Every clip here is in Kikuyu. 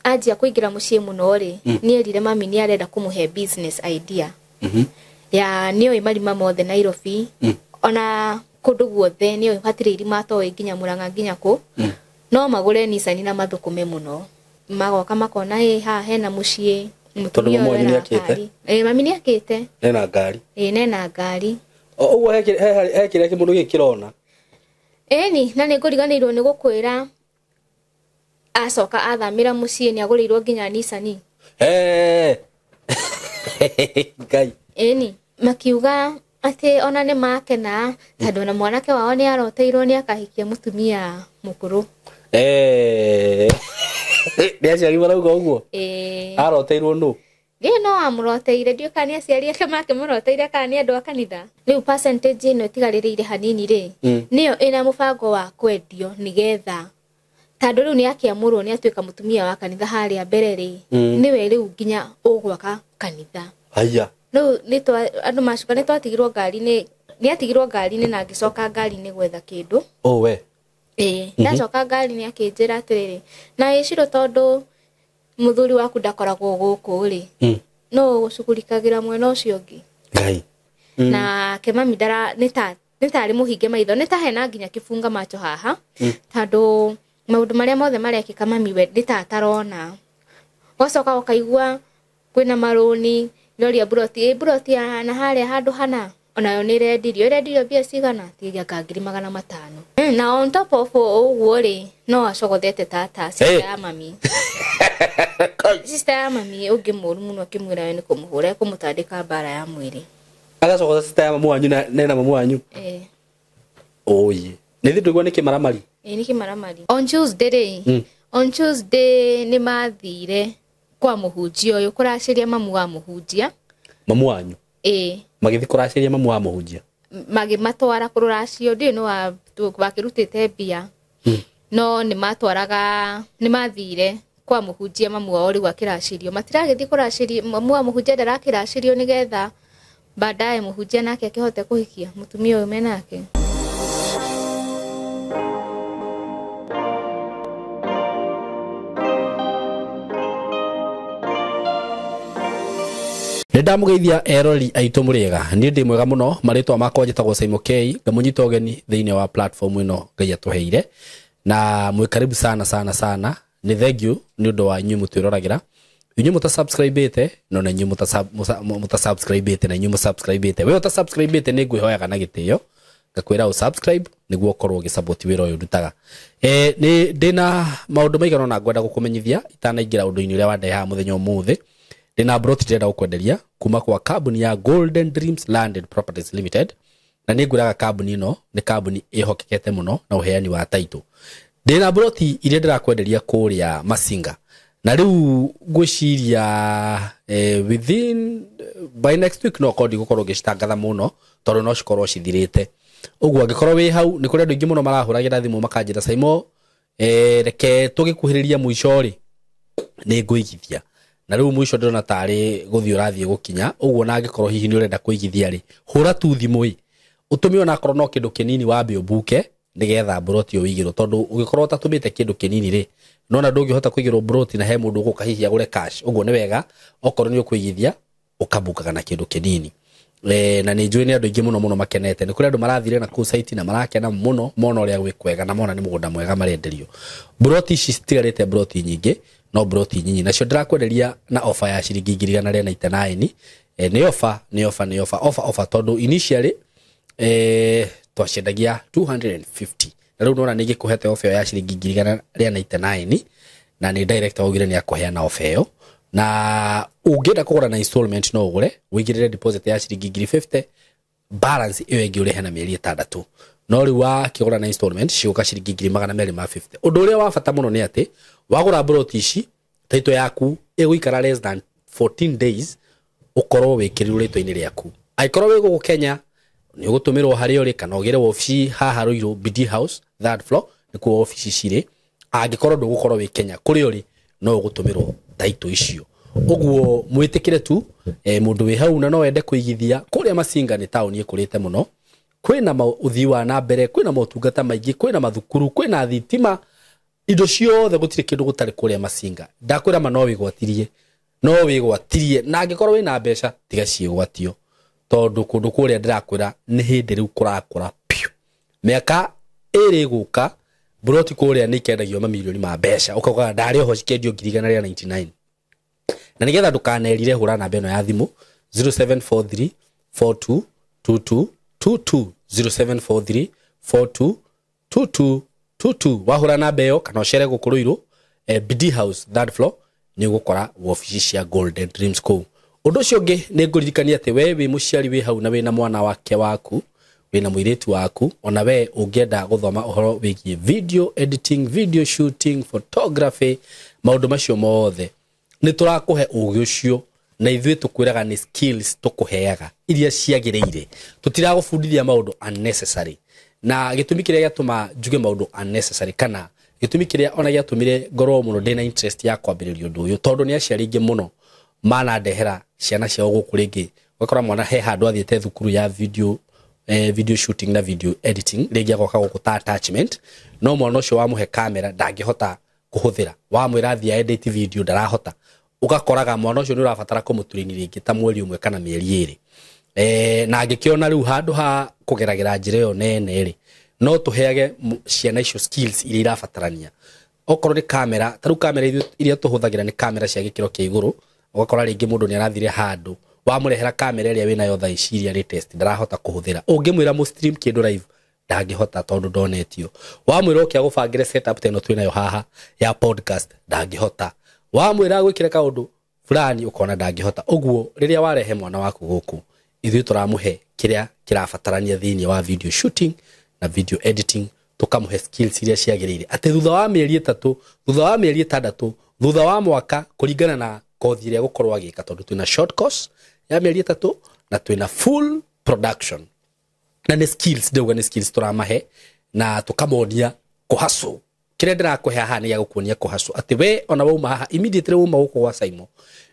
Anjia kũingĩra mũciĩ mũno rĩ, nĩ erire mami nĩ arenda kũmũhe business idea. Ya nĩoĩ marima mothe Nairobi, ona kũndũ guothe nĩoĩ hatirĩ irima atoĩ nginya Murang'a nginya kũ. No magũre Nissan na mathũkũme mũno. Magoka makona ĩ haha hena mũciĩ. Tondũ mami wanyu nĩakĩte? Ĩ mami nĩakĩte. Ena ngari. Ĩ nena ngari. Ũguo he kĩrĩa kĩmũndũ gĩkĩ kĩrona. Ĩni na nĩngũriganĩirwo nĩ gũkwĩra acoka athamĩra mũciĩ nĩagũrĩirwo nginya Nissan. Ngai. Ĩni makiuga atĩ ona nĩ makena tondũ ona mwanake wao nĩ aroteirwo nĩ akahikia mũtumia mũkũrũ. Nĩ aciari marauga ũguo? Ĩĩ. Aroteirwo nũ? Ĩĩ no amũroteire, ndiũĩ kana nĩ aciari ake makĩmũroteire kana nĩ andũ a kanitha. Rĩu percentage ĩno ĩtigarĩrĩire hanini rĩ, nĩyo ĩna mũbango wa kwendio nĩgetha tondũ rĩu nĩ akĩamũrwo nĩ atuĩka mũtumia wa kanitha harĩa mbere rĩ, nĩwe rĩu nginya ũgwaka kanitha. Haya. Rĩu nĩ andũ macuka nĩ twatigirwo ngari-inĩ, nĩ atigirwo ngari-inĩ na ngĩcoka ngari-inĩ gwetha kĩndũ. Oh we. Ĩĩ, ndacoka ngari-inĩ akĩnjĩra atĩrĩrĩ, na ĩcirũ tondũ mũthuri waku ndakoragwo gũkũ rĩ, no ũgũcugurikagĩra mwena ũcio ũngĩ. Ngai. Na ke mami ndara nĩ tarĩ mũhinge maitho, nĩ ta hena nginya kĩbunga macho haha, tondũ maũndũ marĩa mothe marekĩka mami we nĩ ta atarona. Wacoka ũkaigua kwĩna marũni, noria mburoti, ĩ mburoti ya na harĩa handũ hana, onayo nĩ ĩrendirio, ĩrendirio mbia cigana? Tiga 500,000. Na on top of ũguo rĩ, no acogothete tata, sister ya mami. Sister ya mami ũngĩ mũru mũno akĩmwĩra we nĩ kũmũhũra, kũmũtandĩka mbara ya mwĩrĩ. Agacogotha sister ya mamu wanyu na nena mamu wanyu? Ĩĩ. Oye. Nĩ thĩ ndũigua nĩ kĩmaramari? Ĩĩ nĩ kĩmaramari. On Tuesday rĩ, on Tuesday nĩ mathire kwa mũhunjia ũyũ kũracĩria mamu wa mũhunjia. Mamu wanyu? Ĩĩ. Magĩthiĩ kũracĩria mamu wa mũhunjia? Magĩmatwara kũrũracio, ndiũĩ nĩ wakĩrutĩte mbia. No nĩ matwaraga, nĩ mathire kwa mũhunjia mamu wao rĩu akĩracĩrio. Matiragĩthiĩ kũracĩria, mamu wa mũhunjia ndarakĩracĩrio nĩgetha baadaye mũhunjia nake akĩhote kũhikia mũtumia ũyũ menake. Nĩ ndamũgeithia erori aitũ mũrĩega, niĩ ndĩ mwega mũno, marĩtwa makwa njĩtagwo Simon K, ngamũnyita ũgeni thĩinĩ wa platform ĩno Ngai atũheire, na mwĩ karibu sana sana sana, nĩ thank you nĩ ũndũ wa inyuĩ mũtwĩroragĩra, inyuĩ mũtasubscribĩte, no na inyuĩ mũtasubscribĩte, na inyuĩ mũsubscribĩte, we ũtasubscribĩte nĩ ngwĩhoyaga na gĩtĩo, ngakwĩra ũsubscribe nĩguo ũkorwo ũgĩsupport wĩra ũyũ ndutaga. Nĩ ndĩna maũndũ maigana ũna ngwenda gũkũmenyithia itanaingĩra ũndũ-inĩ ũrĩa wandehe haha mũthenya ũmũthĩ. Ndĩna broti ndĩrenda gũkwenderia kuma kwa kambuni ya Golden Dreams Land and Properties Limited, na nĩ ngwĩraga kambuni ĩno nĩ kambuni ĩhokekete mũno na ũheani wa title. Ndĩna broti iria ndĩrakwenderia kũrĩa Masinga, na rĩu ngwĩciria within by next week no korwo ndigũkorwo ngĩcitangatha mũno tondũ no cikorwo cithirĩte. Ũguo angĩkorwo wĩ hau nĩ kũrĩ andũ aingĩ mũno marahũragĩra thimũ makanjĩra Simon, reke tũgĩkuhĩrĩria mũico rĩ nĩ ngũigithia, na rĩu mũico ndĩrona tarĩ gũthiĩ ũrathiĩ gũkinya. Ũguo na angĩkorwo hihi nĩ ũrenda kũigithia rĩ, hũra tu thimũ ĩ, ũtũme onakorwo no kĩndũ kĩnini wambe ũmbuke nĩgetha mburoti ĩyo ũigĩrwo, tondũ ũngĩkorwo ũtatũmĩte kĩndũ kĩnini rĩ, nona ndũngĩhota kũigĩrwo mburoti na he mũndũ ũgũka hihi agũre cash. Ũguo nĩ wega okorwo nĩ ũkũigithia ũkambukaga na kĩndũ kĩnini. Na nĩ njũĩ nĩ andũ aingĩ mũno mũno makenete, nĩ kũrĩ andũ marathire na kũu site na marakena mũno mona ũrĩa gwĩ kwega na mona nĩ mũgũnda mwega marenderio. Mburoti ici citigarĩte mburoti nyingĩ, no mburoti nyinyi nacio ndĩrakwenderia na offer ya ciringi 1,199. Nĩ offer, nĩ offer, nĩ offer, offer, offer, tondũ initially twaciendagia 250, na rĩu nona nĩ ngĩkũhete offer ya ciringi 1,199, na nĩ director augire nĩ akũheana offer ĩyo. Na ũngĩenda kũgũra na installment no ũgũre, ũigĩrĩre deposit ya ciringi 1,050, balance ĩyo ĩngĩ ũrĩhe na mĩeri 6. No rĩu wakĩgũra na installment cigũka ciringi 250,000. Ũndũ ũrĩa wa bata mũno nĩ atĩ wagũra mburoti ici title yaku ĩgũikara less than 14 days ũkorwo wĩkĩrirwo rĩtwa-inĩ rĩaku. Angĩkorwo wĩ gũkũ Kenya nĩ ũgũtũmĩrwo harĩa ũrĩ kana ũgĩre wabici haha Ruiru BD House third floor nĩkuo wabici cirĩ. Angĩkorwo ndũgũkorwo wĩ Kenya kũrĩa ũrĩ no ũgũtũmĩrwo title icio. Ũguo mwĩtĩkĩre tu, mũndũ wĩ hau na no wende kũigithia kũrĩa Masinga nĩ taũni ĩkũrĩte mũno, kwĩna ũthii wa na mbere, kwĩna motungata maingĩ, kwĩna mathukuru, kwĩna thitima, Indo ciothe gũtirĩ kĩndũ gũtarĩ kũrĩa Masinga. Ndakwĩra ma no wĩgwatirie. No wĩgwatirie na angĩkorwo wĩna mbeca tiga ciĩgwatio. Tondũ kũndũ kũrĩa ndĩrakwĩra nĩ hĩndĩ rĩu kũrakũra piũ. Mĩaka ĩrĩ ĩgũka buroti kũrĩa nĩ ikendagio mamirioni ma mbeca. Ũkauga ndarĩ oho cikendio 1,199. Na nĩgetha ndũkanerire hũra namba ĩno ya thimũ 0743 42 22 22 0743 42 22 22. Wahũra namba ĩyo kana ũcere gũkũ Ruiru, BD House third floor, nĩ ũgũkora wabici cia Golden Dreams kũu. Ũndũ ũcio ũngĩ nĩ ngũririkania atĩ we wĩ mũciari wĩ hau na wĩna mwana wake waku, wĩna mũirĩtu waku, ona we ũngĩenda gũthoma ũhoro wĩgiĩ video editing, video shooting, photography, maũndũ macio mothe nĩ tũrakũhe ũgĩ ũcio na ithuĩ tũkwĩraga nĩ skills tũkũheaga iria ciagĩrĩire. Tũtiragũbundithia maũndũ unnecessary. Na gĩtũmi kĩrĩa gĩatũma njuge maũndũ unnecessary kana gĩtũmi kĩrĩa ona gĩatũmire ngorwo mũno ndĩna interest ya kwambĩrĩria ũndũ ũyũ, tondũ nĩ aciari aingĩ mũno manandehera ciana ciao gũkũ rĩngĩ. Ũgakora mwana he handũ athiĩte thukuru ya video, video shooting na video editing, rĩngĩ agoka gũkũ ta attachment, no mwana ũcio wamũhe kamera ndangĩhota kũhũthĩra, wamwĩra athiĩ edit video ndarahota. Ũgakoraga mwana ũcio nĩ ũrabatara kũmũtrain rĩngĩ ta mweri ũmwe kana mĩeri ĩrĩ. Na angĩkĩona rĩu handũ ha kũgeragĩra njĩra ĩyo nene rĩ, no tũheage ciana icio skills iria irabatarania. Okorwo nĩ kamera, ta rĩu kamera iria tũhũthagĩra nĩ kamera cia gĩkĩro kĩa igũrũ. Ũgakora rĩngĩ mũndũ nĩ arathire handũ, wamũrehera kamera ĩrĩa wĩnayo thaa ici iria latest ndarahota kũhũthĩra. Ũngĩmwĩra mũ stream kĩndũ live ndangĩhota tondũ ndonetio. Wamwĩra oke agũbangĩre setup ta ĩno twĩnayo haha ya podcast ndangĩhota. Wamwĩra gwĩkĩre kaũndũ fulani ũkona ndangĩhota. Ũguo rĩrĩa warehe mwana waku gũkũ, ithuĩ tũramũhe kĩrĩa kĩrabatarania thĩinĩ wa video shooting na video editing, tũkamũhe skills iria ciagĩrĩire. Atĩ thutha wa mĩeri 3, thutha wa mĩeri 6, thutha wa mwaka, kũringana na kothi ĩrĩa gũkorwo agĩka, tondũ twĩna short course ya mĩeri 3 na twĩna full production. Na nĩ skills, ndĩrauga nĩ skills tũramahe na tũkamonia kũhustle. Kĩrĩa ndĩrakũhe haha nĩ gĩa gũkuonia kũhustle, atĩ we ona wauma haha immediately wauma gũkũ gwa Saimo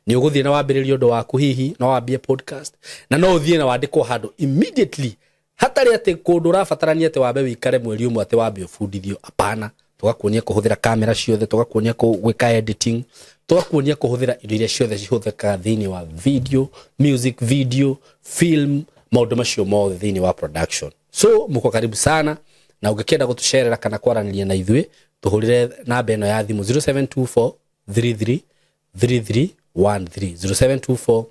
nĩ ũgũthiĩ na wambĩrĩrie ũndũ waku, hihi no wambie podcast na no ũthiĩ na wandĩkwo handũ immediately, hatarĩ atĩ kũndũ ũrabatarania atĩ wambe wĩikare mweri ũmwe atĩ wambe ũbundithio. Hapana, tũgakuonia kũhũthĩra kamera ciothe, tũgakuonia gwĩka editing, tũgakuonia kũhũthĩra indo iria ciothe cihũthĩkaga thĩinĩ wa video, music video, film, maũndũ macio mothe thĩinĩ wa production. So muko karibu sana, na ũngĩkĩenda gũtũcerera kana kwaranĩria na ithuĩ, tũhũrĩre namba ĩno ya thimũ 0724 33 33 13, 0724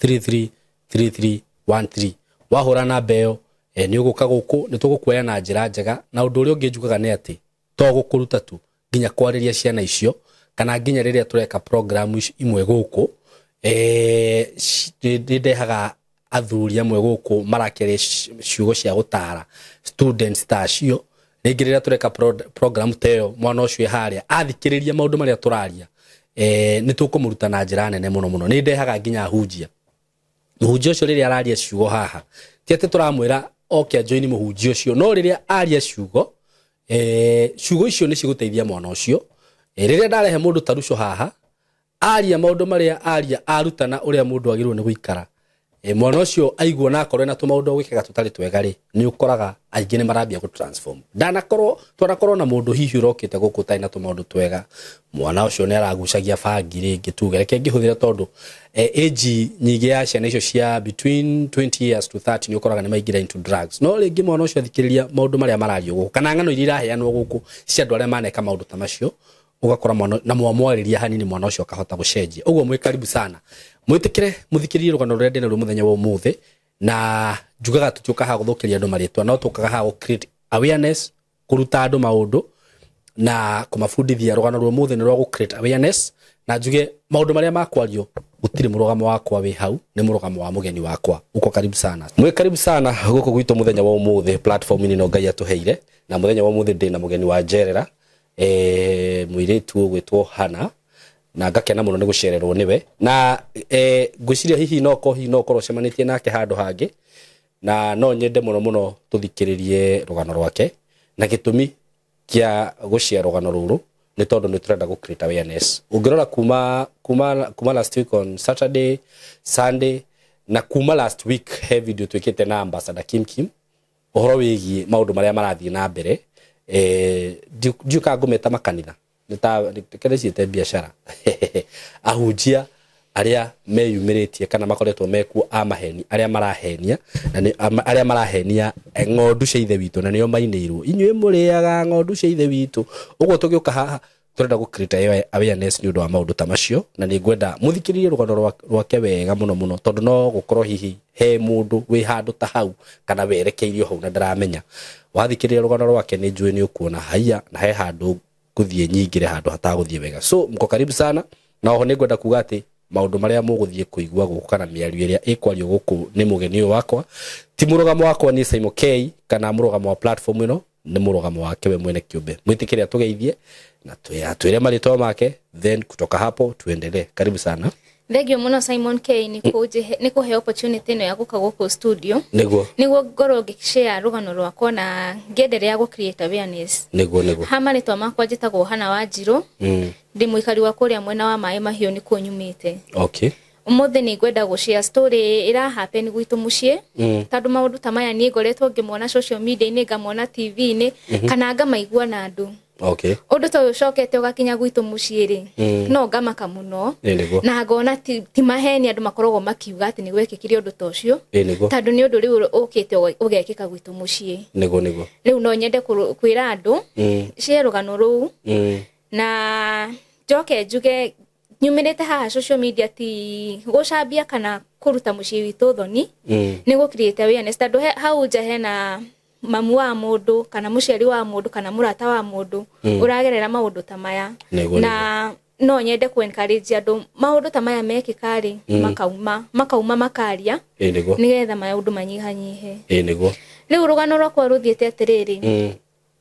33 33 13. Wahũra namba ĩyo, nĩ ũgũka gũkũ, nĩ tũgũkuoya na njĩra njega. Na ũndũ ũrĩa ũngĩ njugaga nĩ atĩ to gũkũruta tu, nginya kwarĩria ciana icio, kana nginya rĩrĩa tũreka program imwe gũkũ, nĩ ndehaga athuri amwe gũkũ marakĩaria ciugo cia gũtara students ta acio. Rĩngĩ rĩrĩa tũreka program ta ĩyo, mwana ũcio e harĩa athikĩrĩria maũndũ marĩa tũraria, nĩ tũkũmũruta na njĩra nene mũno mũno. Nĩ ndehaga nginya ahunjia. Mũhunjia ũcio rĩrĩa araria ciugo haha, ti atĩ tũramwĩra oke ajoini mũhunjia ũcio, no rĩrĩa aria ciugo, ciugo icio nĩ cigũteithia mwana ũcio. Rĩrĩa ndarehe mũndũ ta Ruco haha, aria maũndũ marĩa aria, arutana ũrĩa mũndũ agĩrĩirwo nĩ gũikara, mwana ũcio aigua na akorwo na tũmaũndũ gwĩkaga tũtarĩ twega rĩ, nĩ ũkoraga aingĩ nĩ marambia gũ transform. Ndanakorwo, twanakorwo na mũndũ hihi ũrokĩte gũkũ ũtarĩ na tũmaũndũ twega, mwana ũcio nĩ aragucagia bangi rĩngĩ, tuge reke ngĩhũthĩre tondũ age nyingĩ ya ciana icio cia between 20 years to 30 nĩ ũkoraga nĩ maingĩra into drugs. No rĩngĩ mwana ũcio athikĩrĩria maũndũ marĩa marario gũkũ kana ng'ano iria iraheanwo gũkũ cia andũ arĩa maneka maũndũ ta macio, ũgakora mwana na mwamwarĩria hanini mwana ũcio akahota gũcenjia. Ũguo mwĩ karibu sana, mwĩtĩkĩre mũthikĩrĩrie rũgano rũrĩa ndĩnaruo mũthenya wa ũmũthĩ. Na njugaga tũtiũkaga haha gũthũkĩria andũ marĩtwa, no tũkaga haha gũ create awareness, kũruta andũ maũndũ na kũmabundithia. Rũgano rwa ũmũthĩ nĩ rwa gũ create awareness, na njuge maũndũ marĩa makwario gũtirĩ mũrũgamo wakwa wĩ hau, nĩ mũrũgamo wa mũgeni wakwa. Uko karibu sana, mwĩ karibu sana gũkũ gwitũ mũthenya wa ũmũthĩ platform-inĩ ĩno Ngai atũheire. Na mũthenya wa ũmũthĩ ndĩna mũgeni wa njerera, mũirĩtu ũgwĩtwo Hannah, na ngakena mũno nĩ gũcererwo nĩwe. Na ngwĩciria hihi no ko hihi no ũkorwo ũcemanĩtie nake handũ hangĩ, na no nyende mũno mũno tũthikĩrĩrie rũgano rwake. Na gĩtũmi kĩa gũshare rũgano rũrũ nĩ tondũ nĩ tũrenda gũ create awareness. Ũngĩrora kuma last week on Saturday, Sunday, na kuma last week he video twĩkĩte na Ambassador Kim Kim ũhoro wĩgiĩ maũndũ marĩa marathiĩ na mbere, ndiũĩ kana ngũmeta makanitha. nĩ ciĩte biacara ahunjia arĩa meyumĩrĩtie kana makoretwo mekuo a maheni arĩa marahenia na arĩa marahenia ng'ondu cia ithe witũ na nĩo mainĩirwo inyuĩ mũrĩaga ng'ondu cia ithe witũ. Ũguo tũgĩũka haha tũrenda gũ create awareness nĩ ũndũ wa maũndũ ta macio, na nĩ ngwenda mũthikĩrĩrie rũgano rwake wega mũno mũno, tondũ no gũkorwo hihi he mũndũ wĩ handũ ta hau kana werekeirio hau na ndaramenya. Wathikĩrĩria rũgano rwake nĩ njũĩ nĩ ũkuona haiya na he handũ ngũthiĩ nyingĩre handũ hatagũthiĩ wega. So mko karibu sana, na oho nĩ ngwenda kuga atĩ maũndũ marĩa mũgũthiĩ kũigua gũkũ kana mĩario ĩrĩa ĩkwario gũkũ nĩ mũgeni ũyũ wakwa ti mũrũgamo wakwa ni Simon K kana mũrũgamo wa platform ĩno, nĩ mũrũgamo wake we mwene kĩũmbe. Mwĩtĩkĩre atũgeithie na atwĩre marĩtwa make, then kutoka hapo tuendelee. Karibu sana. Thank you muno Simon K ni kuhe opportunity ĩno ya gũka gũkũ studio nĩguo nĩguo ngorwo ngĩshare rũgano rwakwa na ngĩenderea gũ create awareness. Nĩguo ha marĩtwa makwa njĩtagwo Hannah Wanjirũ, ndĩ mũikari wa kũrĩa mwena wa Maĩ Mahiũ nĩkuo nyumĩte. Okay. Ũmũthĩ nĩ ngwenda gũ share story ĩra happen gwitũ mũciĩ, tondũ maũndũ ta maya niĩ ngoretwo ngĩmona social media-inĩ, ngamona TV-inĩ, kana ngamaigua na andũ. Okay. Ũndũ ta ũyũ ũcokete ũgakinya gwitũ mũciĩ rĩ, no ngamaka mũno na ngona ti maheni andũ makoragwo makiuga atĩ nĩ gwekĩkire ũndũ ta ũcio, tondũ nĩ ũndũ rĩu ũkĩte ũgekĩka gwitũ mũciĩ. Nĩguo rĩu no nyende kwĩra andũ share rũgano rũu, na njoke njuge nyumĩrĩte haha social media ti gũcambia kana kũruta mũciĩ witũ thoni, nĩ gũ create awareness, tondũ hau nja hena mamu wa mũndũ kana mũciari wa mũndũ kana mũrata wa mũndũ ũragerera maũndũ ta maya, na no nyende ku encourage andũ maũndũ ta maya mekĩka rĩ, makauma makaria nĩgetha maũndũ manyihanyihe. Nĩguo rĩu rũgano rwakwa rũthiĩte atĩrĩrĩ,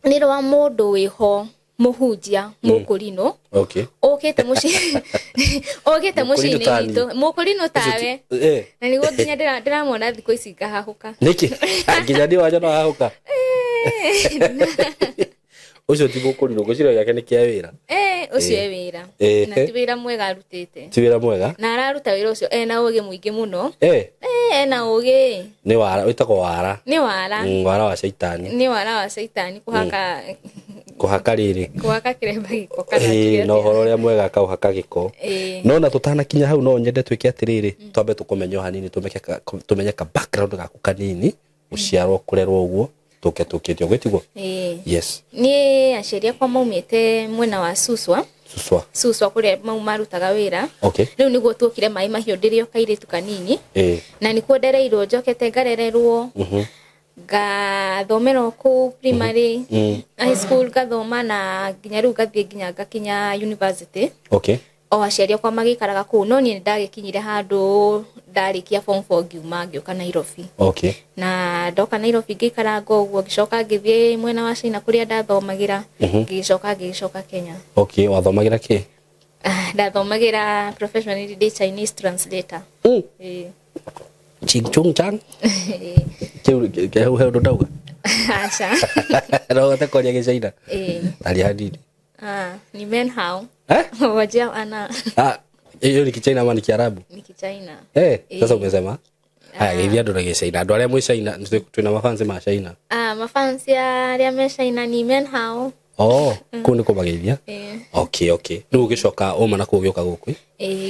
nĩ rwa mũndũ wĩho mũhunjia mũkũrinũ. Okay. Ũkĩte mũciĩ ũkĩte mũciĩ-inĩ witũ mũkũrinũ tawe, na nĩguo nginya ndĩramwona thikũ ici ngahahũka. Nĩkĩ? Nginya niĩ wanja no hahũka. Ũcio ti mũkũrinũ, ngwĩciria gĩake nĩ kĩa wĩra. Ũcio e wĩra. Na ti wĩra mwega arutĩte. Ti wĩra mwega? Na araruta wĩra ũcio ena ũgĩ mũingĩ mũno. Ena ũgĩ. Nĩ wara, wĩtagwo wara. Nĩ wara. Wara wa caitani. Nĩ wara wa caitani kũhaka kũhaka rĩrĩ kũhaka kĩremba gĩko kana no ũhoro ũrĩa mwega akaũhaka gĩko. No na tũtanakinya hau no nyende twĩke atĩrĩrĩ, twambe tũkũmenye hanini, tũmenye ka background gaku kanini, gũciarwo kũrerwo ũguo tũke tũkĩte ũguo tiguo. Yes. Niĩ aciari akwa maumĩte mwena wa Suswa. Suswa kũrĩa mau marutaga wĩra. Okay. Rĩu nĩguo tuokire Maĩ Mahiũ ndĩrĩ o kairĩtu kanini. Na nĩkuo ndereirwo njokete ngarererwo. Ngathomera kũu primary, high school ngathoma na nginya rĩu ngathiĩ nginya ngakinya university. Okay. O aciari akwa magĩikaraga kũu, no niĩ nĩndagĩkinyire handũ ndarĩkia form 4 ngiuma ngĩũka Nairobi. Okay. Na ndoka Nairobi ngĩikaranga ũguo, ngĩcoka ngĩthiĩ mwena wa China kũrĩa ndathomagĩra, ngĩcoka Kenya. Okay, wathomagĩra kĩ? Ndathomagĩra professionally ndĩ Chinese translator. Ching chung chang. Kĩu he ũndũ ndauga? Aca. No ũhote kwaria Gĩcaina? Taria hanini. Ni men hao. Wajia ana. Hiyo ni Kichina ama ni Kiarabu? Ni Kichina. Sasa umesema? Haya, geithia andũ na Gĩcaina. Andũ arĩa mwĩ China, twĩna mafansi ma China. Mafansi arĩa me China ni men hao. Kũu nĩ kũmageithia? Okay, okay. Rĩu ũgĩcoka uma na kũu ũgĩũka gũkũ?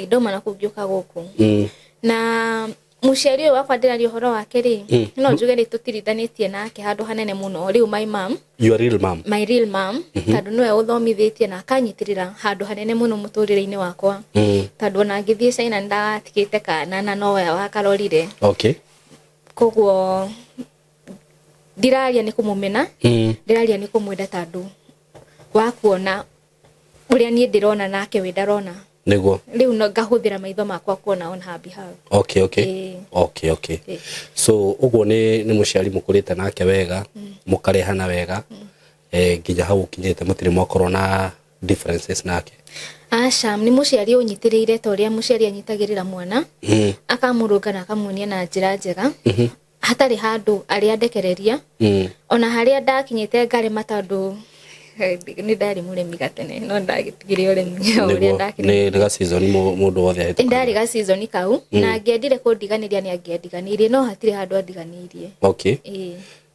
Ndauma na kũu ngĩũka gũkũ. Na mũciari ũyũ wakwa ndĩraria ũhoro wake rĩ, no njuge nĩ tũtirithanĩtie nake handũ hanene mũno. Rĩu my mom, your real mom, my real mom, tondũ nĩwe ũthomithĩtie na akanyitĩrĩra handũ hanene mũno mũtũrĩre-inĩ wakwa. Tondũ ona ngĩthiĩ China nĩndatigĩte kana na nowe wakarorire. Okay. Koguo ndiraria nĩ kũmũmena, ndĩraria nĩ kũmwenda tondũ wa kuona ũrĩa niĩ ndĩrona nake we ndarona. Nĩguo rĩu no ngahũthĩra maitho makwa kuona on her behalf. Okay, okay. Okay, okay. So ũguo nĩ mũciari mũkũrĩte nake wega, mũkarehana wega, nginya hau ũkinyĩte mũtirĩ mwakorwo na differences nake? Aca, nĩ mũciari ũnyitĩrĩire ta ũrĩa mũciari anyitagĩrĩra mwana, akamũrũnga na akamuonia na njĩra njega, hatarĩ handũ arĩa ndekereria, ona harĩa ndakinyĩte ngarema tondũ nĩ ndarĩ mũrĩmi gatene, no ndagĩtigire ũrĩmi ũrĩa ndakĩrĩ. Nĩ ga season mũndũ wothe ahĩtũkaga. Ndarĩ ga season kau, na angĩendire kũndiganĩria nĩ angĩandiganĩirie, no hatirĩ handũ andiganĩirie. Okay.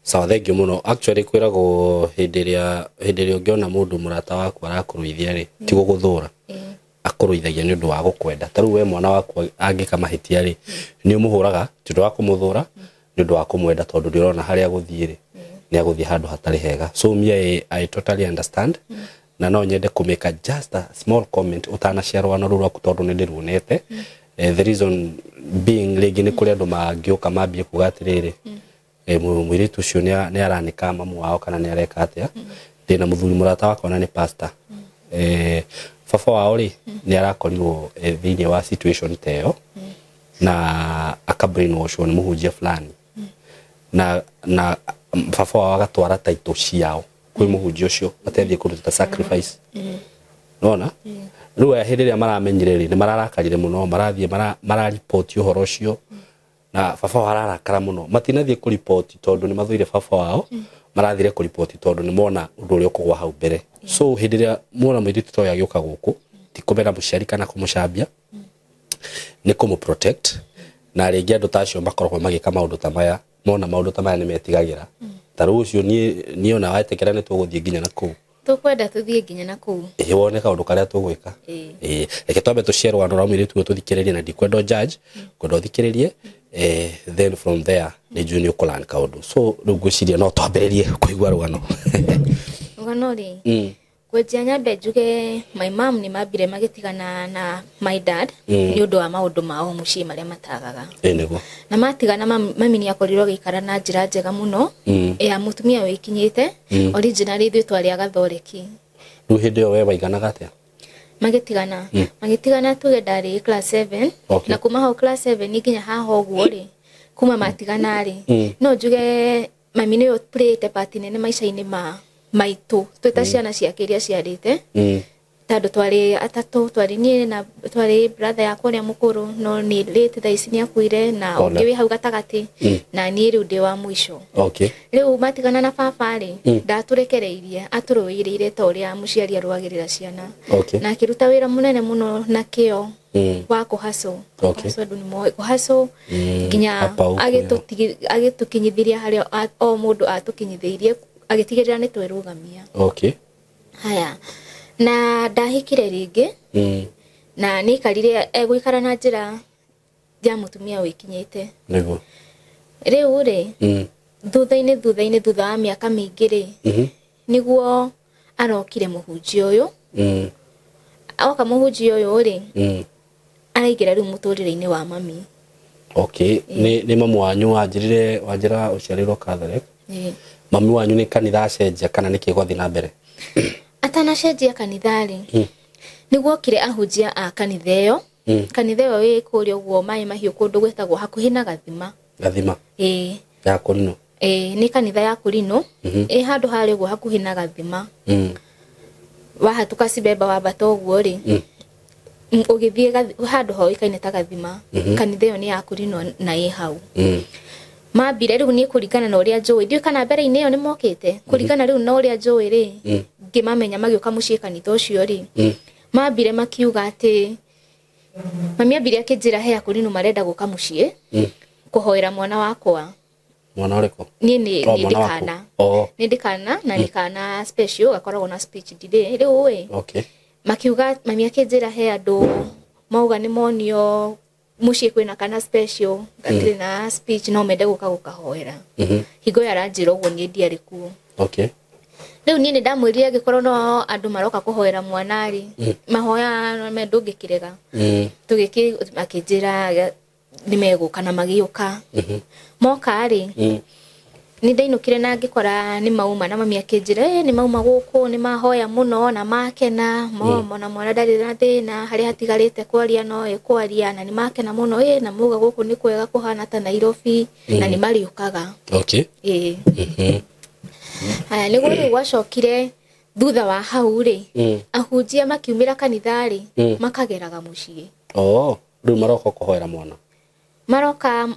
Sawa, thank you muno. Actually kwiragwo hindi ria ungiona mundu murata waku arakuruithia ri ti guguthura, akuruithagia ni undu wa gukwenda. Ta riu we mwana waku angika mahitia ri ni umuhuraga ti undu wa kumuthura, ni undu wa kumwenda tondu ndirona haria guthii ri ni aguthii handu hatari hega. So me I totally understand. Na no nyende kumeka just a small comment utanashare rwano ruru rwaku tondu ni ndiruonete. The reason being ringi ni kuri andu mangiuka mambie kuga atiriri mwiritu ucio ni aranika mamu wao kana ni areka atia. Ndina muthuri murata wakwa na ni pastor. Baba wao ri ni arakorirwo thiini wa situation ta iyo na aka brainwash ni muhunjia fulani na baba wao agatwara title ciao kwi muhunjia ucio atethie kuruta sacrifice. Nona riu hindi ria maramenyire ri ni mararakarire muno, marathie mararipoti uhoro ucio na baba wao ararakara muno. Matinathie kuripoti tondu ni mathuire baba wao, marathire kuripoti tondu ni mona undu uria ukugwa hau mbere. So hindi ria mona mwiritu to yagiuka guku ti kumena muciari kana kumucambia, ni kumu protect. Na ringi andu ta acio makoragwo magika maundu ta maya, mona maundu ta maya ni metigagira. Ta riu ucio ni ona wetekera ni tuguthie nginya na kuu, tukwenda tuthie nginya na kuu ĩ wone kaundu karia tugwika. Ĩ reke twambe tushare rwano rwa mwiritu tuthikiririe na ndikwenda judge, kwenda uthikiririe then from there ni njui ni ukulan kaundu. So riu ngwiciria no twambiririe kuigua rwano rugano ri kwenjia nyambe njuge my mom ni mambire magitigana na my dad ni undu wa maundu mao mucii maria matagaga. Niguo. Na matigana mami ni akorirwo agĩikara na njĩra njega mũno ya mutumia wĩkinyĩte. Originally ithuĩ twarĩ agathoreki. Rĩu hĩndĩ ĩyo we waiganaga atĩa magitigana? Magitigana tuge ndarĩ class 7. Na kuma hau class 7 nginya haha ũguo rĩ, kuma matigana rĩ, no njuge mami nĩwe played part nene maica-inĩ ma maitu twita ciana ciake iria ciarĩte, tondũ twarĩ atatũ, twarĩ niĩ na twarĩ brother yakwa ũrĩa mũkũrũ no nĩ late thaa ici nĩ akuire, na ũngĩ wĩ hau gatagatĩ, na niĩ rĩu ndĩ wa mũico. Rĩu matigana na baba rĩ, ndatũrekereirie, atũrũĩrĩire ta ũrĩa mũciari arũagĩrĩra ciana. Na akĩruta wĩra mũnene mũno na kĩo wa kũhacũ. Kũhacũ andũ nĩ moĩ kũhacũ nginya agĩtũkinyithirie harĩa o mũndũ atũkinyithĩirie, agitigirira ni twerugamia. Haya, na ndahikire ringi na niikarire egũikara na njĩra ya mũtumia wĩkinyĩte. Niguo. Rĩu rĩ, thutha-inĩ thutha wa mĩaka mĩingĩ rĩ, niguo arokire mũhunjia ũyũ. Oka mũhunjia ũyũ rĩ, araingĩra rĩu mũtũrĩre-inĩ wa mami. Ni mamu wanyu wanjĩrire wanjĩra ũciarĩirwo Catholic. Mami wanyu ni kanitha acenjia kana nĩ kĩ gwathi na mbere? Atanacenjia kanitha rĩ, nĩguo okire ahunjia a kanitha ĩyo. Kanitha ĩyo ĩ kũrĩa ũguo maĩ mahiũ kũndũ gwĩtagwo hakuhĩ na Gathima. Gathima? Ĩĩ. Ya Kũrinũ? Ĩĩ, nĩ kanitha ya Kũrinũ. Ĩ handũ harĩa ũguo hakuhĩ na Gathima. Wahatũka Cibemba wambata ũguo rĩ, ũgĩthiĩ handũ hoĩkaine ta Gathima. Kanitha ĩyo nĩ ya Kũrinũ na ĩ hau. Mambire rĩu niĩ kũringana na ũrĩa njũĩ, ndiũĩ kana mbere-inĩ ĩyo nĩ mokĩte, kũringana rĩu na ũrĩa njũĩ rĩ, ngĩmamenya magĩũka mũciĩ kanitha ũcio rĩ, mambire makiuga atĩ mami ambire akĩnjĩra he Akũrinũ marenda gũka mũciĩ kũhoera mwana wakwa. Mwana ũrĩkũ? Niĩ nĩ ndĩkana. Nĩ ndĩkana na nĩ kana special gakoragwo na speech delay rĩu ĩ. Makiuga mami akĩnjĩra he andũ mauga nĩ monio muciĩ kwĩna kana special gatirĩ na speech no mende gũka gũkahoera. Hingo ĩyo aranjĩra ũguo niĩ ndiarĩ kuo. Rĩu niĩ nĩ ndamwĩrire angĩkorwo no andũ maroka kũhoera mwana rĩ, mahoya me ndũngĩkĩrega. Tũgĩkĩ akĩnjĩra nĩ megũka na magĩũka. Moka rĩ, nĩ ndainũkire na ngĩkora nĩ mauma, na mami akĩnjĩra nĩ mauma gũkũ nĩ mahoya mũno na makena, mona mwana ndarĩ na thĩna, harĩa hatigarĩte kwaria no ĩkwaria, na nĩ makena mũno, na mauga gũkũ nĩ kwega kũhana ta Nairobi, na nĩ marĩũkaga. Ĩĩ. Haya, nĩguo rĩu gwacokire thutha wa hau rĩ, ahunjia makiumĩra kanitha rĩ, makageraga mũciĩ. Rĩu maroka kũhoera mwana. Maroka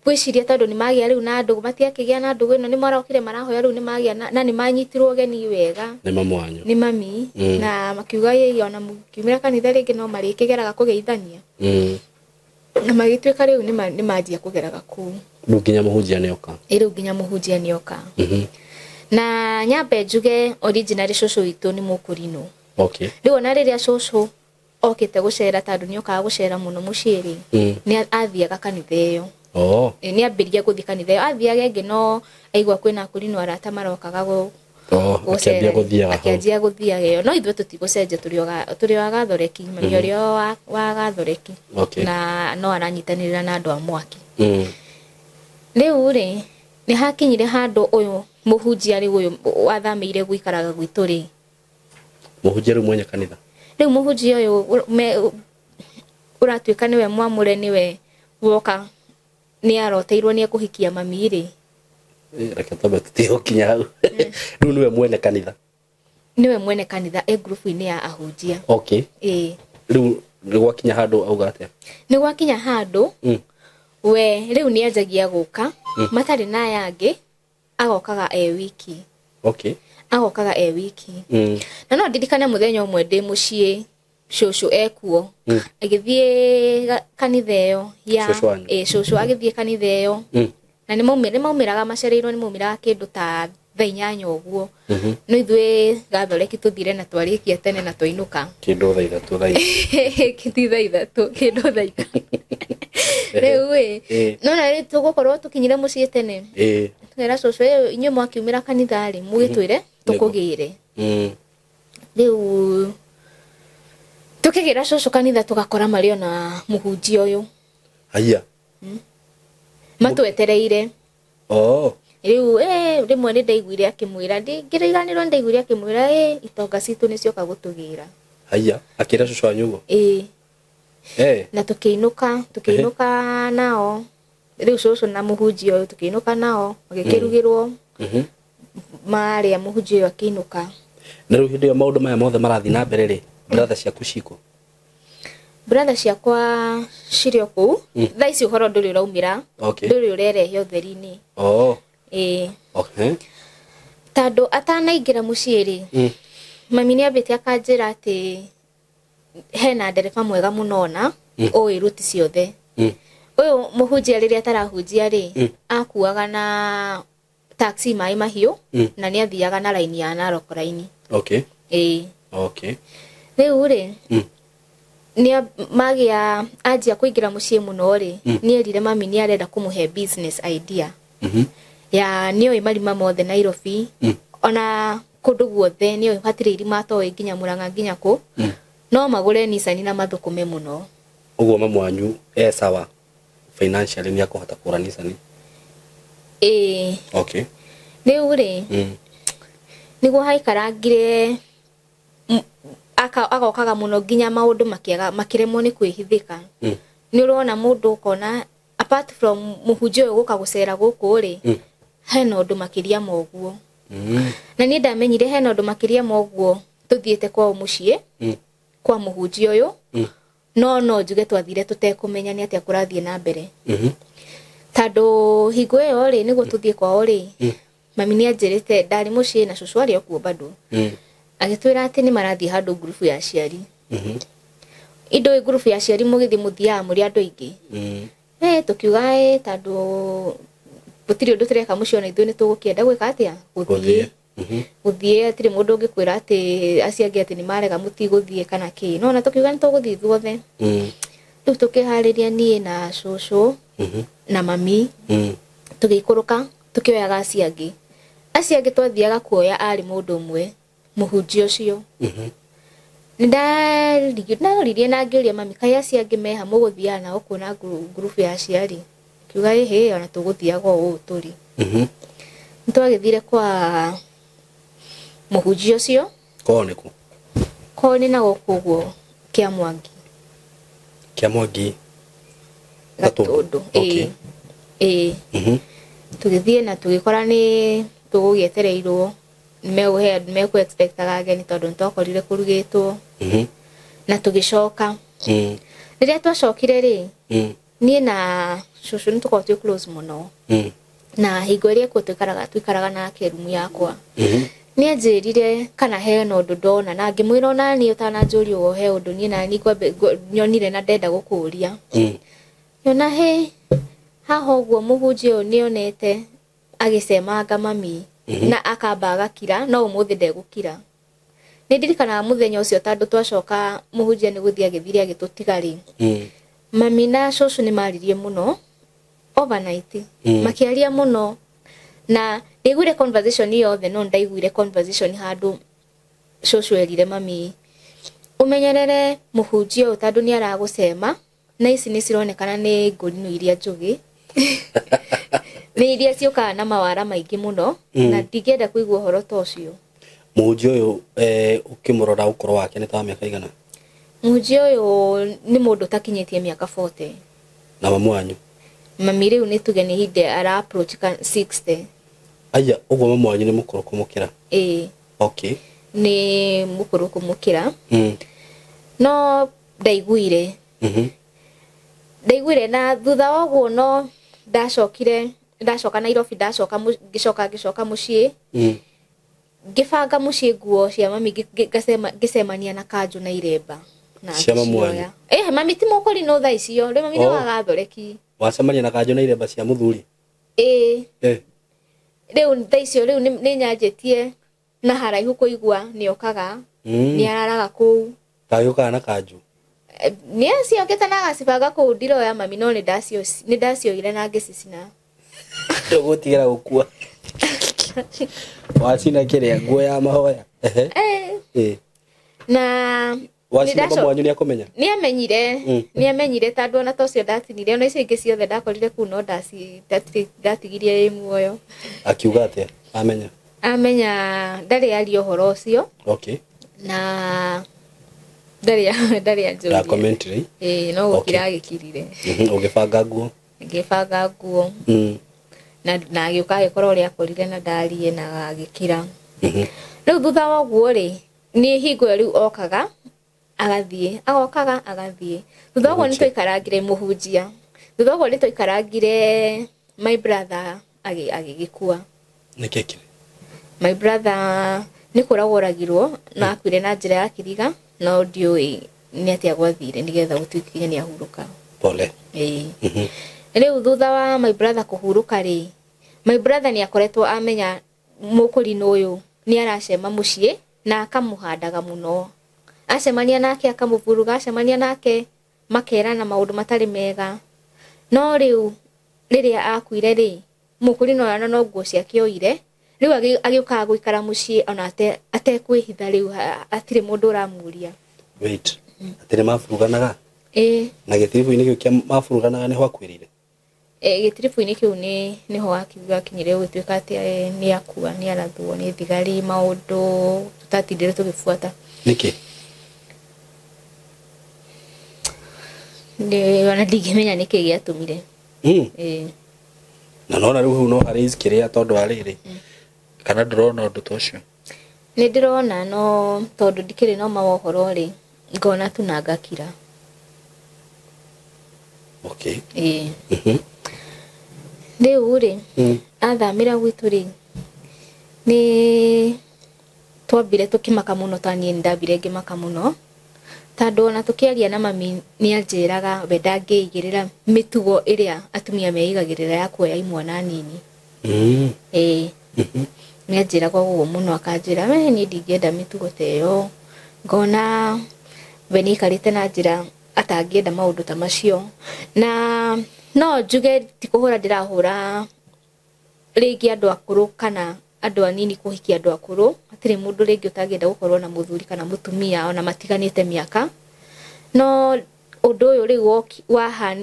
gwĩciria tondũ nĩ magĩa rĩu na ndũgũ, matiakĩgĩa na ndũgũ ĩno, nĩ marokire marahoya rĩu nĩ magĩa na nĩ manyitirwo ũgeni wega. Nĩ mamu wanyu. Nĩ mami, na makiuga ĩ ona mũkiumĩra kanitha rĩngĩ no marĩkĩgeraga kũgeithania. Na magĩtuĩka rĩu nĩ manjia kũgeraga kũu. Rĩu nginya mũhunjia nĩoka. Rĩu nginya mũhunjia nĩoka. Na nyambe njuge originally cũcũ witũ nĩ mũkũrinũ. Okay. Rĩu ona rĩrĩa cũcũ okĩte gũcera, tondũ nĩokaga gũcera mũno mũciĩ rĩ, nĩ athiaga kanitha ĩyo. Oh. Nĩ ambĩrĩria gũthiĩ kanitha ĩyo, athiaga ĩngĩ no aigua kwĩna akũrinũ arata marokaga Oh, akĩambia gũthiaga hau. Akĩanjia gũthiaga ĩyo, no ithuĩ tũtigũcenjia, tũrĩ o agathoreki, mami ũrĩa wa gathoreki. Okay. Na no aranyitanĩrĩra na andũ a mwaki. Rĩu rĩ, nĩ hakinyire handũ ũyũ mũhunjia rĩu ũyũ wathamĩire gũikaraga gwitũ rĩ. Mũhunjia rĩu mwenye kanitha. Rĩu mũhunjia ũyũ ũratuĩka nĩwe mwamũre, nĩwe woka, nĩ aroteirwo nĩ ekũhikia mami rĩ. Reke twambe tũtigũkinya hau. Rĩu nĩwe mwene kanitha. Nĩwe mwene kanitha, e ngurubu-inĩ ya ahunjia. Okay. Ĩĩ. Rĩu nĩ gwakinya handũ auga atĩa? Nĩ gwakinya handũ we rĩu nĩ anjagia gũka matarĩ na aya angĩ, agokaga e wiki. Okay. Agokaga e wiki. Na no ndirikane mũthenya ũmwe ndĩ mũciĩ, cũcũ ekuo, agĩthiĩ kanitha ĩyo ya Cũcũ wanyu. Ĩ, cũcũ agĩthiĩ kanitha ĩyo. Na nĩ maumĩraga macereirwo, nĩ maumĩraga kĩndũ ta thaa 8 ũguo. No ithuĩ gathoreki tũthire na twarĩkia tene na twainũka. Kĩndũ thaa 3 thaa 4. Kĩndũ thaa 3, kĩndũ thaa 3. Rĩu ĩ, no na rĩu tũgũkorwo tũkinyire mũciĩ tene. Tũkera cũcũ, ĩ, inyuĩ mwakiumĩra kanitha rĩ, mũgĩtwĩre tũkũgĩre. Rĩu tũkĩgĩra cũcũ kanitha, tũgakora marĩ ona mũhunjia ũyũ. Haiya. Matwetereire. Oh. Rĩu rĩmwe nĩ ndaiguire akĩmwĩra, ndingĩriganĩrwo, nĩ ndaiguire akĩmwĩra, ĩ, itonga citũ nĩcioka gũtũgĩra. Haiya, akĩra cũcũ wanyu ũguo? Ĩ. Eh. Na tũkĩinũka nao. Rĩu cũcũ na mũhunjia ũyũ tũkĩinũka nao, magĩkĩrugĩrwo. Marĩa mũhunjia ũyũ akĩinũka. Na rĩu hĩndĩ ĩyo maũndũ maya mothe marathiĩ na mbere rĩ, brother ciaku ciko? Brother ciakwa cirĩ o kũu. Thaa ici ũhoro ndũrĩ ũraumĩra. Okay. Ndũrĩ ũrerehe ũtheri-inĩ. Oh. Ĩ. Okay. Tondũ atanaingĩra mũciĩ rĩ, mami nĩ ambĩte akanjĩra atĩ hena ndereba mwega mũno ona ũĩ ruti ciothe. Ũyũ mũhunjia rĩrĩa atarahunjia rĩ, akuaga na taxi maĩ mahiũ, na nĩ athiaga na raini ya Narok raini. Okay. Ĩ. Okay. Rĩu rĩ, nĩ magĩa anjia kũingĩra mũciĩ mũno rĩ, nĩ erire mami nĩ arenda kũmũhe business idea. Ya nĩoĩ marima mothe Nairobi, ona kũndũ guothe nĩoĩ, hatirĩ irima atoĩ, nginya Murang'a nginya kũ. No magũre Nissan na mathũkũme mũno. Ũguo mamu wanyu e sawa financially, nĩ akũhota kũgũra Nissan? Ĩ. Okay. Rĩu rĩ, nĩguo haikarangire, agokaga mũno nginya maũndũ makĩaga, makĩremwo nĩ kwĩhithĩka. Nĩ ũrona mũndũ ũkona apart from mũhunjia ũyũ gũka gũcera gũkũ rĩ, hena ũndũ makĩria ma ũguo. Na niĩ ndamenyire hena ũndũ makĩria ma ũguo tũthiĩte kwao mũciĩ, kwa mũhunjia ũyũ. No njuge twathire tũtekũmenya nĩ atĩa kũrathiĩ na mbere. Tondũ hingo ĩyo rĩ, nĩguo tũthiĩ kwao rĩ, mami nĩ anjĩrĩte, ndarĩ mũciĩ na cũcũ arĩ o kuo bado. Agĩtwĩra atĩ nĩ marathiĩ handũ ngurubu ya aciari. Indo ngurubu ya aciari mũgĩthiĩ mũthiaga mũrĩ andũ aingĩ. Tũkiuga tondũ gũtirĩ ũndũ tũreka mũciĩ, ona ithuĩ nĩ tũgũkĩenda gwĩka atĩa? Gũthiĩ. Gũthiĩ hatirĩ mũndũ ũngĩkwĩra atĩ acio angĩ atĩ nĩ marega mũtigũthiĩ kana kĩ. No ona tũkiuga nĩ tũgũthiĩ ithuothe. Rĩu tũkĩharĩria niĩ na cũcũ na mami, tũgĩikũrũka tũkĩoyaga acio angĩ. Acio angĩ twathiaga kuoya arĩ mũndũ ũmwe, mũhunjia ũcio. Nĩ ndaroririe na ngĩũria mami, kaĩ acio angĩ meha mũgũthiaga nao kuona ngurubu ya aciari? Kiuga ĩhĩ, ona tũgũthiaga o ũũ tũrĩ. Nĩ twagĩthire kwa mũhunjia ũcio. Kwao nĩ kũ? Kwao nĩ na gũkũ ũguo Kĩa Mwangi. Kĩa Mwangi. Gatũndũ. Okay. Ĩ. Tũgĩthiĩ na tũgĩkora nĩ tũgũgĩetereirwo, nĩ mekũ expectaga ageni tondũ nĩ twakorire kũrugĩtwo. Na tũgĩcoka. Rĩrĩa twacokire rĩ, niĩ na cũcũ nĩ tũkoragwo twĩ close mũno. Na hingo ĩrĩa ekuo tũikaraga nake rumu yakwa. Nĩ anjĩrire kana hena ũndũ ndona, na ngĩmwĩra ona niĩ ũtananjũria ũguo he ũndũ niĩ na niĩ nyonire na ndenda gũkũria. Nyona he Haha ũguo mũhunjia ũyũ nĩonete agĩcemanga mami na akamba agakira, no ũmũthĩ ndegũkira. Nĩ ndirikanaga mũthenya ũcio tondũ twacoka mũhunjia nĩ gũthiĩ agĩthire agĩtũtiga rĩ. Mami na cũcũ nĩ maririe mũno overnight. Makĩaria mũno na ndaiguire conversation yothe, no ndaiguire conversation handũ cũcũ erire mami ũmenyerere mũhunjia ũyũ tondũ nĩ aragũcema, na ici nĩ cironekana nĩ ngũrinũ iria njũgĩ nĩ iria ciũkaga na mawara maingĩ mũno na ndingĩenda kũigua ũhoro ta ũcio. Mũhunjia ũyũ ũkĩmũrora ũkũrũ wake nĩ ta wa mĩaka igana? Mũhunjia ũyũ nĩ mũndũ ũtakinyĩtie mĩaka 40. Na mamu wanyu? Mami rĩu nĩ tuge nĩ ihinda ara approach 60. Aya, ũguo mamu wanyu nĩ mũkũrũ kũmũkĩra? Ĩĩ. Okay. Nĩ mũkũrũ kũmũkĩra. No ndaiguire. Ndaiguire na thutha wa ũguo no ndacokire, ndacoka Nairobi, ndacoka ngĩcoka mũciĩ. Ngĩbanga mũciĩ nguo cia mami, ngĩcemania na kanjũ na iremba. Na Cia mamu wanyu? ngĩcioya. Mami ti mũkũri no thaa icio, rĩu mami nĩ wagathoreki. Wacemania na kanjũ na iremba cia mũthuri? Ĩĩ. Rĩu thaa icio rĩu nĩ nyanjĩtie na haraihu kũigua nĩokaga, nĩararaga kũu. Kagĩũkaga na kanjũ? Nĩ aciokete na agacibanga kũu ndiroya mami, no nĩ ndacioire na ngĩcicina. Ndũgũtigĩra gũkua. Wacina kĩrĩa nguo ya mahoya. Na wacina mamu wanyu nĩakũmenya? Nĩamenyire, nĩamenyire tondũ ona ta ũcio ndatinire, ona icio ingĩ ciothe ndakorire kũu no ndatigirie ĩ muoyo. Akiuga atĩa? Amenya? Amenya ndarĩ aria ũhoro ũcio. Okay. Na ndarĩ anjũria. Da commentary. Ĩĩ, no gũkira agĩkirire. Ũgĩbanga nguo? Ngĩbanga nguo. Na agĩũka agĩkora ũrĩa akorire na ndarie na agĩkira. Rĩu thutha wa ũguo rĩ, nĩ hingo ĩyo rĩu okaga agathiĩ, agokaga agathiĩ. Thutha ũguo nĩ twaikarangire mũhunjia. Thutha ũguo nĩ twaikarangire my brother agĩgĩkua. Nĩkĩ kĩrĩ? My brother nĩ kũragwo oragirwo na akuire na njĩra ya kiriga, no ndiũĩ nĩ atĩa gwathire nĩgetha gũtuĩke nĩ ahurũka. Pole. Ĩĩ. Rĩu thutha wa my brother kũhurũka rĩ, my brother nĩ akoretwo amenya mũkũrinũ ũyũ nĩ aracema mũciĩ na akamũhandaga mũno. Acemania nake akamũburuga, acemania nake makerana maũndũ matarĩ mega. No rĩu rĩrĩa akuire rĩ, mũkũrinũ ũyũ no nguo ciake oire, rĩu agĩũkaga gũikara mũciĩ ona atekwĩhitha rĩu hatirĩ mũndũ ũramũria. Wait. Atĩ nĩ maburuganaga? Ĩĩ. Na gĩtiribũ-inĩ kĩu kĩa maburuganaga nĩho akuĩrĩire? Gĩtiribũ-inĩ kĩu nĩho akinyire gũtuĩka atĩ nĩ akua, nĩ arathwo nĩ thigari, maũndũ tũtatindire tũgĩbuata. Nĩkĩ? Nĩ ona ndingĩmenya nĩkĩ gĩatũmire. Ĩĩ. Na nona rĩu hau no harĩ kĩrĩa tondũ wa rĩrĩ. Kana ndũrona ũndũ ta ũcio? Nĩ ndĩrona no tondũ ndikĩrĩ na ũma wa ũhoro rĩ, ngona tu na ngakira. Okay. Ĩĩ. Rĩu rĩ, athamĩra gwitũ rĩ, nĩ twambire tũkĩmaka mũno, ta niĩ nĩ ndambire ngĩmaka mũno. Tondũ ona tũkĩaria na mami nĩ anjĩraga we ndangĩigĩrĩra mĩtugo ĩrĩa atumia meigagĩrĩra ya kuoya imwana nini. Ĩĩ. Nĩ anjĩraga ũguo mũno, akanjĩra we niĩ ndingĩenda mĩtugo ta ĩyo. Ngona we nĩ aikarĩte na njĩra atangĩenda maũndũ ta macio. Na no njuge ti kũhũra ndĩrahũra rĩngĩ andũ akũrũ kana andũ anini kũhikia andũ akũrũ, hatirĩ mũndũ rĩngĩ ũtangĩenda gũkorwo na mũthuri kana mũtumia ona matiganĩte mĩaka. No ũndũ ũyũ rĩu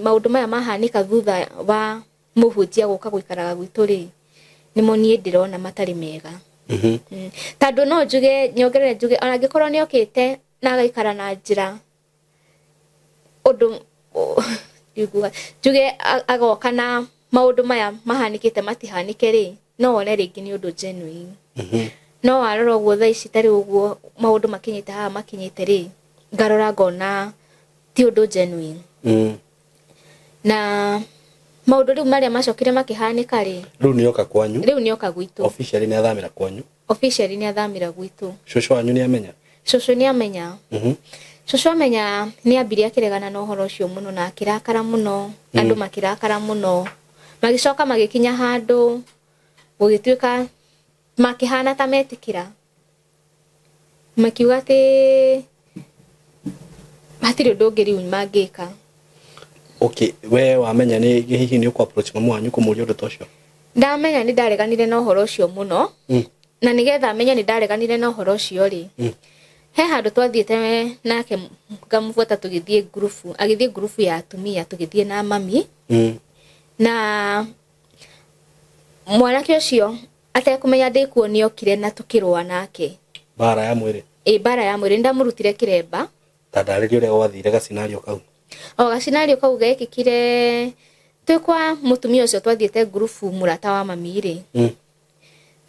maũndũ maya mahanĩka thutha wa mũhunjia gũka gũikaraga gwitũ rĩ, nĩmo niĩ ndĩrona matarĩ mega. Tondũ no njuge, nyongerere njuge, ona angĩkorwo nĩ okĩte na agaikara na njĩra ũndũ, njuge agoka na maũndũ maya mahanĩkĩte matihanĩke rĩ, no wone rĩngĩ nĩ ũndũ genuine. No warora ũguo thaa ici tarĩ ũguo maũndũ makinyĩte haha makinyĩte rĩ, ngarora ngona ti ũndũ genuine. Na maũndũ rĩu marĩa macokire makĩhanĩka rĩ, Rĩu nĩoka kwanyu? Rĩu nĩoka gwitũ. Officially nĩ athamĩra kwanyu? Officially nĩ athamĩra gwitũ. Cũcũ wanyu nĩ amenya? Cũcũ nĩ amenya. Cũcũ amenya nĩ ambire akĩregana na ũhoro ũcio mũno na akĩrakara mũno, andũ makĩrakara mũno. Magĩcoka magĩkinya handũ gũgĩtuĩka makĩhana ta metĩkĩra, makiuga atĩ hatirĩ ũndũ ũngĩ rĩu mangĩka. Okay, we wamenya nĩ hihi nĩ ũkũ approach mamu wanyu kũmũria ũndũ ta ũcio? Ndamenya nĩ ndareganire na ũhoro ũcio mũno. Na nĩgetha menye nĩ ndareganire na ũhoro ũcio rĩ, he handũ twathiĩte nake ngamũbuata tũgĩthiĩ ngurubu, agĩthiĩ ngurubu ya atumia tũgĩthiĩ na mami. Na mwanake ũcio atekũmenya ndĩkuo nĩokire na tũkĩrũa nake. Mbara ya mwĩrĩ? Ĩ, mbara ya mwĩrĩ. Nĩndamũrutire kĩremba. Ta ndarĩria ũrĩa gwathire gacinario kau. O gacinario kau gekĩkire twĩ kwa mũtumia ũcio twathiĩte ngurubu mũrata wa mami rĩ.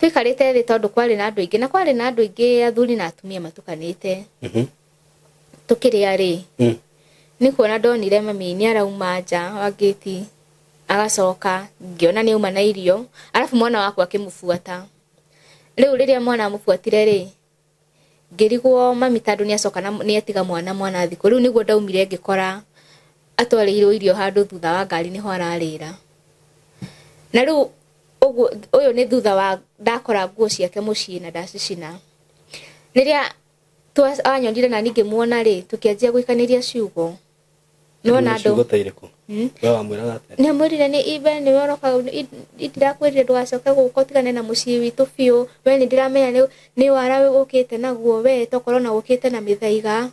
Tũikarĩte thĩ tondũ kwarĩ na andũ aingĩ, na kwarĩ na andũ aingĩ athuri na atumia matukanĩte. Tũkĩrĩa rĩ, nĩ kuona ndonire mami nĩ arauma nja wa ngĩti, agacoka ngĩona nĩ auma na irio, arabu mwana wakwa akĩmũbuata. Rĩu rĩrĩa mwana amũbuatire rĩ, ngĩrigwo mami tondũ nĩ acoka na nĩ atiga mwana mwana thikũ. Rĩu nĩguo ndaumire ngĩkora atwarĩirwo irio handũ thutha wa ngari nĩho ararĩra. Na rĩu ũguo ũyũ nĩ thutha wa ndakora nguo ciake mũciĩ na ndacicina. Rĩrĩa anyonire na niĩ ngĩmuona rĩ, tũkĩanjia gũikanĩria ciugo. Nĩwona andũ ciugo ta irĩkũ? We wamwĩraga atĩa? Nĩamwĩrire nĩ ibe nĩwe ũroka, ndirakwĩrire ndũgacoke gũka ũtigane na mũciĩ witũ biũ. We nĩ ndĩramenya nĩ wara ũkĩte naguo, we tokorwo na ũkĩte na mĩthaiga.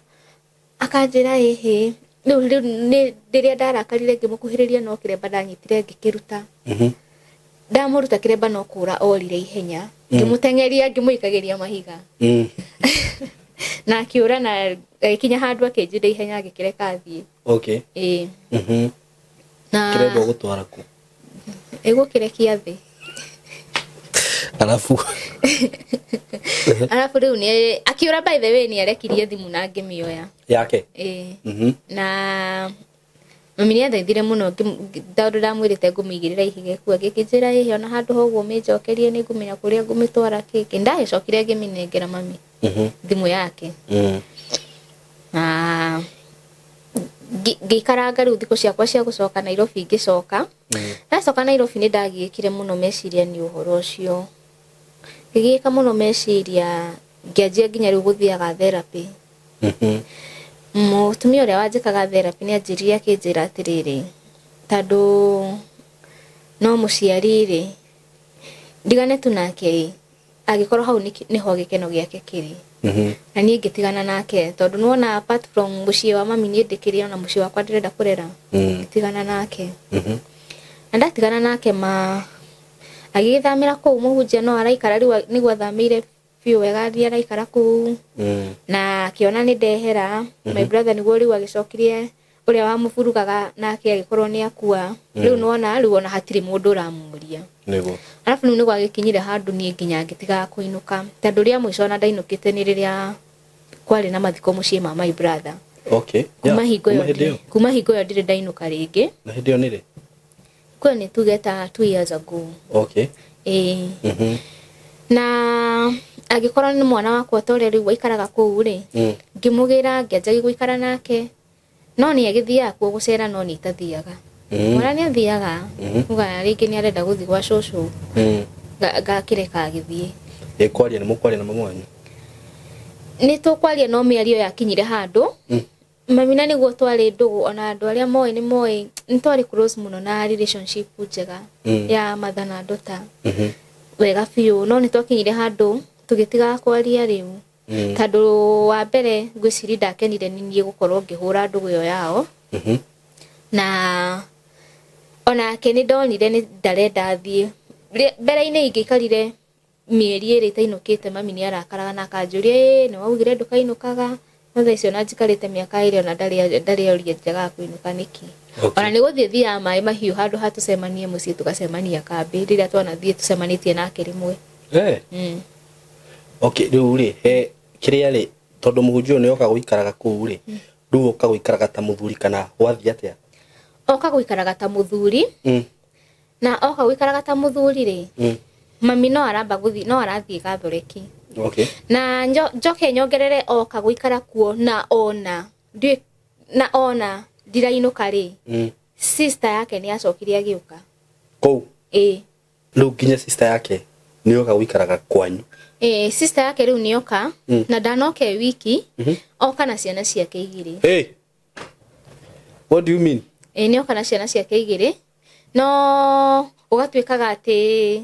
Akanjĩra ĩhĩ. Rĩu rĩu nĩ rĩrĩa ndarakarire ngĩmũkuhĩrĩria no kĩremba ndanyitire ngĩkĩruta. Ndamũruta kĩremba no kũra orire ihenya. Ngĩmũteng'eria ngĩmũikagĩria mahiga. Na akĩũra na agĩkinya handũ akĩnjĩra ihenya agĩkĩreka athiĩ. Okay. Ĩĩ. Na Kĩremba ũgũtwara kũ? Ĩgũkĩrekia thĩ. Arabu. Arabu rĩu nĩ akiũra, by the way nĩ arekirie thimũ na ngĩmĩoya. Yake? Ĩĩ. Na mami nĩ athaithire mũno tondũ ndamwĩrĩte ngũmĩigĩrĩra ihiga ĩkue, agĩkĩnjĩra ĩhĩ ona handũ ha ũguo ũmĩnjokerie nĩ ngũmenya kũrĩa ngũmĩtwara kĩngĩ. Ndagĩcokire ngĩmĩnengera mami thimũ yake. Na ngĩikaranga rĩu thikũ ciakwa cia gũcoka Nairobi ngĩcoka. Ndacoka Nairobi nĩ ndagiĩkire mũno meciria nĩ ũhoro ũcio. Ngĩgiĩka mũno meciria ngĩanjia nginya rĩu gũthiaga therapy. Mũtumia ũrĩa wanjĩkaga therapy nĩ anjĩrire akĩnjĩra atĩrĩrĩ, tondũ no mũciari rĩ, ndigane tu nake ĩ, angĩkorwo hau nĩho gĩkeno gĩake kĩrĩ. Na niĩ ngĩtigana nake tondũ nĩwona apart from mũciĩ wa mami niĩ ndĩkĩrĩ ona mũciĩ wakwa ndĩrenda kũrera. Ngĩtigana nake. Na ndatigana nake ma agĩgĩthamĩra kũu mũhunjia no araikara rĩu nĩguo athamĩire biũ wega nĩ araikara kũu. Na akĩona nĩ ndehera. My brother nĩguo rĩu agĩcokirie ũrĩa wamũburugaga nake agĩkorwo nĩ akua. Rĩu nĩwona rĩu ona hatirĩ mũndũ ũramũria. Nĩguo. Arabu rĩu nĩguo agĩkinyire handũ niĩ nginya ngĩtigaga kũinũka. Tondũ rĩa mũico ona ndainũkĩte nĩ rĩrĩa kwarĩ na mathiko mũciĩ ma my brother. Okay. Kuma hingo ĩyo kuma hingo ĩyo ndirĩ ndainũka rĩngĩ. Na hĩndĩ ĩyo nĩ rĩ? Kwa nĩ tuge ta 2 years ago. Okay. Ĩĩ. Na angĩkorwo nĩ mwana wakwa ta ũrĩa rĩu waikaraga kũu rĩ, ngĩmũgĩra ngĩanjagia gũikara nake. No nĩ agĩthiaga kuo gũcera no niĩ itathiaga. Mwana nĩ athiaga, uga rĩngĩ nĩ arenda gũthiĩ gwa cũcũ. Ngakĩreka agĩthiĩ. Ĩ kwaria nĩ mũkwaria na mama wanyu? Nĩ tũkwaria no mĩario yakinyire handũ. Mami na nĩguo twarĩ ndũgũ ona andũ arĩa moĩ nĩ moĩ nĩ twarĩ close mũno na relationship njega ya mother na daughter. Wega biũ no nĩ twakinyire handũ tũgĩtiga kwaria rĩu. Tondũ wa mbere ngwĩciria ndakenire nĩ niĩ gũkorwo ngĩhũra ndũgũ ĩyo yao. Na onake nĩ ndonire nĩ ndarenda thiĩ. Mbere-inĩ ingĩikarire mĩeri ĩrĩ itainũkĩte mami nĩ arakaraga na akanjũria ĩ nĩ waugire ndũkainũkaga. No thaa icio ona njikarĩte mĩaka ĩrĩ ona ndarĩ oria njagaga kũinũka nĩkĩ. Ona nĩ gũthiĩ thiaga maĩ mahiũ handũ ha tũcemanie mũciĩ tũgacemania kambĩ rĩrĩa twanathiĩ tũcemanĩtie nake rĩmwe. Okay, rĩu rĩ, he kĩrĩa rĩ, tondũ mũhunjia ũyũ nĩ oka gũikaraga kũu rĩ, rĩu oka gũikaraga ta mũthuri kana gwathiĩ atĩa? Oka gũikaraga ta mũthuri. Na oka gũikaraga ta mũthuri rĩ, mami no aramba gũthiĩ, no arathiĩ Gathoreki. Okay. Na njoke nyongerere oka gũikara kuo na ona ndiũĩ, na ona ndirainũka rĩ, sister yake nĩ acokire agĩũka. Kũu? Ĩĩ. Rĩu nginya sister yake nĩoka gũikaraga kwanyu? Ĩĩ, sister yake rĩu nĩoka. Na ndanoka e wiki, oka na ciana ciake igĩrĩ. Hey. What do you mean? Ĩĩ, nĩoka na ciana ciake igĩrĩ, no ũgatuĩkaga atĩ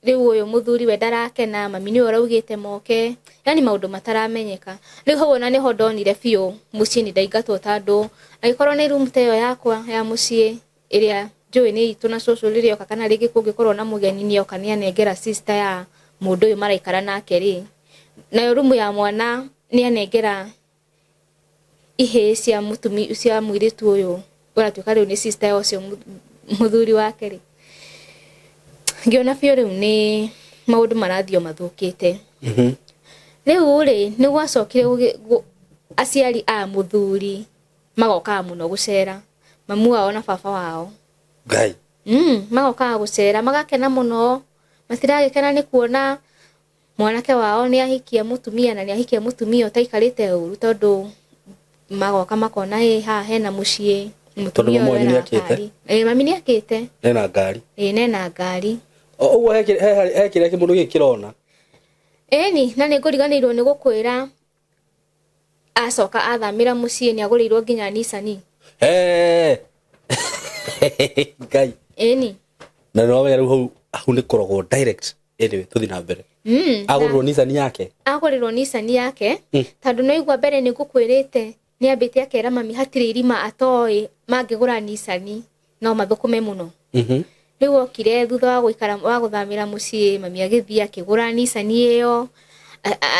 rĩu ũyũ mũthuri we ndarakena, mami nĩwe ũraugĩte moke, yani maũndũ mataramenyeka. Rĩu hau ona nĩho ndonire biũ mũciĩ nĩ ndaingatwo, tondũ angĩkorwo nĩ rumu ta ĩyo yakwa ya mũciĩ ĩrĩa njũĩ nĩ itũ na cũcũ rĩrĩa oka, kana rĩngĩ kũngĩkorwo na mũgeni nĩoka nĩanengera sister ya mũndũ ũyũ maraikara nake rĩ, nayo rumu ya mwana nĩanengera ihĩĩ cia mũtumi cia mũirĩtu ũyũ ũratuĩka rĩu nĩ sister ya ũcio mũthuri wake rĩ, ngĩona biũ rĩu nĩ maũndũ marathiĩ o mathũkĩte. Rĩu rĩ, nĩ gwacokire aciari a mũthuri magokaga mũno gũcera, mamu wao na baba wao. Ngai. Magokaga gũcera, magakena mũno, matiragĩkena nĩ kuona mwanake wao nĩ ahikia mũtumia, na nĩ ahikia mũtumia ũtaikarĩte ũru, tondũ magoka makona ĩ haha hena mũciĩ, Tondũ mũtumia mami ũyũ wanyu ena nĩakĩte? ngari. Ĩ, mami nĩ akĩte. Ena ngari. Ĩ, nena ngari. O ũguo he kĩrĩa kĩmũndũ gĩkĩ kĩrona. Ĩni, na nĩ ngũriganĩirwo nĩ gũkwĩra, acoka athamĩra mũciĩ nĩ agũrĩirwo nginya Nissan. Hey. Ngai. Ĩni. Na nĩ wamenya rĩu hau nĩ kũrogwo direct. Anyway, tũthiĩ na mbere. Agũrĩrwo Nissan yake. Agũrĩrwo Nissan yake, tondũ no igua mbere nĩ ngũkwĩrĩte nĩ ambĩte akera mami hatirĩ irima atoĩ mangĩgũra Nissan no mathũkũme mũno. Rĩu okire thutha wa gũikara wa gũthamĩra mũciĩ, mami agĩthiĩ akĩgũra Nissan ĩyo.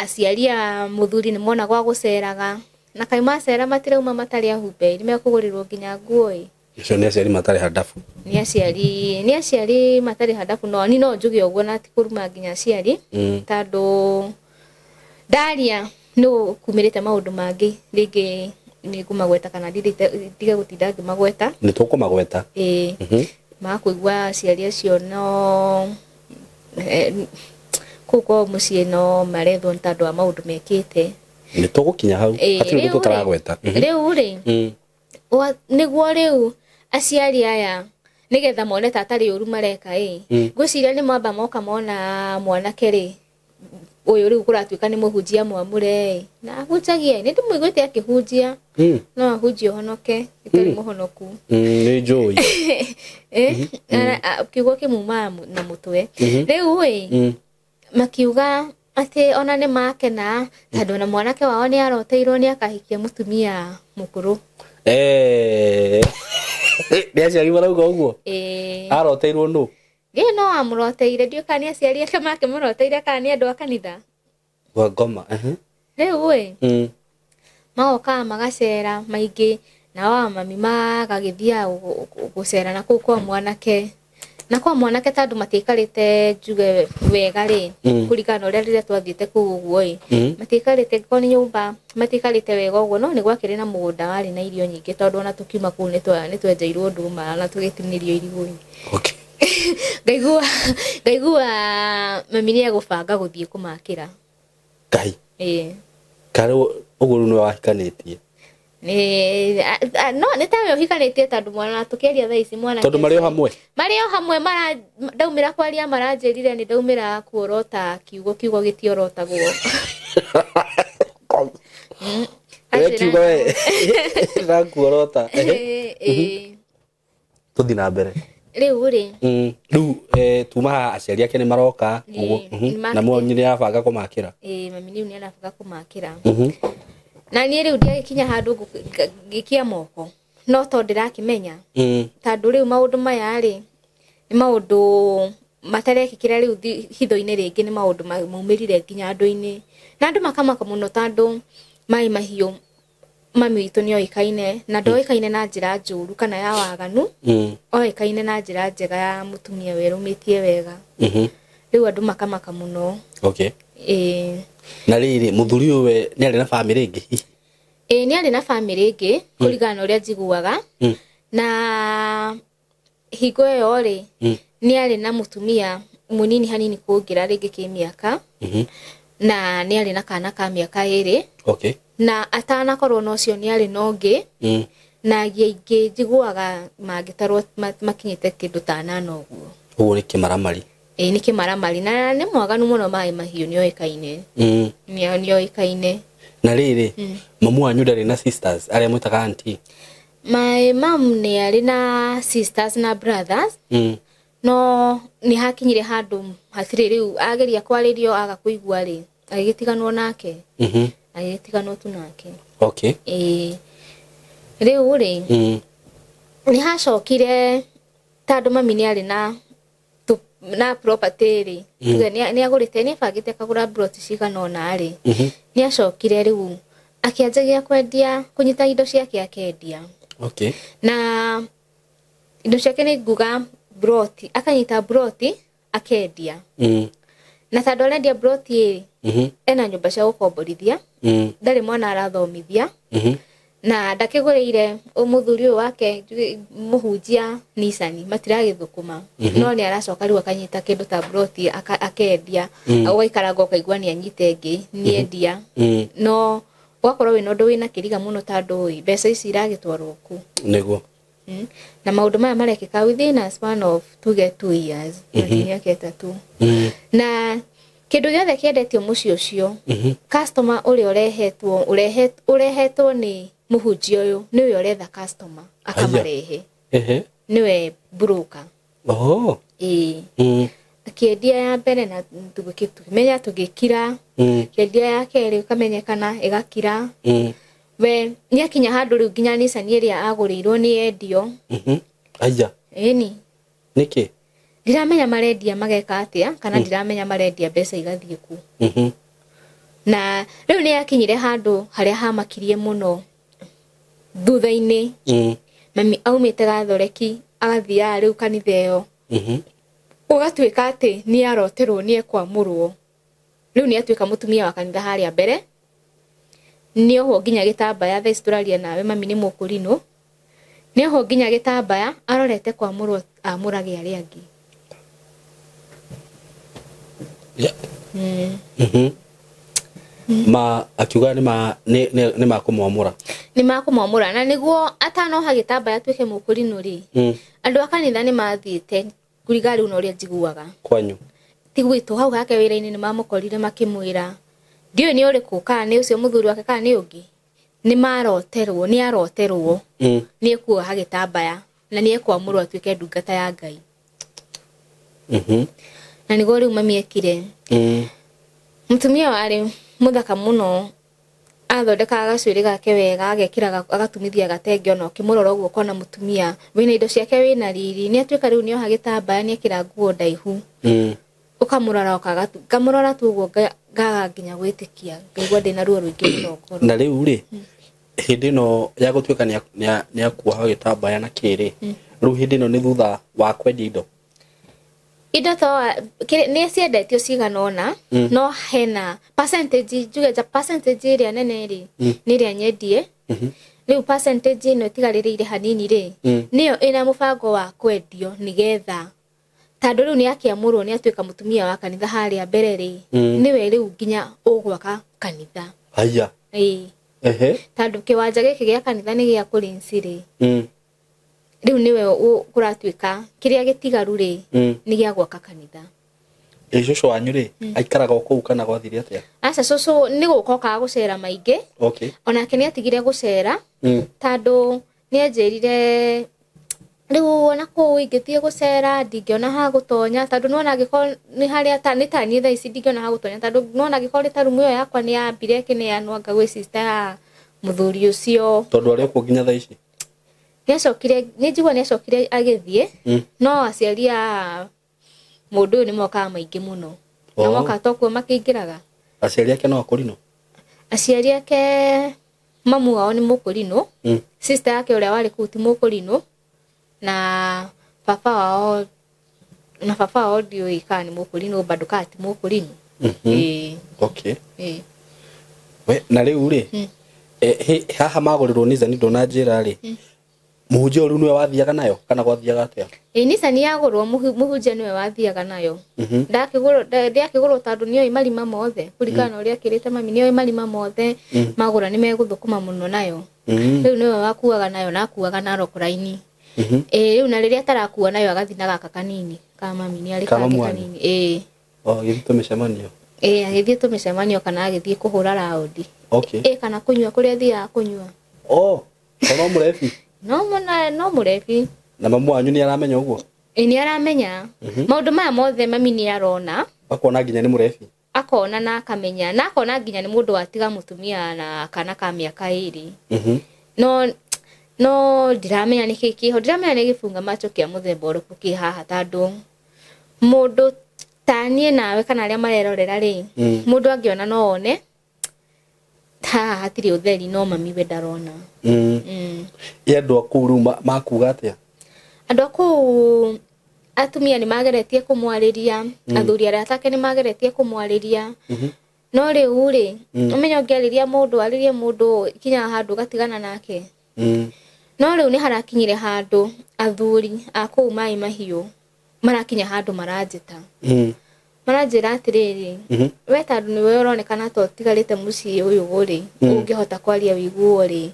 Aciari a mũthuri nĩ mona gwa gũceraga, na kaĩ macera matirauma matarĩ ahumbe, nĩ mekũgũrĩrwo nginya nguo ĩ. Acio nĩ aciari matarĩ handabu. Nĩ aciari matarĩ handabu, no ni no njuge ũguo na ti kũruma nginya aciari, tondũ ndaria nĩ kumĩrĩte maũndũ mangĩ rĩngĩ nĩ ngũmagweta kana ndige gũtinda ngĩmagweta. Nĩ tũkũmagweta. Ĩĩ. Makũigua aciari acio no kũu kwao mũciĩ no marethwo nĩ tondũ wa maũndũ mekĩte. Nĩ tũgũkinya hau. Ĩĩ, Hatirĩ ũndũ rĩu rĩ- tũtaragweta. Rĩu rĩ, nĩguo rĩu aciari aya nĩgetha mone ta atarĩ ũru mareka ĩ, ngwĩciria nĩ mwamba moka mona mwanake rĩ, ũyũ rĩu kũratuĩka nĩ mũhunjia mwamũre ĩ, na ahunjagia, nĩ ndĩmũiguĩte akĩhunjia. No ahunjie ũhonoke ĩtarĩ mũhonoku. Nĩ njũĩ. Kiugo kĩmumaga na mũtwe. Rĩu ĩ, makiuga atĩ ona nĩ makena tondũ ona mwanake wao nĩ aroteirwo nĩ akahikia mũtumia mũkũrũ. Eh. Nĩ aciari marauga ũguo? Ĩĩ. Aroteirwo nũ? Ĩ, no amũroteire, ndiũĩ kana nĩ aciari ake makĩmũroteire kana nĩ andũ a kanitha. Gwa ngoma. Rĩu ĩ, magokaga magacera maingĩ, nao a mami magagĩthiaga gũcera na kũu kwa mwanake, na kwa mwanake tondũ matiikarĩte njuge wega rĩ, kũringana na ũrĩa rĩrĩa twathiĩte kũu ũguo ĩ, matiikarĩte korwo nĩ nyũmba matiikarĩte wega ũguo, no nĩ gwakĩrĩ na mũgũnda warĩ na irio nyingĩ, tondũ ona tũkiuma kũu nĩ twenjeirwo ndũma na tũgĩtinĩrio irigũ ĩ. Ngaigua mami nĩ egũbanga gũthiĩ kũmakĩra. Ngai. Ĩĩ. Karĩ ũguo rĩu nĩwe wahikanĩtie? Nĩ no nĩ tawe ũhikanĩtie, tondũ mwana tũkĩaria thaa ici mwanake Tondũ marĩ o hamwe? Marĩ o hamwe. Mara ndaumĩra kwaria maranjĩrire nĩ ndaumĩra kuorota kiugo, kiugo gĩtiorotagwo. We kiugo we ndakuorota. Ĩĩ. Tũthiĩ na mbere. Rĩu rĩ, Rĩu tuma haha aciari ake nĩ maroka ũguo. Ĩĩ, nĩ Na mwanyu nĩ arabanga kũmakĩra. Ĩĩ, mami rĩu nĩ arabanga kũmakĩra, na niĩ rĩu ndiagĩkinya handũ ngĩkia moko, no to ndĩrakĩmenya, tondũ rĩu maũndũ maya rĩ, nĩ maũndũ matarekĩkĩra rĩu hitho-inĩ rĩngĩ, nĩ maũndũ maumĩrire nginya andũ-inĩ, na andũ makamaka mũno, tondũ maĩ mahiũ mami witũ nĩ oĩkaine, na ndoĩkaine na njĩra njũru kana ya waganu, oĩkaine na njĩra njega ya mũtumia werũmĩtie wega. Rĩu andũ makamaka mũno. Ĩĩ. Na rĩrĩ, mũthuri ũyũ we nĩ arĩ na bamĩrĩ ĩngĩ hihi? Ĩĩ, nĩ arĩ na bamĩrĩ ĩngĩ kũringana na ũrĩa njiguaga, na hingo ĩyo rĩ, nĩ arĩ na mũtumia mũnini hanini kũngĩra rĩngĩ kĩmĩaka, na nĩ arĩ na kana ka mĩaka 2. Na atanakorwo na ũcio nĩ arĩ na ũngĩ. Na agia aingĩ njiguaga mangĩtarwo makinyĩte kĩndũ ta 8 ũguo. Ũguo nĩ kĩmaramari. Ĩĩ nĩ kĩmaramari na nĩ mwaganu mũno maĩ mahiũ nĩoĩkaine. Nĩoĩkaine. Na rĩrĩ, mamu wanyu ndarĩ na sisters arĩa mwĩtaga auntie? My mom nĩ arĩ na sisters na brothers. No nĩ hakinyire handũ hatirĩ rĩu ageria kwarĩrio aga kũigua rĩ, agĩgĩtiganwo nake. Agĩgĩtiganwo tu nake. Okay. Ĩĩ. Rĩu rĩ, nĩ hacokire tondũ mami nĩ arĩ na property rĩ, tuge nĩ agũrĩte, nĩ abangĩte akagũra plot cigana ũna rĩ, nĩ acokire rĩu akĩanjagia kwendia, kũnyita indo ciake akendia. Okay. Na indo ciake nĩ nguga plot, akanyita plot akendia. Na tondũ arendia plot ĩ, ena nyũmba cia gũkomborithia, ndarĩ mwana arathomithia, na ndakĩgũrĩire mũthuri ũyũ wake mũhunjia Nissan, matiragĩthũkũma. No nĩ aracoka rĩu akanyita kĩndũ ta plot akendia, ũgaikaranga ũkaigua nĩ anyita ĩngĩ, nĩ endia. No ũgakorwo wĩna ũndũ wĩna kĩriga mũno tondũ ĩ, mbeca ici iragĩtwarwo kũ? Nĩguo. Na maũndũ maya marekĩka within a span of tuge 2 years, na ti mĩaka 3. Na kĩndũ gĩothe kĩendetio mũciĩ ũcio, customer ũrĩa ũrehetwo nĩ mũhunjia ũyũ, nĩwe ũretha customer akamarehe. Nĩwe broker. Oh. Ĩĩ. Akĩendia ya mbere na tũgĩkĩmenya tũgĩkira. Akĩendia ya kerĩ ũkamenyekana ĩgakira. We nĩakinya handũ rĩu nginya Nissan ĩrĩa agũrĩirwo nĩ yendio. Aya. Ĩni. Nĩkĩ? Ndiramenya marendia mageka atĩa kana ndiramenya marendia mbeca igathiĩ kũ. Na rĩu nĩ yakinyire handũ harĩa hamakirie mũno thutha-inĩ. Mami aumĩte Gathoreki agathiaga rĩu kanitha ĩyo. Ũgatuĩka atĩ nĩ aroterwo nĩ ekwamũrwo. Rĩu nĩ atuĩka mũtumia wa kanitha harĩa mbere. Nĩ ohwo nginya gĩtambaya thaa ici tũraria nawe mami nĩ mũkũrinũ. Nĩ ohwo nginya gĩtambaya arorete kwamũrwo amũrage arĩa angĩ. Yeah. Ma akiuga nĩ ma kũmwamũra. Nĩ ma kũmwamũra na nĩguo atanoha gĩtambaya atuĩke mũkũrinũ rĩ. Andũ a kanitha nĩ mathiĩte kũringana rĩu na ũrĩa njiguaga. Kwanyu. Ti gwitũ hau hake wĩra-inĩ nĩ mamũkorire makĩmwĩra ndiũĩ nĩ ũrĩkũ kana nĩ ũcio mũthuri wake kana nĩ ũngĩ. Nĩ maroterwo, nĩ aroterwo. Nĩ ekuoha gĩtambaya na nĩ ekwamũrwo atuĩke ndungata ya Ngai. Na nĩguo rĩu mami ekire. Mũtumia warĩ mũthaka mũno, athondekaga gacuĩrĩ gake wega, agekĩra agatumithia gatenge ona ũkĩmũrora ũguo ũkona mũtumia wĩna indo ciake wĩna riri. Nĩ atuĩka rĩu nĩoha gĩtambaya nĩekĩra nguo ndaihu. Ũkamũrora ngamũrora tu ũguo ngaga nginya gwĩtĩkia, ngaigua ndĩna ruo rũingĩ mũno ngoro. Na rĩu rĩ, hĩndĩ ĩno ya gũtuĩka nĩ akuoha gĩtambaya na kĩrĩ, rĩu hĩndĩ ĩno nĩ thutha wa kwendia indo? Indo to nĩ ciendetio cigana ũna, no hena percentage, njuge nja percentage ĩrĩa nene rĩ, nĩ ĩrĩa nyendie. Rĩu percentage ĩno ĩtigarĩrĩire hanini rĩ, nĩyo ĩna mũbango wa kwendio nĩgetha tondũ rĩu nĩ akĩamũrwo nĩ atuĩka mũtumia wa kanitha harĩa mbere rĩ, nĩwe rĩu nginya ũgwaka kanitha. Haya. Ĩĩ. Tondũ kĩwanja gĩkĩ gĩa kanitha nĩ gĩa kũrinci rĩ. Rĩu nĩwe kũratuĩka kĩrĩa gĩtigaru rĩ, nĩ gĩa gwaka kanitha. Ĩ cũcũ wanyu rĩ, aikaraga o kũu kana gwathire atĩa? Aca, cũcũ nĩ gũka okaga gũcera maingĩ. Okay. Onake nĩ atigire gũcera, tondũ nĩ anjĩrire rĩu ona kũu ingĩthiĩ gũcera ndingĩona ha gũtonya, tondũ nĩwona angĩkorwo nĩ harĩa ta nĩ ta niĩ thaa ici ndingĩona ha gũtonya, tondũ nĩwona angĩkorwo nĩ ta rumu ĩyo yakwa nĩ yambire ĩkĩneanwo anga gwĩ sister ya mũthuri ũcio. Tondũ arĩ okuo nginya thaa ici? Nĩacokire, nĩ njigua nĩacokire agĩthiĩ, no aciari a mũndũ ũyũ nĩ mokaga maingĩ mũno. Na mokaga to kuo makĩingĩraga. Aciari ake no akũrinũ? Aciari ake mamu wao nĩ mũkũrinũ, sister yake ũrĩa warĩ kũu ti mũkũrinũ, na baba wao ndiũĩ kana nĩ mũkũrinũ bado kana ti mũkũrinũ. Ĩĩ. Okay. Ĩĩ. We, na rĩu rĩ, haha magũrĩrwo Nissan ndũnanjĩra rĩ, Mũhunjia ũyũ rĩu nĩwe wathiaga nayo kana gwathiaga atĩa? Ĩ Nissan yagũrwo mũhunjia nĩwe wathiaga nayo. Ndakĩgũrwo ndĩakĩgũrwo tondũ nĩoĩ marima mothe kũringana na ũrĩa akĩrĩte mami nĩoĩ marima mothe magũra nĩ megũthũkũma mũno nayo. Rĩu nĩwe wakuaga nayo na akuaga na rokora-inĩ. Ĩ rĩu na rĩrĩa atarakua nayo agathiĩ na gaka kanini ka mami nĩ arĩ Ka kangĩ mamu wanyu? kanini. Ĩ. Oh, gĩthiĩ tũmĩcemanio. Ĩ agĩthiĩ tũmĩcemanio kana agĩthiĩ kũhũra raũndi. Okay. Ĩ kana kũnyua kũrĩa athiaga kũnyua. Oh, to no mũrebi. No mũna no mũrebi. Na mamu wanyu nĩ aramenya ũguo? Ĩ nĩ aramenya. Maũndũ maya mothe mami nĩ arona. Akona nginya nĩ mũrebi. Akona na akamenya na akona nginya nĩ mũndũ watiga mũtumia na kana ka mĩaka 2. No ndiramenya nĩkĩ kĩho, ndiramenya nĩ gĩbunga macho kĩa mũthemba ũrĩkũ kĩ haha tondũ mũndũ ta niĩ nawe kana arĩa marerorera rĩ, mũndũ angĩona no one haha hatirĩ ũtheri no mami we ndarona. Ĩ andũ a kũu rĩu makuga atĩa? Andũ a kũu atumia nĩ mageretie kũmwarĩria, athuri arĩa atake nĩ mageretie kũmwarĩria. No rĩu rĩ, ũmenye ũngĩarĩria mũndũ arĩrie mũndũ kinya handũ ũgatigana nake. No rĩu nĩ harakinyire handũ athuri a kũu Maĩ Mahiũ marakinya handũ maranjĩta. Maranjĩra atĩrĩrĩ, we tondũ nĩwe ũronekana ta ũtigarĩte mũciĩ ũyũ rĩ, ũngĩhota kwaria wĩiguo rĩ,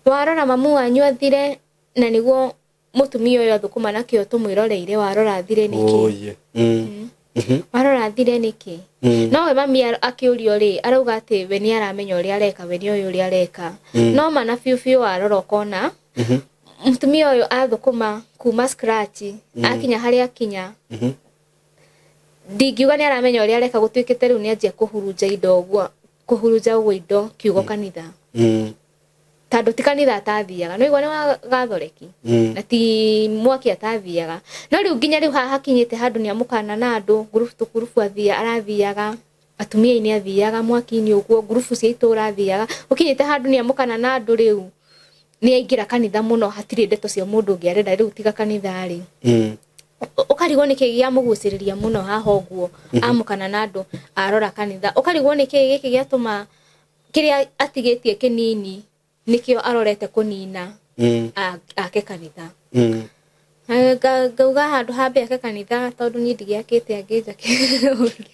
warora mamu wanyu athire na nĩguo mũtumia ũyũ athũkũma nakĩo tũmwĩroreire warora athire nĩkĩ? Warora athire nĩkĩ? No we mami akĩũrio rĩ, arauga atĩ we nĩ aramenya ũrĩa areka, we nĩoĩ ũrĩa areka. No mana biũ biũ warora ũkona mũtumia ũyũ athũkũma kuma scratch akinya harĩa akinya, ndingiuga nĩ aramenya ũrĩa areka, gũtuĩkĩte rĩu nĩ anjia kũhurunja indo ũguo, kũhurunja ũguo indo kiugo kanitha. Tondũ ti kanitha atathiaga, no igua nĩ wa gathoreki na ti mwaki atathiaga. No rĩu nginya rĩu haha hakinyĩte handũ nĩ amũkana na andũ, ngurubu tũkurubu arathiaga, atumia-inĩ athiaga, mwaki-inĩ ũguo, ngurubu cia itũũra athiaga. Ũkinyĩte handũ nĩ amũkana na andũ rĩu nĩ aingĩra kanitha mũno, hatirĩ ndeto cia mũndũ ũngĩ arenda rĩu tiga kanitha rĩ. Ũkarigwo nĩkĩ gĩamũgucĩrĩria mũno haha ũguo, amũkana na andũ arora kanitha. Ũkarigwo nĩkĩ gĩkĩ gĩatũma kĩrĩa atigĩtie kĩnini nĩkĩo arorete kũnina ake kanitha. Ngauga handũ hambe ake kanitha tondũ niĩ ndigĩakĩte angĩ njake.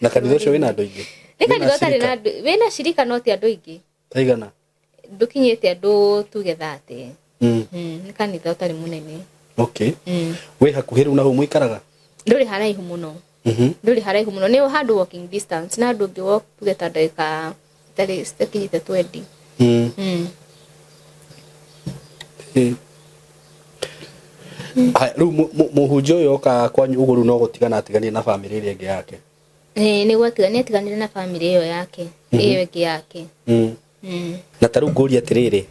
Na kanitha ũcio wĩna andũ aingĩ? Nĩ kanitha ũtarĩ na andũ, wĩna cirika no ti andũ aingĩ. Taigana? Ndũkinyĩte andũ tuge 30. Nĩ kanitha ũtarĩ mũnene. Okay. Wĩ hakuhĩ rĩu na hau mũikaraga? Ndũrĩ haraihu mũno. Ndũrĩ haraihu mũno, nĩ handũ walking distance, na andũ ũngĩ walk tuge ta ndagĩka itarĩ citakinyĩte 20. Haya, rĩu mũhunjia ũyũ oka kwanyu ũguo rĩu no gũtigana atiganire na bamĩrĩ ĩrĩa ĩngĩ yake? Ĩĩ, nĩguo atiganire na bamĩrĩ ĩyo yake, ĩyo ĩngĩ yake. Na ta rĩu ngũrie atĩrĩrĩ,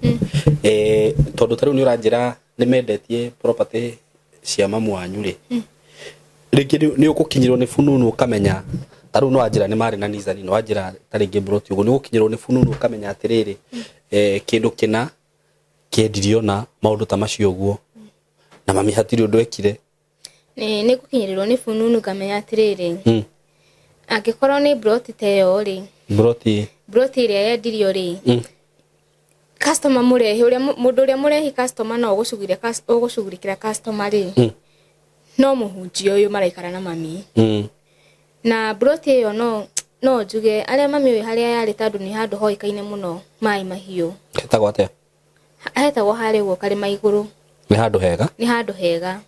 tondũ ta rĩu nĩ ũranjĩra nĩ mendetie property cia mamu wanyu rĩ, rĩngĩ nĩ ũgũkinyĩrwo nĩ fununu ũkamenya, ta rĩu no wanjĩra nĩ marĩ na Nissan, no wanjĩra ta rĩngĩ broti ũguo, nĩ ũgũkinyĩrwo nĩ fununu ũkamenya atĩrĩrĩ, kĩndũ kĩna kĩendirio na maũndũ ta macio ũguo, na mami hatirĩ ũndũ ekire. Nĩ ngũkinyĩrĩrwo nĩ fununu ngamenya atĩrĩrĩ, angĩkorwo nĩ broti ta ĩyo rĩ, broti ĩrĩa yendirio rĩ, customer mũrehi ũrĩa mũndũ ũrĩa mũrehi customer no ũgũcugurikĩra customer rĩ, no mũhunjia ũyũ maraikara na mami. Na broti ĩyo no njuge arĩa mami ũyũ harĩa yarĩ tondũ nĩ handũ hoĩkaine mũno Maĩ Mahiũ. Hetagwo atĩa? Hetagwo harĩa ũguo karĩma igũrũ. Nĩ handũ hega? Nĩ handũ hega.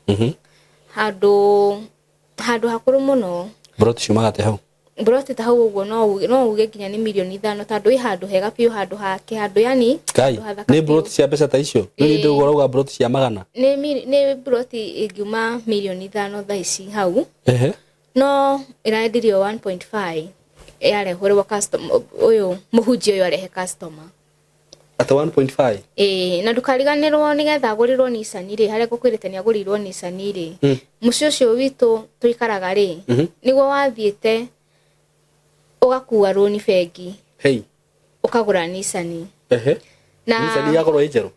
Handũ hakũrũ mũno. Broti ciumaga atĩa hau? Broti ta hau ũguo no uge nginya nĩ mirioni 5 tondũ ĩ handũ hega biũ, handũ hake, handũ yani Ngai, nĩ broti cia mbeca ta icio? Nĩ ndĩ ũrauga broti cia magana? Nĩ broti ĩngiuma mirioni 5 thaa ici hau. No ĩrendirio 1.5 yarehwo customer ũyũ mũhunjia ũyũ arehe customer. At 1.5? Ĩĩ, na ndũkariganĩrwo nĩgetha agũrĩrwo Nissan rĩ, harĩa ngũkwĩrĩte nĩ agũrĩirwo Nissan rĩ, mũciĩ ũcio witũ tũikaraga rĩ, nĩguo wathiĩte ũgakua rũni bengi. Hey. Ũkagũra Nissan. Na Nissan yagũrwo ĩ njerũ?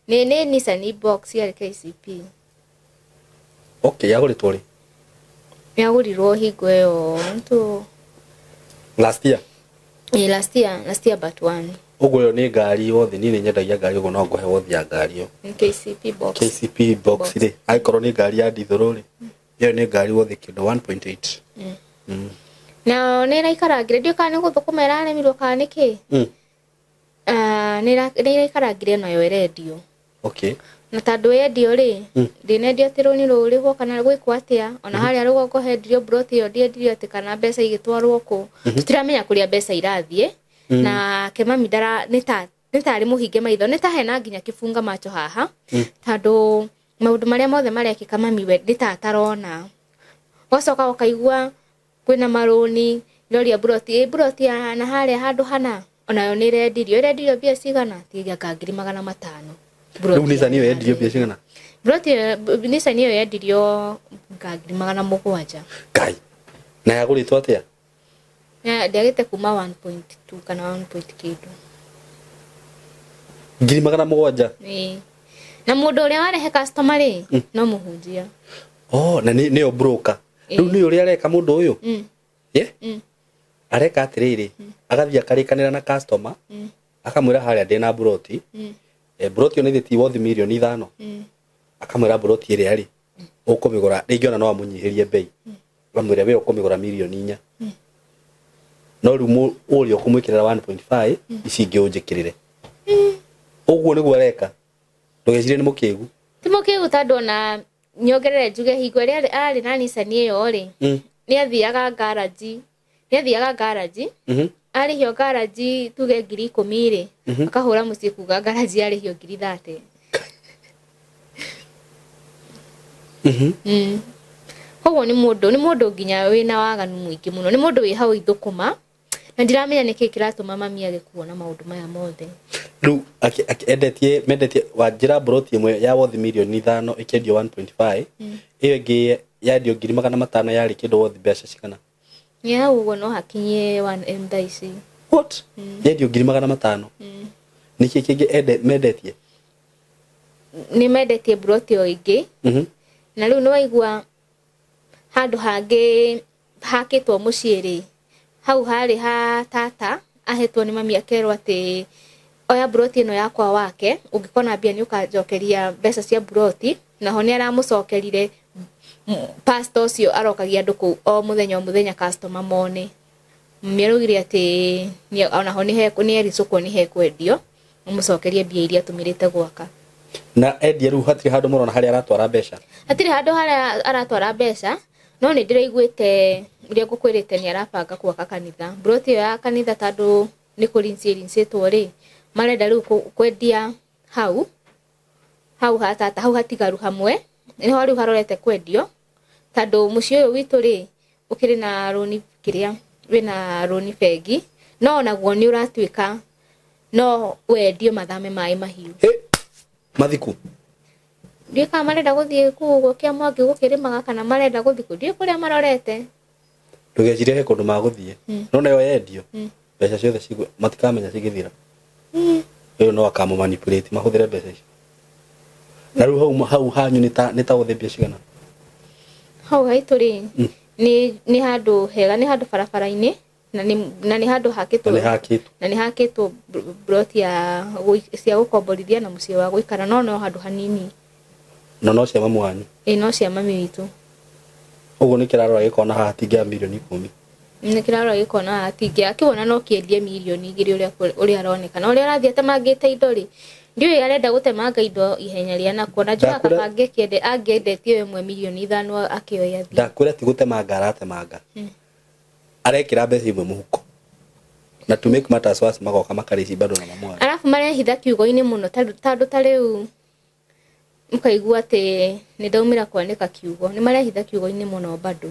Nĩ Nissan box yarĩ KCP. Okay, yagũrĩtwo rĩ? Yagũrirwo hingo ĩyo last year? Ĩĩ, last year but one. Ũguo ĩyo nĩ ngari wothe, niĩ nĩ nyendagia ngari, ũguo no ngũhe wothi ya ngari ĩyo. Nĩ KCP box. KCP box rĩ, angĩkorwo nĩ ngari ya ndithũrũ rĩ, ĩyo nĩ ngari wothe kĩndũ 1.8. Na nĩ ĩraikarangire, ndiũĩ kana nĩ gũthũkũma ĩraremirwo kana nĩ kĩ. Ah, nĩ ĩraikarangire nayo ĩrendio. Okay. Na tondũ yendio rĩ, ndĩnendio atĩ rũni rũrĩhwo kana gwĩkwo atĩa, ona harĩa rũgongo hendirio mburoti ĩyo ndiendirio atĩ kana mbeca igĩtwarwo kũ. Tũtiramenya kũrĩa mbeca irathiĩ. Na kĩmami ndara nĩ tarĩ mũhinge maitho, nĩ ta hena nginya kĩbunga macho haha, tondũ maũndũ marĩa mothe marekĩka mami we nĩ ta atarona. Ũgacoka ũkaigua kwĩna marũni, iroria mburoti, ĩ mburoti ya na harĩa handũ hana, onayo nĩ ĩrendirio, ĩrendirio mbia cigana? Tiga 500,000. Rĩu Nissan ĩyo yendirio mbia cigana? Mburoti ĩyo, Nissan ĩyo yendirio 700,000. Ngai. Na yagũrĩtwo atĩa? Ndĩagĩte kuma 1.2 kana 1 point kĩndũ. 700,000? Ĩĩ. Na mũndũ ũrĩa warehe customer rĩ, no mũhunjia. Oh, na nĩyo broker. Rĩu nĩ ũrĩa areka mũndũ ũyũ? Yeah? Areka atĩrĩrĩ, agathiĩ akarĩkanĩra na customer, akamwĩra harĩa ndĩna mburoti, mburoti ĩyo nĩ ti worth 5 mirioni. Akamwĩra mburoti ĩrĩa rĩ, ũkũmĩgũra, rĩngĩ ona no amũnyihĩrie bei. Amwĩre we ũkũmĩgũra 4 mirioni. No rĩu ũrĩa ũkũmwĩkĩrĩra 1.5, ici ingĩ ũnjĩkĩrĩre. Ũguo nĩguo areka. Ndũgecirie nĩ mũkĩgu. Ti mũkĩgu tondũ ona nyongerere njuge hingo ĩrĩa arĩ na Nissan ĩyo rĩ, nĩ athiaga garage, nĩ athiaga garage, arĩhio garage tuge 10,000 rĩ, akahũra mũciĩ kuga garage arĩhio 30,000. Koguo nĩ mũndũ nginya wĩna waganu mũingĩ mũno, nĩ mũndũ wĩ hau ithũkũma, na ndiramenya nĩkĩ kĩratũma mami age kuona maũndũ maya mothe. Rĩu endetie mendetie wanjĩra mburoti ĩmwe ya worth 5 mirioni ĩkĩendio 1.5, ĩyo ĩngĩ yendio 500,000 yarĩ kĩndũ worth mbeca cigana? Nĩ hau ũguo no hakinyie 1M thaa ici. What? Yendio 500,000? Nĩkĩ kĩngĩ mendetie? Nĩ mendetie mburoti o ĩngĩ. Na rĩu nĩ waigua handũ hangĩ hakĩtwo mũciĩ rĩ, hau harĩ ha tata ahetwo nĩ mami akerwo atĩ oya mburoti ĩno yakwa wake, ũngĩkona mbia nĩ ũkanjokeria mbeca cia mburoti, naho nĩ aramũcokerire pastor ũcio arokagia andũ kũu o mũthenya o mũthenya customer mone. Mami araugire atĩ onaho nĩ ericũkwo nĩ hekwendio, amũcokerie mbia iria atũmĩrĩte gwaka. Na endia rĩu hatirĩ handũ mũrona harĩa aratwara mbeca? Hatirĩ handũ harĩa aratwara mbeca, no nĩ ndĩraiguĩte ũrĩa ngũkwĩrĩte nĩ arabanga gwaka kanitha. Mburoti ĩyo ya kanitha tondũ nĩ kũrinciĩrinciĩtwo rĩ, marenda rĩu kwendia hau, hau ha tata, hau hatigaru hamwe, nĩho rĩu harorete kwendio, tondũ mũciĩ ũyũ witũ rĩ, ũkĩrĩ na rũni kĩrĩa, wĩna rũni bengi, no onaguo nĩ ũratuĩka no wendio mathame maĩ mahiũ. Mathiku? Ndiũĩ kana marenda gũthiĩ kũu ũguo kĩa Mwangi gũkĩrĩmaga kana marenda gũthiĩ kũ, ndiũĩ kũrĩa marorete. Ndũgecirie he kũndũ magũthiĩ. No nayo yendio, mbeca ciothe matikamenya cigĩthira. Ũyũ no akamũ manipulate mahũthĩre mbeca icio. Na rĩu hau hanyu nĩ ta gũthiĩ mbia cigana? Hau haitũ rĩ, nĩ handũ hega, nĩ handũ barabara-inĩ, na nĩ handũ hakĩtwo. Na nĩ hakĩtwo. Na nĩ hakĩtwo mburoti ya cia gũkomborithia na mũciĩ wa gũikara, no no handũ hanini. Na no cia mamu wanyu? Ĩĩ, no cia mami witũ. Ũguo nĩ kĩrarora gĩkona haha hatingĩaga 10 mirioni. Nĩ kĩrarora gĩkona haha hatingĩaga, akĩwona no kĩendie 2 mirioni ũrĩa aroneka. Na ũrĩa arathiĩ atemangĩte indo rĩ, ndiũĩ arenda gũtemanga indo ihenya rĩa nakuo, na njugaga kaba angĩendetie ĩmwe 5 mirioni akĩoya athiĩ. Ndakwĩra ti gũtemanga aratemanga. Arekĩra mbeca imwe mũhuko. Na to make matters worse magoka makarĩci bado na mamu wanyu. Arabu marehitha kiugo-inĩ mũno tondũ ta rĩu mũkaigua atĩ nĩ ndaumĩra kwanĩka kiugo, nĩ marehitha kiugo-inĩ mũno bado.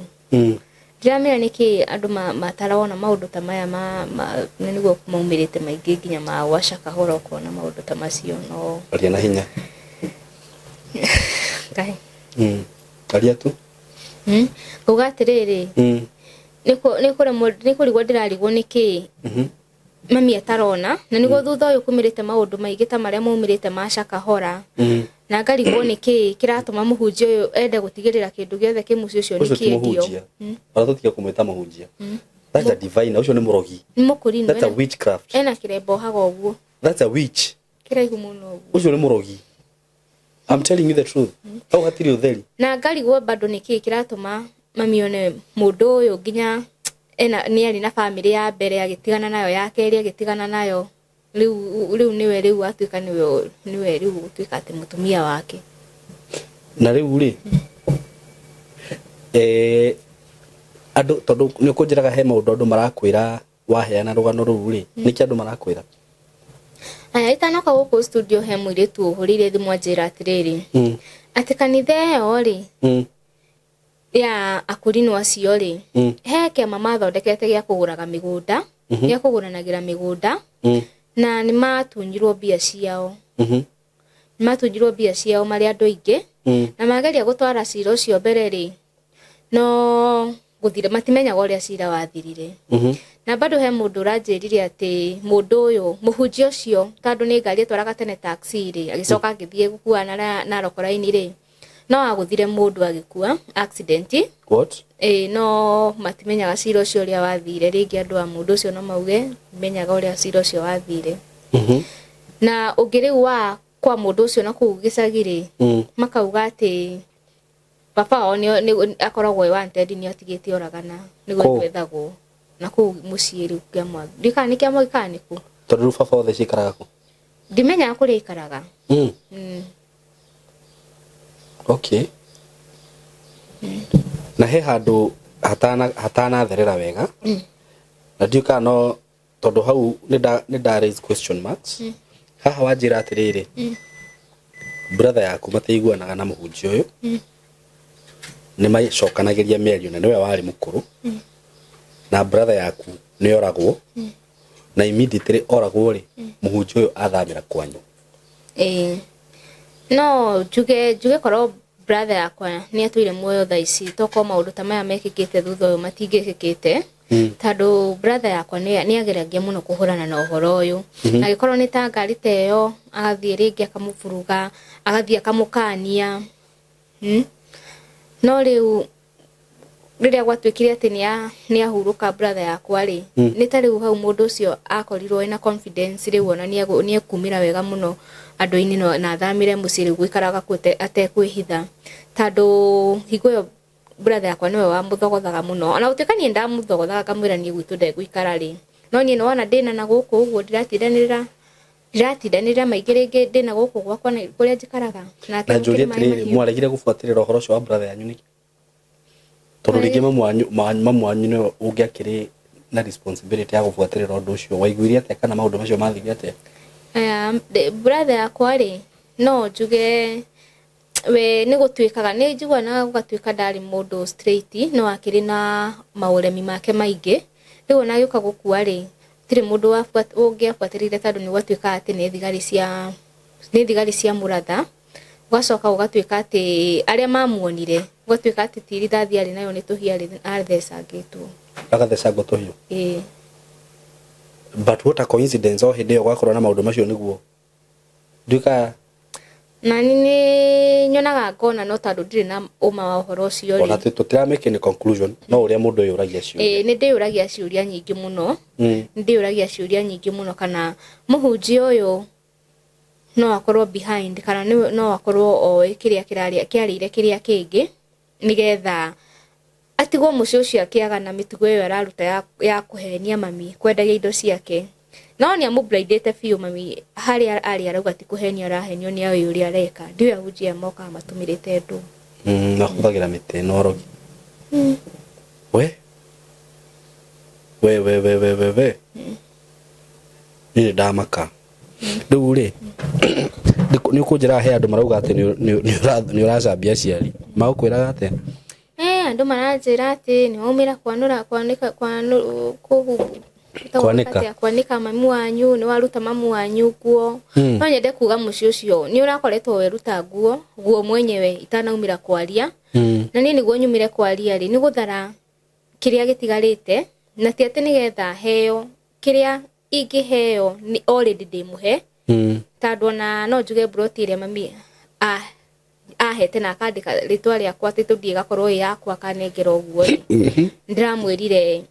Ndiramenya nĩkĩ andũ matarona maũndũ ta maya nĩ nĩguo maumĩrĩte maingĩ nginya ma gwaca kahora ũkona maũndũ ta macio, no Aria na hinya. Ngai. Aria tu. Nguga atĩrĩrĩ, nĩ kũrigwo ndĩrarigwo nĩkĩ mami atarona, na nĩguo thutha ũyũ kumĩrĩte maũndũ maingĩ ta marĩa maumĩrĩte ma Shakahola. Na ngarigwo nĩkĩ kĩratũma mũhunjia ũyũ ende gũtigĩrĩra kĩndũ gĩothe kĩ mũciĩ ũcio nĩ Ũcio ti kĩendio. mũhunjia. Ona tũtige kũmwĩta mũhunjia. That's a divine, ucio nĩ mũrogi. Nĩ mũkũrinũ. That's a witchcraft. Ena kĩremba ohaga ũguo. That's a witch. Kĩraihu mũno ũguo. Ucio nĩ mũrogi. I'm telling you the truth. Hau hatirĩ ũtheri. Na ngarigwo bado nĩkĩĩ kĩratũma mami one mũndũ ũyũ nginya ena nĩ arĩ na bamĩrĩ ya mbere agĩtigana nayo, ya kerĩ agĩtigana nayo, rĩu nĩwe rĩu atuĩka nĩwe rĩu gũtuĩka atĩ mũtumia wake. Na rĩu rĩ, andũ tondũ nĩ ũkũnjĩraga he maũndũ andũ marakwĩra waheana rũgano rũu rĩ, nĩkĩ andũ marakwĩra? Aya, itanoka gũkũ studio he mũirĩtu ũhũrĩire thimũ anjĩra atĩrĩrĩ, atĩ kanitha ĩyo rĩ, ya akũrinũ acio rĩ, he kĩama mathondekete gĩa kũgũraga mĩgũnda, gĩa kũgũranagĩra mĩgũnda, na nĩ matunyirwo mbia ciao. Nĩ matunyirwo mbia ciao marĩ andũ aingĩ, na mageria gũtwara cira ũcio mbere rĩ, no gũthira matimenyaga ũrĩa cira wathirire. Na bado he mũndũ ũranjĩrire atĩ mũndũ ũyũ mũhunjia ũcio, tondũ nĩ ngari ĩtwaraga tene taxi rĩ, agĩcoka agĩthiĩ gũkua na rokoraini rĩ, no agũthire mũndũ agĩkua accident. What? No matimenyaga cira ũcio ũrĩa wathire. Rĩngĩ andũ a mũndũ ũcio no mauge menyaga ũrĩa cira ũcio wathire. Na ũngĩ rĩu wa kwa mũndũ ũcio na kũu gĩcagi rĩ, makauga atĩ baba wao nĩ akoragwo e wanted, nĩ atigĩte oragana nĩguo Kũ? gwethagwo na kũu mũciĩ rĩu kĩa Mwangi. Ndiũĩ kana nĩ kĩa Mwangi kana nĩ kũ. Tondũ rĩu baba othe cikaraga kũ? Ndimenyaga kũrĩa aikaraga. Okay. Na he handũ hatanatherera wega. Na ndiũĩ kana no tondũ hau nĩ nda raise question marks. Haha wanjĩra atĩrĩrĩ, brother yaku matiiguanaga na mũhunjia ũyũ. Nĩ macokanagĩria mĩario na nĩwe warĩ mũkũrũ. Na brother yaku nĩ oragwo. Na immediately oragwo rĩ, mũhunjia ũyũ athamĩra kwanyu. No njuge korwo brother yakwa nĩ atũire muoyo thaa ici, tokorwo maũndũ ta maya mekĩkĩte thutha ũyũ matingĩkĩkĩte. Tondũ brother yakwa nĩ ageragia mũno kũhũrana na ũhoro ũyũ. Agĩkorwo nĩ ta ngari ta ĩyo, agathiĩ rĩngĩ akamũburuga, agathiĩ akamũkania. No rĩu rĩrĩa gwatuĩkire atĩ nĩ ahurũka brother yakwa rĩ, nĩ ta rĩu hau mũndũ ũcio akorirwo ena confidence rĩu ona nĩ ekumĩra wega mũno andũ-inĩ na athamĩre mũciĩ rĩu gũikaraga kuo atekwĩhitha. Tondũ hingo ĩyo brother yakwa nĩwe wamũthogothaga mũno. Ona gũtuĩka niĩ ndamũthogothaga ngamwĩra niĩ gwitũ ndegũikara rĩ, no niĩ nĩwona ndĩna na gũkũ ũguo ndĩratindanĩrĩra maingĩ rĩngĩ ndĩna gũkũ gwakwa na kũrĩa njikaraga. Nake Na njũrie gũkĩrĩ maĩ atĩrĩrĩ, mahiũ. mwaregire gũbuatĩrĩra ũhoro ũcio wa brother yanyu nĩkĩ? Tondũ rĩngĩ mamu wanyu nĩwe ũngĩakĩrĩ na responsibility ya gũbuatĩrĩra ũndũ ũcio. Waiguire atĩa kana maũndũ macio mathire atĩa? Aya, brother yakwa rĩ, no njuge we nĩ gũtuĩkaga nĩ njiguanaga gũgatuĩka ndarĩ mũndũ straight, no akĩrĩ na maũremi make maingĩ. Rĩu ona agĩũka gũkua rĩ, gũtirĩ mũndũ ũngĩabuatĩrĩire tondũ nĩ gwatuĩkaga atĩ nĩ thigari cia mũratha. Gũgacoka gũgatuĩka atĩ arĩa mamuonire, gũgatuĩka atĩ ti rithathi arĩ nayo nĩ tũhiũ athecangĩtwo. Agathecangwo tũhiũ? Ĩĩ. But what a coincidence, o hĩndĩ ĩyo gwakorwo na maũndũ macio nĩguo. Nduĩka Na nĩ nyonaga ngona no tondũ ndirĩ na ũma wa ũhoro ũcio rĩ. Ona tũtira make any conclusion, no ũrĩa mũndũ eyũragia ciũria. Ĩĩ, nĩ ndĩyũragia ciũria nyingĩ mũno. Nĩ ndĩyũragia ciũria nyingĩ mũno kana mũhunjia ũyũ no akorwo behind, kana no akorwo oĩ kĩrĩa kĩarĩire kĩrĩa kĩngĩ, nĩgetha atigwo mũciĩ ũcio akĩaga na mĩtugo ĩyo araruta ya kũhenia mami, kwendagia indo ciake. No nĩ amũblindĩte biũ mami, harĩa arĩ arauga ti kũhenio arahenio nĩ oĩ ũrĩa areka. Ndiũĩ ahunjia mokaga matũmĩrĩte ndũ. Mahũthagĩra mĩtĩ na ũrogi. We? We, we, we, we, we, we. Niĩ nĩ ndamaka. Rĩu rĩ, nĩ ũkũnjĩra he andũ marauga atĩ nĩ ũracambia aciari. Magũkwĩraga atĩa? Andũ maranjĩra atĩ nĩ waumĩra kwanũra, kwanĩka, kũhu-, Kwanĩka. kwanĩka mamu wanyu, nĩ waruta mamu wanyu nguo. No nyende kuga mũciĩ ũcio nĩ ũrakoretwo weruta nguo mwenyewe itanaumĩra kwaria. Na niĩ nĩguo nyumĩre kwaria rĩ, nĩ gũthara kĩrĩa gĩtigarĩte, na ti atĩ nĩgetha heo kĩrĩa ingĩheo nĩ already ndĩmũhe. Tondũ ona no njuge mburoti ĩrĩa mami ahete na akandĩka rĩtwa rĩakwa atĩ tũthiĩ ĩgakorwo ĩ yakwa akanengera ũguo rĩ. Ndĩramwĩrire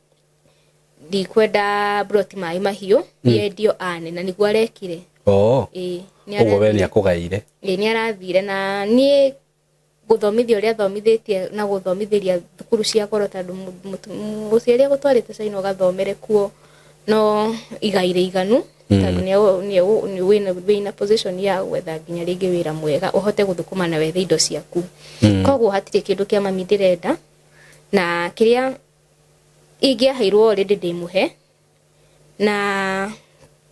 Ndikwenda broti maĩ mahiũ yendio ane na nĩguo arekire. Oh. Ĩĩ. Ũguo we nĩ akũgaire. Ĩĩ, nĩ arathire na niĩ gũthomithia ũrĩa athomithĩtie na gũthomithĩria thukuru cia goro tondũ mũciari agũtwarĩte China ũgathomere kuo no igai rĩiganu tondũ nĩ wĩna position ya gwetha nginya rĩngĩ wĩra mwega ũhote gũthũkũma na wethe indo ciaku. Koguo hatirĩ kĩndũ kĩa mami ndĩrenda na kĩrĩa ingĩaheirwo already ndĩmũhe na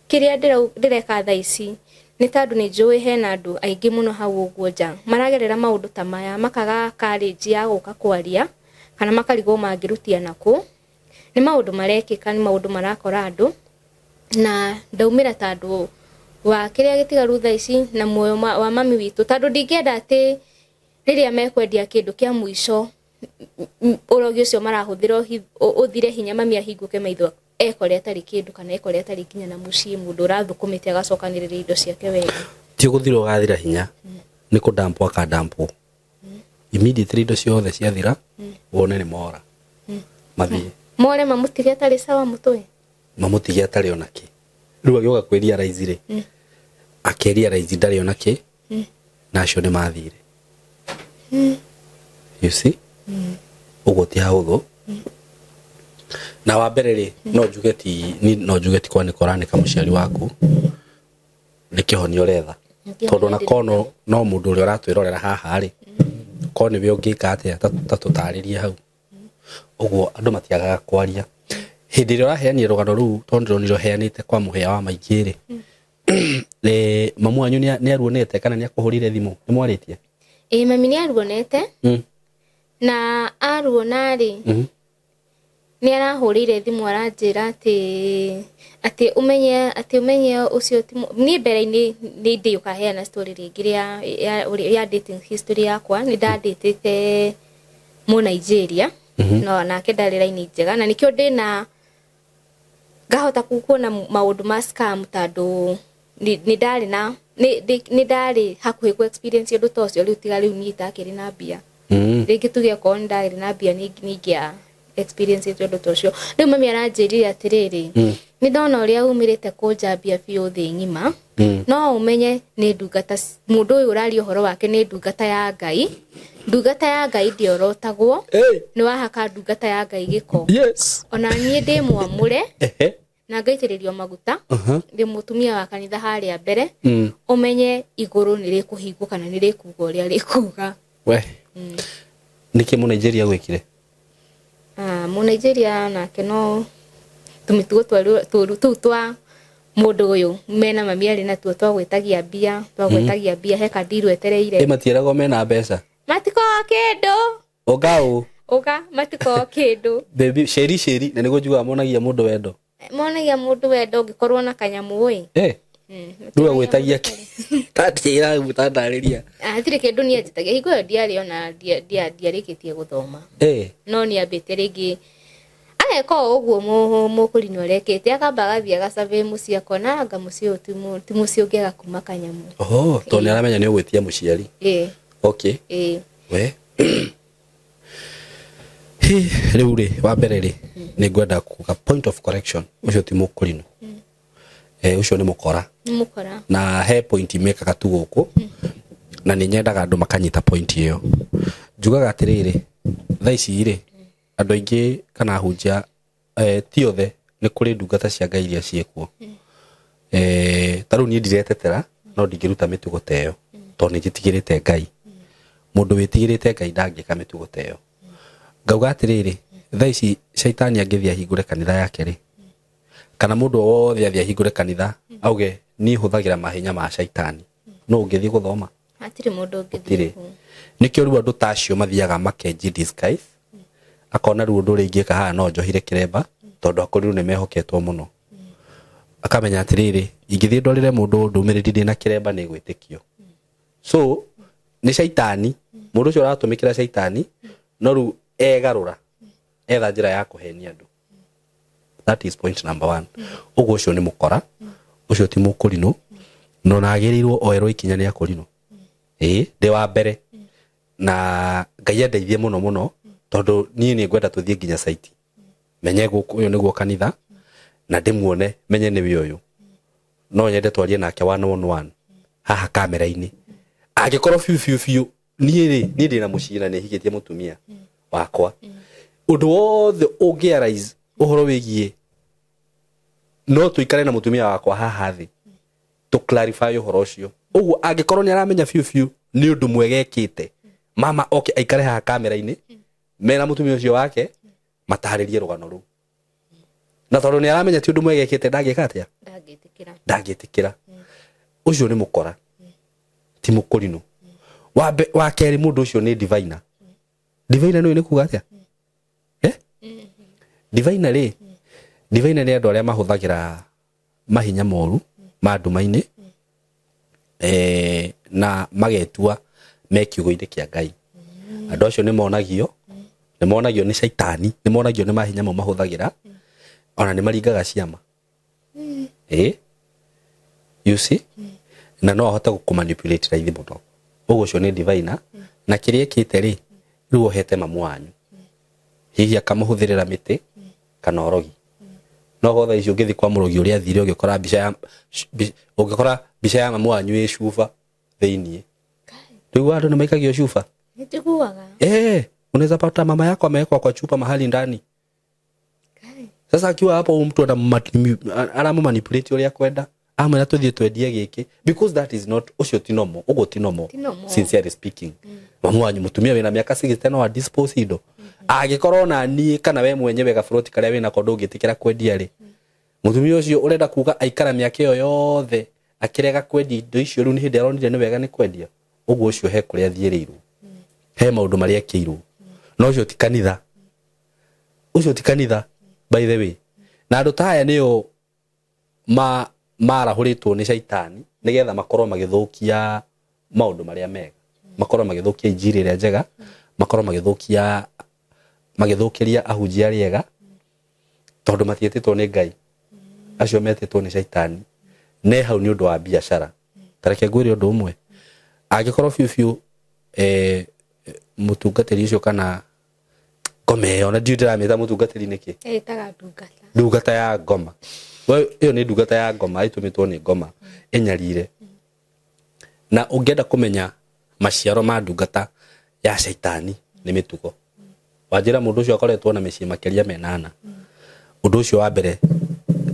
kĩrĩa ndĩreka thaa ici nĩ tondũ nĩ njũĩ hena andũ aingĩ mũno hau ũguo nja maragerera maũndũ ta maya makaga courage ya gũka kwaria kana makarigwo mangĩrutia nakũ. Nĩ maũndũ marekĩka, nĩ maũndũ marakora andũ na ndaumĩra tondũ wa kĩrĩa gĩtigaru thaa ici na muoyo wa mami witũ tondũ ndingĩenda atĩ rĩrĩa mekwendia kĩndũ kĩa mũico ũrogi ũcio marahũthĩra ũthire hinya mami ahingũke maitho ekore atarĩ kĩndũ kana ekore atarĩ nginya na mũciĩ mũndũ ũrathũkũmĩte agacokanĩrĩria indo ciake wega. Ti ũgũthira ũgathira hinya nĩ kũdampwo akadampwo immediately indo ciothe ciathira wone nĩ mora mathiĩ more mamũtige atarĩ sawa mũtwe mamũtige atarĩ ona kĩ. Rĩu agĩũka kwĩrealize rĩ akĩrealize ndarĩ ona kĩ na acio nĩ mathire. You see? Ũguo ti hahũthũ. Na wa mbere rĩ no njuge ti no njuge ti kwanĩka ũranĩka mũciari waku nĩ kĩhonia ũretha tondũ ona korwo no mũndũ ũrĩa ũratwĩrorera haha rĩ korwo nĩwe ũngĩka atĩa ta tũtarĩrie hau. Ũguo andũ matiagaga kwaria hĩndĩ ĩrĩa ũraheanire rũgano rũu tondũ ndĩronire ũheanĩte kwa mũhĩa wa maingĩ rĩ mamu wanyu nĩ aruonete kana nĩ akũhũrire thimũ nĩ mwarĩtie? Ĩĩ, mami nĩ aruonete na aruona rĩ nĩ arahũrĩire thimũ aranjĩra atĩ ũmenye ũcio ti niĩ mbere-inĩ nĩ ndĩũkaheana story rĩngĩ ya dating history yakwa. Nĩ ndadatĩte mũ Nigeria no nake ndarĩ raini njega na nĩkĩo ndĩna ngahota kuona maũndũ ma scam tondũ nĩ ndarĩ na nĩ ndarĩ hakuhĩ ku experience ũndũ ta ũcio. Rĩu tiga rĩu niĩ itakĩrĩ na mbia rĩngĩ tuge okorwo nĩ ndarĩ na mbia nĩ ingĩa experience ũndũ ta ũcio. Rĩu mami aranjĩrire atĩrĩrĩ nĩ ndona ũrĩa umĩrĩte kũnjambia biũ thĩ ng'ima no ũmenye nĩ ndungata mũndũ ũyũ ũraria ũhoro wake nĩ ndungata ya Ngai. Ndungata ya Ngai ndĩorotagwo nĩ wahaka ndungata ya Ngai gĩko. Ona niĩ ndĩ mwamũre na ngaitĩrĩrio maguta ndĩ mũtumia wa kanitha harĩa mbere ũmenye igũrũ nĩ rĩkũhingwo kana nĩ rĩkuga ũrĩa rĩkuga. We nĩkĩ mũ Nigeria gwĩkire? Mũ Nigeria nake no tũmĩtugo tũu twa mũndũ ũyũ mena mami arĩ natuo twagwĩtagia mbia he kandiru etereire. Ĩ matieragwo mena mbeca? Matikoragwo kĩndũ. Ũga ũ? Ũga matikoragwo kĩndũ. Baby cĩri na nĩguo njugaga monagia mũndũ wendo. Monagia mũndũ wendo ũngĩkorwo na kanyamũ ĩ. Rĩu agwĩtagia kĩ? Tanjĩra tandarĩria. Hatirĩ kĩndũ niĩ anjĩtagia hingo ĩyo ndiarĩ ona ndiarĩkĩtie gũthoma. No nĩambĩte rĩngĩ ageka o ũguo mũkũrinũ arekĩte akamba agathiĩ agasurvey mũciĩ akona anga mũciĩ ũyũ ti mũciĩ ũngĩaga kuma kanyamũ. Oho, tondũ nĩ aramenya nĩ ũgwĩtia mũciari. Okay. We rĩu rĩ wa mbere rĩ nĩ ngwenda kuga point of correction ũcio ti mũkũrinũ. Ũcio nĩ mũkora. Nĩ mũkora. Na he point mekaga tu gũkũ na nĩ nyendaga andũ makanyita point ĩyo. Njugaga atĩrĩrĩ thaa ici rĩ andũ aingĩ kana ahunjia ti othe nĩ kũrĩ ndungata cia Ngai iria ciĩkuo. Ta rĩu niĩ ndiretetera no ndingĩruta mĩtugo ta ĩyo tondũ nĩ njĩtigĩrĩte Ngai. Mũndũ wĩtigĩrĩte Ngai ndangĩka mĩtugo ta ĩyo. Ngauga atĩrĩrĩ thaa ici caitani angĩthiĩ ahingũre kanitha yake rĩ kana mũndũ o wothe athiĩ ahingũre kanitha auge niĩ hũthagĩra mahinya ma caitani no ũngĩthiĩ gũthoma? Hatirĩ mũndũ ũngĩthiĩ. Nĩkĩo rĩu andũ ta acio mathiaga makenji disguise akona rĩu ũndũ ũrĩa ingĩka haha no njohire kĩremba tondũ akorirwo nĩ mehoketwo mũno. Akamenya atĩrĩrĩ ingĩthiĩ ndwarĩre mũndũ ndũmĩrĩri ndĩna kĩremba nĩ gwĩtĩkio. So nĩ caitani mũndũ ũcio ũratũmĩkĩra caitani no rĩu egarũra etha njĩra ya kũhenia andũ. That is point number 1. Ũguo ũcio nĩ mũkora ũcio ti mũkũrinũ no nagĩrĩirwo oerwo ikinya nĩ akũrinũ. Ĩĩ ndĩ wa mbere na Ngai andeithie mũno mũno tondũ niĩ nĩ ngwenda tũthiĩ nginya site. Menye gũkũ ũyũ nĩguo kanitha na ndĩmuone menye nĩwe ũyũ. No nyende twarie nake one on one haha kamera-inĩ. Angĩkorwo biũ biũ biũ niĩ rĩ, niĩ ndĩna mũciĩ na nĩhikĩtie mũtumia wakwa. Ũndũ wothe ũngĩ arise ũhoro wĩgiĩ no tũikare na mũtumia wakwa haha thĩ tũ clarify ũhoro ũcio. Ũguo angĩkorwo nĩ aramenya biũ biũ nĩ ũndũ mwega ekĩte, mama oke aikare haha kamera-inĩ mena mũtumia ũcio wake matarĩrie rũgano rũu. Na tondũ nĩ aramenya ti ũndũ mwega ekĩte, ndangĩka atĩa? Ndangĩtĩkĩra. Ndangĩtĩkĩra. Ũcio nĩ mũkora, ti mũkũrinũ. Wa kerĩ, mũndũ ũcio nĩ diviner. Diviner nĩ kuga atĩa? Diviner rĩ, diviner nĩ andũ arĩa mahũthagĩra mahinya moru ma nduma-inĩ, na magetua me kiugo-inĩ kĩa Ngai. Andũ acio nĩ monagio, nĩ monagio nĩ caitani, nĩ monagio nĩ mahinya mau mahũthagĩra, ona nĩ maringaga ciama. You see? Na no ahote gũkũmanipulate raithi mũno. Ũguo ũcio nĩ diviner, na kĩrĩa ekĩte rĩ, rĩu ohete mamu wanyu. Hihi akamũhũthĩrĩra mĩtĩ kana ũrogi. No go thaa ici ũngĩthiĩ kwa mũrogi ũrĩa athire, ũngĩkora mbica ya ũngĩkora mbica ya mamu wanyu ĩ cuba thĩiniĩ. Rĩu andũ nĩ maikagio cuba. Nĩnjiguaga. Unaweza pata mama yako amewekwa kwa chupa mahali ndani. Sasa akiwa hapo huyu mtu aramumanipulate ũrĩa kwenda. Amwĩra tũthiĩ twendie gĩkĩ because that is not, ũcio ti normal, ũguo ti normal. Ti normal. Sincerely speaking. Mamu wanyu mũtumia wĩna mĩaka 60 no a dispose indo. Angĩkorwo na niĩ kana we mwenyewe gaburoti karĩa wĩnako ndũngĩtĩkĩra kwendia rĩ, mũtumia ũcio ũrenda kuga aikara mĩaka ĩyo yothe akĩrega kwendia indo icio, rĩu nĩ hĩndĩ aronire nĩ wega nĩ kwendia. Ũguo ũcio he kũrĩa athiĩrĩirwo, he maũndũ marĩa ekĩirwo. No ũcio ti kanitha. Ũcio ti kanitha, by the way. Na andũ ta aya nĩo marahũrĩtwo nĩ caitani nĩgetha makorwo magĩthũkia maũndũ marĩa mega, makorwo magĩthũkia injiri ĩrĩa njega, makorwo magĩthũkĩria ahunjia arĩa ega, tondũ matiĩtĩtwo nĩ Ngai. Acio metĩtwo nĩ caitani. Ne hau nĩ ũndũ wa biacara. Ta reke ngwĩre ũndũ ũmwe. Angĩkorwo biũ biũ, mũtungatĩri ũcio kana ngoma ĩyo, na ndiũĩ ndĩramĩta mũtungatĩri nĩkĩ? Ĩtaga ndungata. Ndungata ya ngoma. We, ĩyo nĩ ndungata ya ngoma, ĩtũmĩtwo nĩ ngoma ĩnyarire. Na ũngĩenda kũmenya maciaro ma ndungata ya caitani nĩ mĩtugo. Wanjĩra mũndũ ũcio akoretwo na mĩciĩ makĩria menana. Ũndũ ũcio wa mbere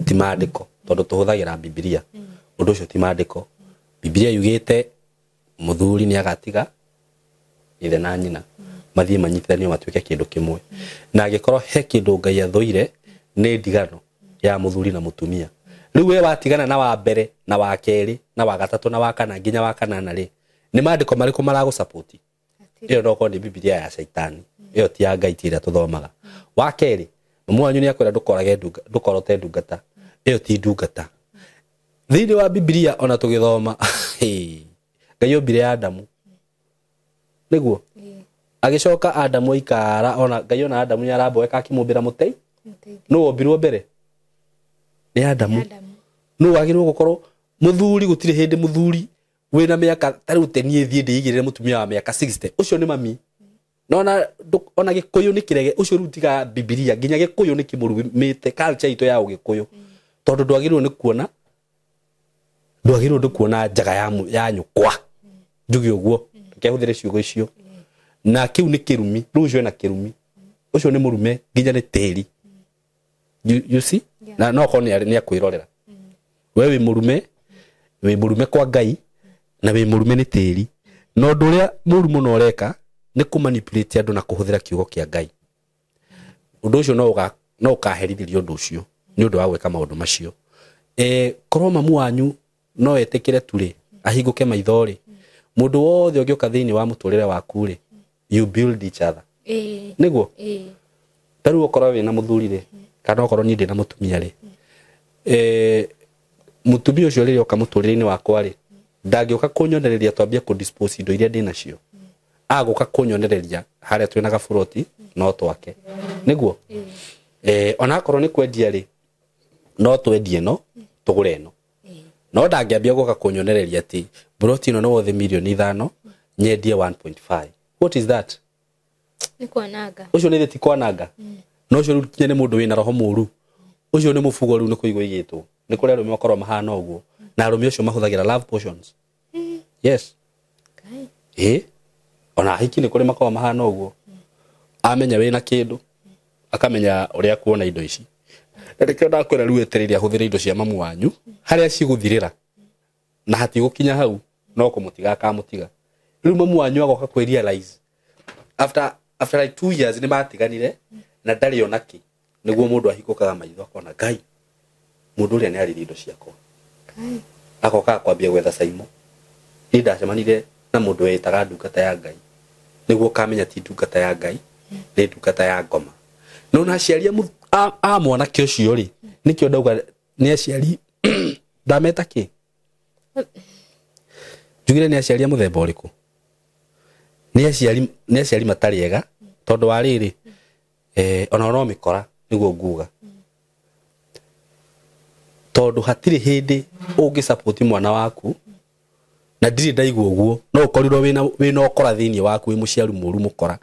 ti maandĩko, tondũ tũhũthagĩra Bibilia. Ũndũ ũcio ti maandĩko. Bibilia yugĩte mũthuri nĩ agatiga ithe na nyina, mathiĩ manyitithanio matuĩke kĩndũ kĩmwe. Na angĩkorwo he kĩndũ Ngai athũire nĩ ndigano ya mũthuri na mũtumia. Rĩu we watigana na wa mbere na wa kerĩ na wa gatatũ na wa kana nginya wa kanana rĩ, nĩ maandĩko marĩkũ maragũsupport? Ĩyo no korwo nĩ Bibilia ya caitani. Ĩyo ti ya Ngai, ti ĩrĩa tũthomaga. Wa kerĩ, mamu wanyu nĩ akwĩra ndũkorage ndunga, ndũkorote ndungata. Ĩyo ti ndungata. Thĩinĩ wa Bibilia ona tũgĩthoma, Ngai ombire Adamu. Nĩguo? Agĩcoka Adamu aikara, ona Ngai ona Adamu nĩ aramboeka akĩmũmbĩra mũtei. Nũ wombirwo mbere? Nĩ Adamu. Nũ wagĩrĩirwo gũkorwo mũthuri? Gũtirĩ hĩndĩ mũthuri wĩna mĩaka ta rĩu te niĩ thiĩ ndĩigĩrĩre mũtumia wa mĩaka 60. Ũcio nĩ mami. Na ona Gĩkũyũ nĩ kĩrege, ũcio rĩu tiga Bibilia, nginya Gĩkũyũ nĩ kĩmũrumĩte culture itũ ya Ũgĩkũyũ. Tondũ ndwagĩrĩirwo nĩ kuona, ndwagĩrĩirwo nĩ kuona njaga ya nyũkwa. Njuge ũguo, reke hũthĩre ciugo icio. Na kĩu nĩ kĩrumi, rĩu ũcio ena kĩrumi. Ũcio nĩ mũrume nginya nĩ tĩri. You see? Na no korwo nĩ akwĩrorera. We wĩ mũrume, wĩ mũrume kwa Ngai, na wĩ mũrume nĩ tĩri. Na ũndũ ũrĩa mũru mũno ũreka nĩ kũmanipulate andũ na kũhũthĩra kiugo kĩa Ngai. Ũndũ ũcio no ũkaherithĩrio ũndũ ũcio nĩ ũndũ wa gwĩka maũndũ macio. Korwo mamu wanyu no etĩkĩre tu rĩ, ahingũke maitho rĩ, mũndũ wothe ũngĩũka thĩinĩ wa mũtũrĩre waku rĩ, you build each other. Nĩguo? Ta rĩu okorwo wĩna mũthuri rĩ, kana okorwo niĩ ndĩna mũtumia rĩ, mũtumia ũcio rĩrĩa oka mũtũrĩre-inĩ wakwa rĩ, ndangĩũka kũnyonereria twambie kũ dispose indo iria ndĩnacio. Agũka kũnyonereria harĩa twĩna gaburoti no twake. Nĩguo? Ona akorwo nĩ kwendia rĩ, no twendie no tũgũre ĩno. No ndangĩambia gũka kũnyonereria atĩ buroti ĩno nĩ wothe mirioni 5 nyendie 1.5. What is that? Nĩ kwananga. Ũcio nĩ ti kwananga. No ũcio rĩu kinya nĩ mũndũ wĩna roho mũru, ũcio nĩ mũbugo rĩu nĩ kũigwo igĩtwo. Nĩ kũrĩ arũme makoragwo mahana ũguo, na arũme acio mahũthagĩra love potions. Yes. Ĩ ona ahiki nĩ kũrĩ makoragwo mahana ũguo. Amenya wĩna kĩndũ, akamenya ũrĩa kuona indo ici. Na nĩkĩo ndakwĩra rĩu etereire ahũthĩre indo cia mamu wanyu harĩa cigũthirĩra, na hatigũkinya hau, no kũmũtiga akamũtiga. Rĩu mamu wanyu agoka kwĩ realize after like 2 years nĩ matiganire na ndarĩ ona kĩ. Nĩguo mũndũ ahingũkaga maitho akona Ngai, mũndũ ũrĩa nĩ arĩrie indo ciakwa. Agoka akwambia gwetha caimo. Niĩ ndacemanire na mũndũ wetaga ndungata ya Ngai, nĩguo kamenya ti ndungata ya Ngai, nĩ ndungata ya ngoma. No na aciari a mwanake ũcio rĩ, nĩkĩo ndauga nĩ aciari ndameta kĩ, njugire nĩ aciari a mũthemba ũrĩkũ? Nĩ aciari matarĩ ega, tondũ wa rĩrĩ, ona no mĩkora nĩguo nguga, tondũ hatirĩ hĩndĩ ũngĩ support mwana waku, na ndirĩ ndaigua ũguo, no ũkorirwo wĩna ũkora thĩinĩ waku, wĩ mũciari mũru mũkora,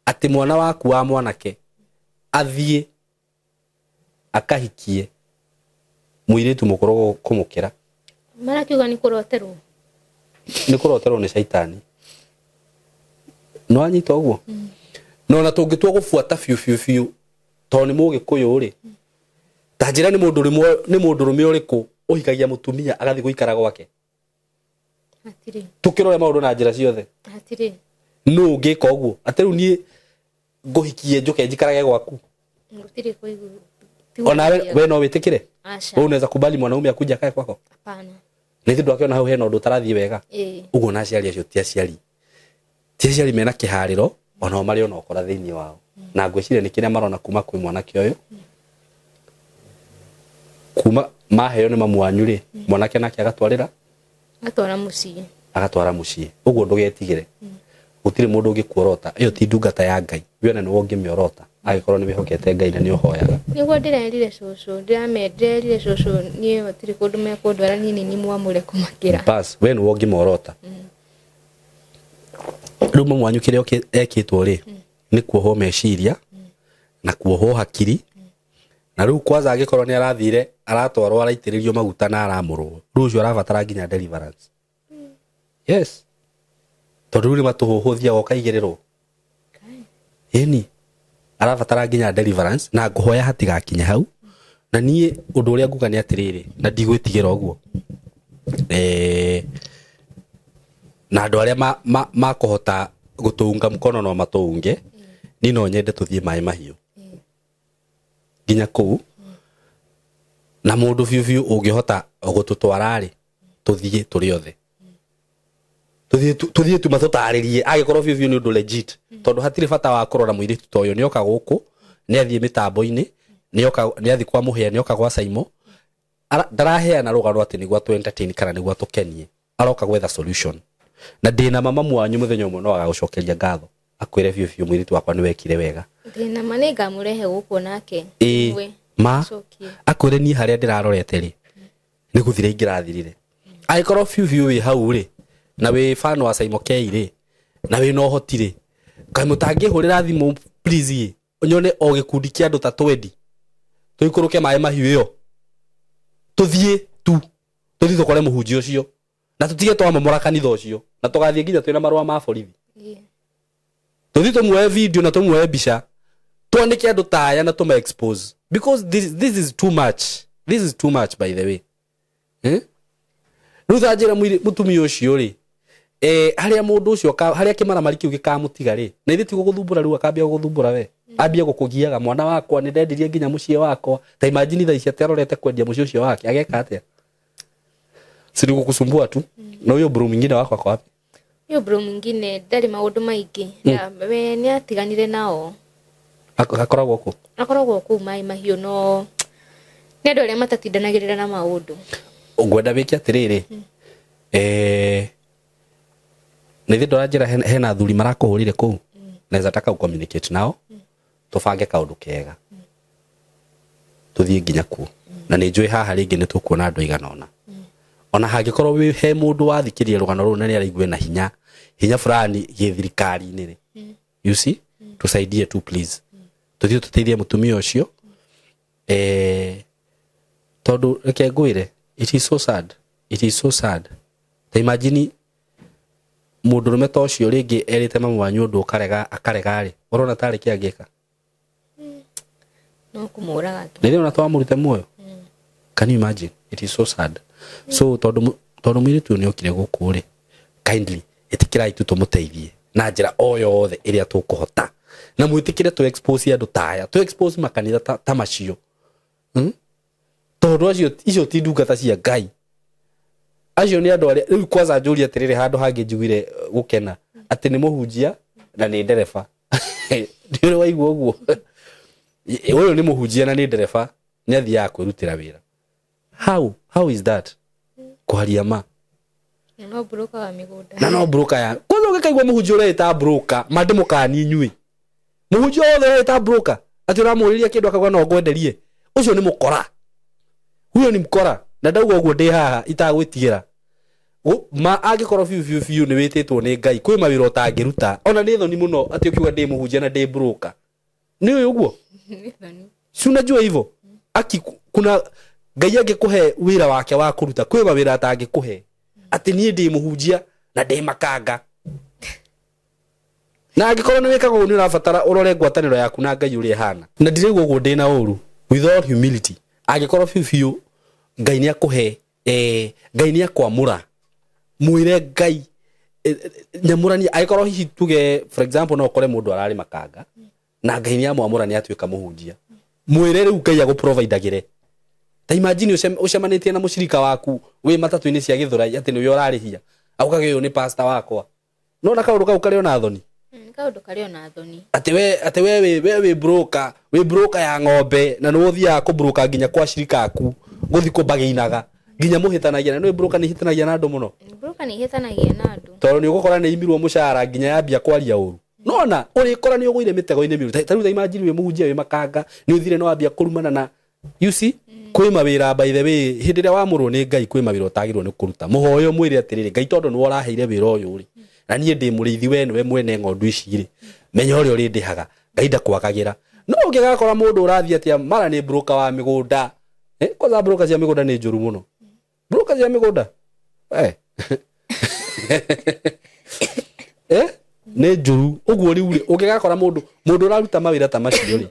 atĩ mwana waku wa mwanake athiĩ akahikie mũirĩtu mũkũrũ kũmũkĩra. Marakiuga nĩ kũroterwo. Nĩ kũroterwo nĩ caitani. No anyita ũguo. No ona tũngĩtua gũbuata biũ biũ biũ, tondũ nĩ mũgĩkũyũ rĩ, ta njĩra nĩ mũndũrũme ũrĩkũ ũhikagia mũtumia agathiĩ gũikara gwake? Hatirĩ. Tũkĩrore maũndũ na njĩra ciothe. Hatirĩ. Nũ ũngĩka ũguo? Atĩ rĩu niĩ ngũhikie njũke njikarage gwaku? Gũtirĩ kũigua. Ona we no wĩtĩkĩre? Aca. Wewe unaweza kubali mwanaume akuja akae kwako? Hapana. Nĩ tondũ akĩona hau hena ũndũ ũtarathiĩ wega. Ũguo na aciari acio ti aciari. Ti aciari mena kĩharĩro, onao marĩ ona ũkora thĩinĩ wao. Na ngwĩciria nĩ kĩrĩa marona kuma kwĩ mwanake ũyũ. Kuma maheo nĩ mamu wanyu rĩ, mwanake nake agatwarĩra? Agatwara mũciĩ. Agatwara mũciĩ. Ũguo ndũgetigĩre. Gũtirĩ mũndũ ũngĩkuorota. Ĩyo ti ndungata ya Ngai. We ona nĩwe ũngĩmĩorota, angĩkorwo nĩ wĩhokete Ngai na nĩ ũhoyaga. Nĩguo ndĩrerire cũcũ, ndĩrerire cũcũ niĩ gũtirĩ kũndũ mekũndwara, niĩ nĩ niĩ mwamũre kũmakĩra. Bas, we nĩwe ũngĩmorota. Rĩu mamu wanyu kĩrĩa ekĩtwo rĩ, nĩ kuohwo meciria na kuohwo hakiri. Na rĩu kwanza angĩkorwo nĩ arathire, aratwarwo araitĩrĩrio maguta na aramũrwo, rĩu ũcio arabatara nginya deliverance. Yes. Tondũ rĩu nĩ matũhũhũthia ũkaigĩrĩrwo. Ĩni arabatara nginya deliverance, na ngũhoya hatigakinye hau. Na niĩ ũndũ ũrĩa nguga nĩ atĩrĩrĩ, na ndigwĩtigĩra ũguo. Na andũ arĩa makũhota gũtũunga mkono no matũunge, niĩ no nyende tũthiĩ maĩ mahiũ nginya kũu, na mũndũ biũ biũ ũngĩhota gũtũtwara rĩ, tũthiĩ tũrĩ othe. Tũthiĩ tuma tũtarĩrie, angĩkorwo biũ biũ nĩ ũndũ legit, tondũ hatirĩ bata wa kũrora mũirĩtu ta ũyũ. Nĩoka gũkũ, nĩathiĩ mĩtambo-inĩ, nĩathiĩ kwa Mũhĩa, nĩoka gwa Saimo, ndaraheana rũgano atĩ nĩguo atũ entertain kana nĩguo atũkenie, aroka gwetha solution. Na ndĩna mama mwanyu mũthenya ũmwe no agagũcokeria ngatho, akwĩre biũ biũ mũirĩtu wakwa nĩwekire wega. Ndĩna ma nĩngamũrehe gũkũ nake. Ĩĩ, ma akwĩre niĩ harĩa ndĩrarorete rĩ, nĩ gũthira ingĩrathirire. Angĩkorwo biũ biũ wĩ hau rĩ, na wĩ fan wa Saimo K rĩ, na wĩ na ũhoti rĩ, kaĩ mũtangĩhũrĩra thimũ please ĩ, nyone o gĩkundi kĩa andũ ta 20 tũikũrũke maĩ mahiũ ĩyo, tũthiĩ tu, tũthiĩ tũkore mũhunjia ũcio, na tũtige twamomora kanitha ũcio, na tũgathiĩ nginya twĩna marũa ma borithi. Tũthiĩ tũmuoe video na tũmuoe mbica, twandĩke andũ ta aya na tũma expose, because this is too much. This is too much, by the way. Rĩu ta njĩra mũtumia ũcio rĩ, harĩa mũndũ ũcio harĩa kĩmaramari kĩu gĩkamũtiga rĩ, na ithuĩ ti gũgũthumbũra rĩu, akambia gũgũthumbũra we, ambie gũkũgiaga, mwana wakwa nĩ ndendirie nginya mũciĩ wakwa. Ta imagine thaa ici atĩ arorete kwendia mũciĩ ũcio wake, ageka atĩa? Si ni kukusumbua tu. Na huyo bro mwingine wako ako wapi? Huyo bro mwingine ndarĩ maũndũ maingĩ. We nĩ atiganire nao. Akoragwo kũ? Akoragwo kũu Maĩ Mahiũ, no nĩ andũ arĩa matatindanagĩrĩra na maũndũ. Ngwenda wĩke atĩrĩrĩ, na ithuĩ ndũranjĩra hena athuri marakũhũrire kũu, naweza taka ucommunicate nao, tũbange kaũndũ kega, tũthiĩ nginya kuo. Na nĩ njũĩ haha rĩngĩ nĩ tũkuona andũ aigana ũna. Ona hangĩkorwo wĩ he mũndũ wathikĩria rũgano rũu na nĩ araigue na hinya fulani gĩthirikari-inĩ rĩ, you see, tusaidie tu please. Tũthiĩ tũteithie mũtumia ũcio. Tondũ reke ngwĩre, it is so sad, it is so sad. Ta imagine mũndũrũme ta ũcio rĩngĩ erĩte mamu wanyu ũndũ ũkarega, akarega rĩ, ũrona tarĩ kĩ angĩka? No kũmũraga tu. Rĩrĩa ona twamũrute muoyo. Can you imagine? It is so sad. So tondũ mũirĩtu ũyũ nĩ okire gũkũ rĩ, kindly ĩtĩkĩrai tu tũmũteithie na njĩra o yothe ĩrĩa tũkũhota, na mwĩtĩkĩre tũ expose andũ ta aya, tũ expose makanitha ta macio. Tondũ acio icio ti ndungata cia Ngai, acio nĩ andũ arĩa rĩu kwanza njũria atĩrĩrĩ, handũ hangĩ njiguire gũkena atĩ nĩ mũhunjia na nĩ ndereba. Nĩ waigua ũguo? Ũyũ nĩ mũhunjia na nĩ ndereba, nĩ athiaga kwĩrutĩra wĩra. How is that? Kwaria ma. Na no broker wa mĩgũnda. Na no broker ya. Kwanza ũngĩkaigua mũhunjia ũreĩta broker, ma ndĩmũkanie inyuĩ. Mũhunjia wothe ũreĩta broker, atĩ ũramũrĩria kĩndũ akauga no ngwenderie, ũcio nĩ mũkora. Huyo ni mkora. Na ndauga ũguo ndĩ haha itagwĩtigĩra. Ma angĩkorwo biũ biũ biũ nĩ wĩtĩtwo nĩ Ngai, kwĩ mawĩra ũtangĩruta. Ona nĩ thoni mũno atĩ ũkiuga ndĩ mũhunjia na ndĩ broker. Nĩ ũĩ ũguo? Nĩ thoni. Si unajua hivyo? Aki kuna Ngai angĩkũhe wĩra wake wa kũruta, kwĩ mawĩra atangĩkũhe. Atĩ niĩ ndĩ mũhunjia na ndĩ makanga. Na angĩkorwo nĩ wĩkaga ũguo nĩ ũrabatara ũrore ngwatanĩro yaku na Ngai ũrĩa ĩhana. Na ndiraigua ũguo ndĩ na ũru, with all humility. Angĩkorwo biũ biũ Ngai nĩ akũhe, Ngai nĩ akwamũra, mwĩre Ngai nyamũranie. Angĩkorwo hihi tuge for example no ũkore mũndũ ararĩ makanga na Ngai nĩ amwamũra nĩ atuĩka mũhunjia, mwĩre rĩu Ngai agũprovidagĩre. Ta imagine ũcemanĩtie na mũcirika waku wĩ matatũ-inĩ cia Gĩthũrai atĩ nĩwe ũrarĩhia, aukage ũyũ nĩ pastor wakwa. No na kaũndũ kau karĩ ona thoni. Kaũndũ karĩ ona thoni. Atĩ we wĩ broker, wĩ broker ya ng'ombe na nĩ ũthiaga kũbroker nginya kwa cirika aku, gũthiĩ kũmbagĩinaga nginya mũhĩtanagia, na nĩ broker nĩ ihĩtanagia na andũ mũno. Broker nĩ ihĩtanagia na andũ. Tondũ nĩ ũgũkora nĩ imirwo mũcara nginya yambia kwaria ũru. Nona ũrĩkora nĩ ũgũire mĩtego-inĩ mĩũru. Ta rĩu ta imagine wĩ mũhunjia wĩ makanga, nĩ ũthire no wambia kũrumana na you see, kwĩ mawĩra by the way, hĩndĩ ĩrĩa wamũrwo nĩ Ngai kwĩ mawĩra ũtagĩrĩirwo nĩ kũruta. Mũhoyo mwĩre atĩrĩrĩ, Ngai tondũ nĩwe ũraheire wĩra ũyũ rĩ, na niĩ ndĩ mũrĩithi, we nĩwe mwene ng'ondu ici rĩ, menya ũrĩa ũrĩndĩhaga, Ngai ndakwagagĩra. No ũngĩgakora mũndũ ũrathiĩ atĩa, mara nĩ broker wa mĩgũnda. Kwanza broker cia mĩgũnda nĩ njũru mũno. Broker cia mĩgũnda. Nĩ njũru. Ũguo rĩu rĩ, ũngĩgakora mũndũ ũraruta mawĩra ta macio rĩ,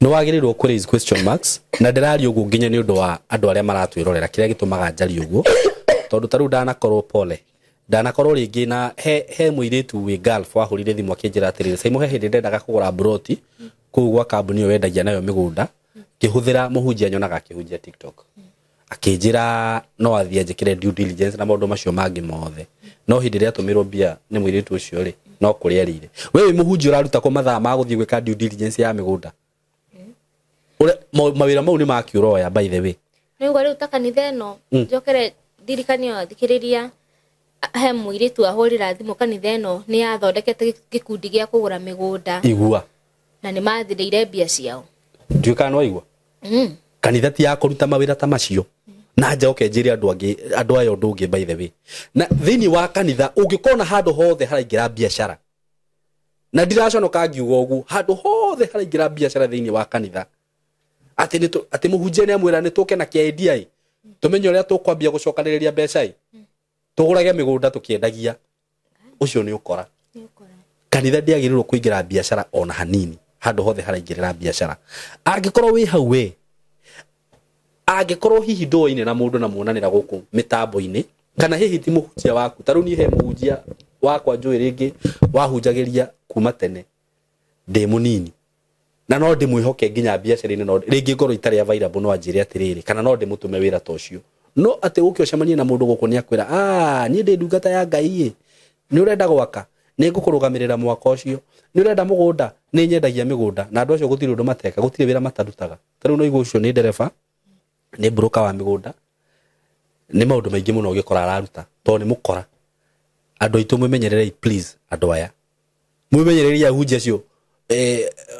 nĩ wagĩrĩirwo kũ raise question marks. Na ndĩraria ũguo nginya nĩ ũndũ wa andũ arĩa maratwĩrorera, kĩrĩa gĩtũmaga njarie ũguo, tondũ ta rĩu ndanakorwo pole, ndanakorwo rĩngĩ na he mũirĩtu wĩ Gulf wahũrire thimũ akĩnjĩra atĩrĩrĩ, Saimo, he hĩndĩ ndendaga kũgũra broti kũu gwa kambuni ĩyo wendagia nayo mĩgũnda, ngĩhũthĩra mũhunjia nyonaga akĩhunjia TikTok, akĩnjĩra no athiĩ anjĩkĩre due diligence na maũndũ macio mangĩ mothe, no hĩndĩ ĩrĩa atũmĩrwo mbia nĩ mũirĩtu ũcio rĩ, no kũrĩa erĩire. We wĩ mũhunjia ũraruta kũ mathaa ma gũthiĩ gwĩka due diligence ya mĩgũnda? Mawĩra mau nĩ makĩũroya by the way. Nĩguo rĩu ta kanitha ĩno njokere ndirikanio athikĩrĩria, he mũirĩtu ahũrĩra thimũ kanitha ĩno nĩ yathondekete gĩkundi gĩa kũgũra mĩgũnda. Igua. Na nĩ mathirĩire mbia ciao. Ndiũĩ kana nĩwaigua? Kanitha ti ya kũruta mawĩra ta macio. Na njoke njĩre andũ angĩ, andũ aya ũndũ ũngĩ by the way. Na thĩinĩ wa kanitha ũngĩkona handũ hothe haraingĩra biacara, na ndiraconoka ngiuga ũguo, handũ hothe haraingĩra biacara thĩinĩ wa kanitha, atĩ atĩ mũhunjia nĩ amwĩra nĩ tũke na kĩendia ĩ, tũmenye ũrĩa tũkwambia gũcokanĩrĩria mbeca ĩ, tũgũrage mĩgũnda tũkĩendagia, ũcio nĩ ũkora. Kanitha ndĩagĩrĩirwo kũingĩra biacara ona hanini, handũ hothe haraingĩrĩra biacara. Angĩkorwo wĩ hau we, angĩkorwo hihi ndũaine na mũndũ na muonanĩra gũkũ mĩtambo-inĩ, kana hihi ti mũhunjia waku, ta rĩu niĩ he mũhunjia wakwa njũĩ rĩngĩ wahunjagĩria kuma tene ndĩ mũnini, na no ndĩmwĩhoke nginya biacara-inĩ, no rĩngĩ ngorwo itarĩ available no anjĩre atĩrĩrĩ, kana no ndĩmũtũme wĩra ta ũcio. No atĩ ũke ũcemanie na mũndũ gũkũ nĩ akwĩra, niĩ ndĩ ndungata ya Ngai ĩ, nĩ ũrenda gwaka, nĩ ngũkũrũgamĩrĩra mwaka ũcio, nĩ ũrenda mũgũnda, nĩ nyendagia mĩgũnda. Na andũ acio gũtirĩ ũndũ mateka, gũtirĩ wĩra matarutaga. Ta rĩu no igua ũcio nĩ ndereba, nĩ broker wa mĩgũnda, nĩ maũndũ maingĩ mũno ũngĩkora araruta, tondũ nĩ mũkora. Andũ aitũ mwĩmenyererei please, andũ aya mwĩmenyererei ahunjia acio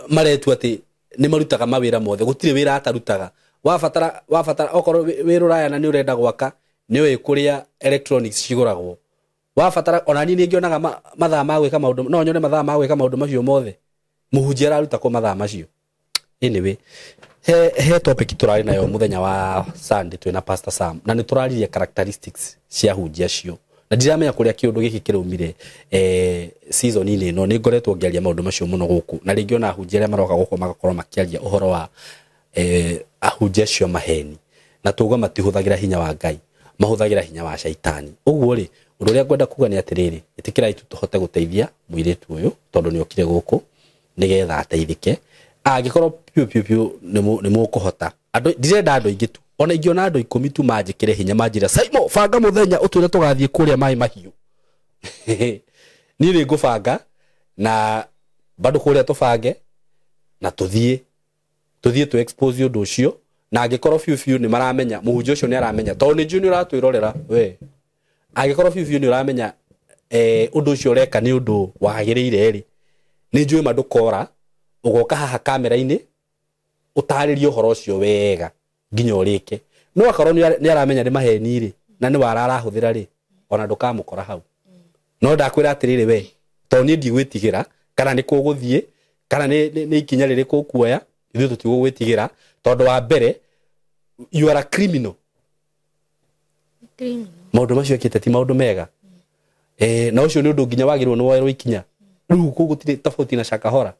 maretu atĩ nĩ marutaga mawĩra mothe, gũtirĩ wĩra atarutaga. Wabatara okorwo wĩ rũraya na nĩ ũrenda gwaka, nĩ ũĩ kũrĩa electronics cigũragwo. Wabatara ona niĩ nĩngĩonaga mathaa ma gwĩka maũndũ, no nyone mathaa ma gwĩka maũndũ macio mothe. Mũhunjia araruta kũ mathaa macio? Anyway, he topic tũrarĩ nayo mũthenya wa Sunday twĩna Pastor Sam, na nĩ tũraririe characteristics cia hunjia acio, na ndiramenya kũrĩa kĩũndũ gĩkĩ kĩraumire season-inĩ ĩno. Nĩ ngoretwo ngĩaria maũndũ macio mũno gũkũ, na rĩngĩ ona ahunjia arĩa maroka gũkũ magakorwo makĩaria ũhoro wa ahunjia acio maheni, na tuga matihũthagĩra hinya wa Ngai, mahũthagĩra hinya wa caitani. Ũguo rĩ, ũndũ ũrĩa ngwenda kuga nĩ atĩrĩrĩ, ĩtĩkĩrai tu tũhote gũteithia mũirĩtu ũyũ, tondũ nĩ okire gũkũ nĩgetha ateithĩke. Angĩkorwo piũ piũ piũ nĩ mũkũhota, andũ ndirenda andũ aingĩ tu, ona ingĩona andũ 10 tu manjĩkĩre hinya, manjĩre Saimo banga mũthenya ũtwĩre tũgathiĩ kũrĩa maĩ mahiũ, niĩ nĩ ngũbanga na bado kũrĩa tũbange na tũthiĩ tũ expose ũndũ ũcio. Na angĩkorwo biũ biũ nĩ maramenya, mũhunjia ũcio nĩ aramenya, tondũ nĩ njũĩ nĩ ũratwĩrorera we, angĩkorwo biũ biũ nĩ ũramenya ũndũ ũcio ũreka nĩ ũndũ wagĩrĩire rĩ, nĩ njũĩ ma ndũkora, ũgoka haha kamera-inĩ ũtarĩrie ũhoro ũcio wega nginya ũrĩke. No akorwo nĩ aramenya nĩ maheni rĩ, na nĩ wara arahũthĩra rĩ, ona ndũkamũkora hau. No ndakwĩra atĩrĩrĩ we, tondũ niĩ ndigwĩtigĩra kana nĩ kũgũthiĩ kana nĩ ikinya rĩrĩkũ ũkuoya, ithuĩ tũtigũgwĩtigĩra, tondũ wa mbere you are a criminal. Maũndũ macio ekĩte ti maũndũ mega. Na ũcio nĩ ũndũ nginya wagĩrĩirwo nĩ woerwo ikinya. Rĩu kũu gũtirĩ tofauti na Shakahola.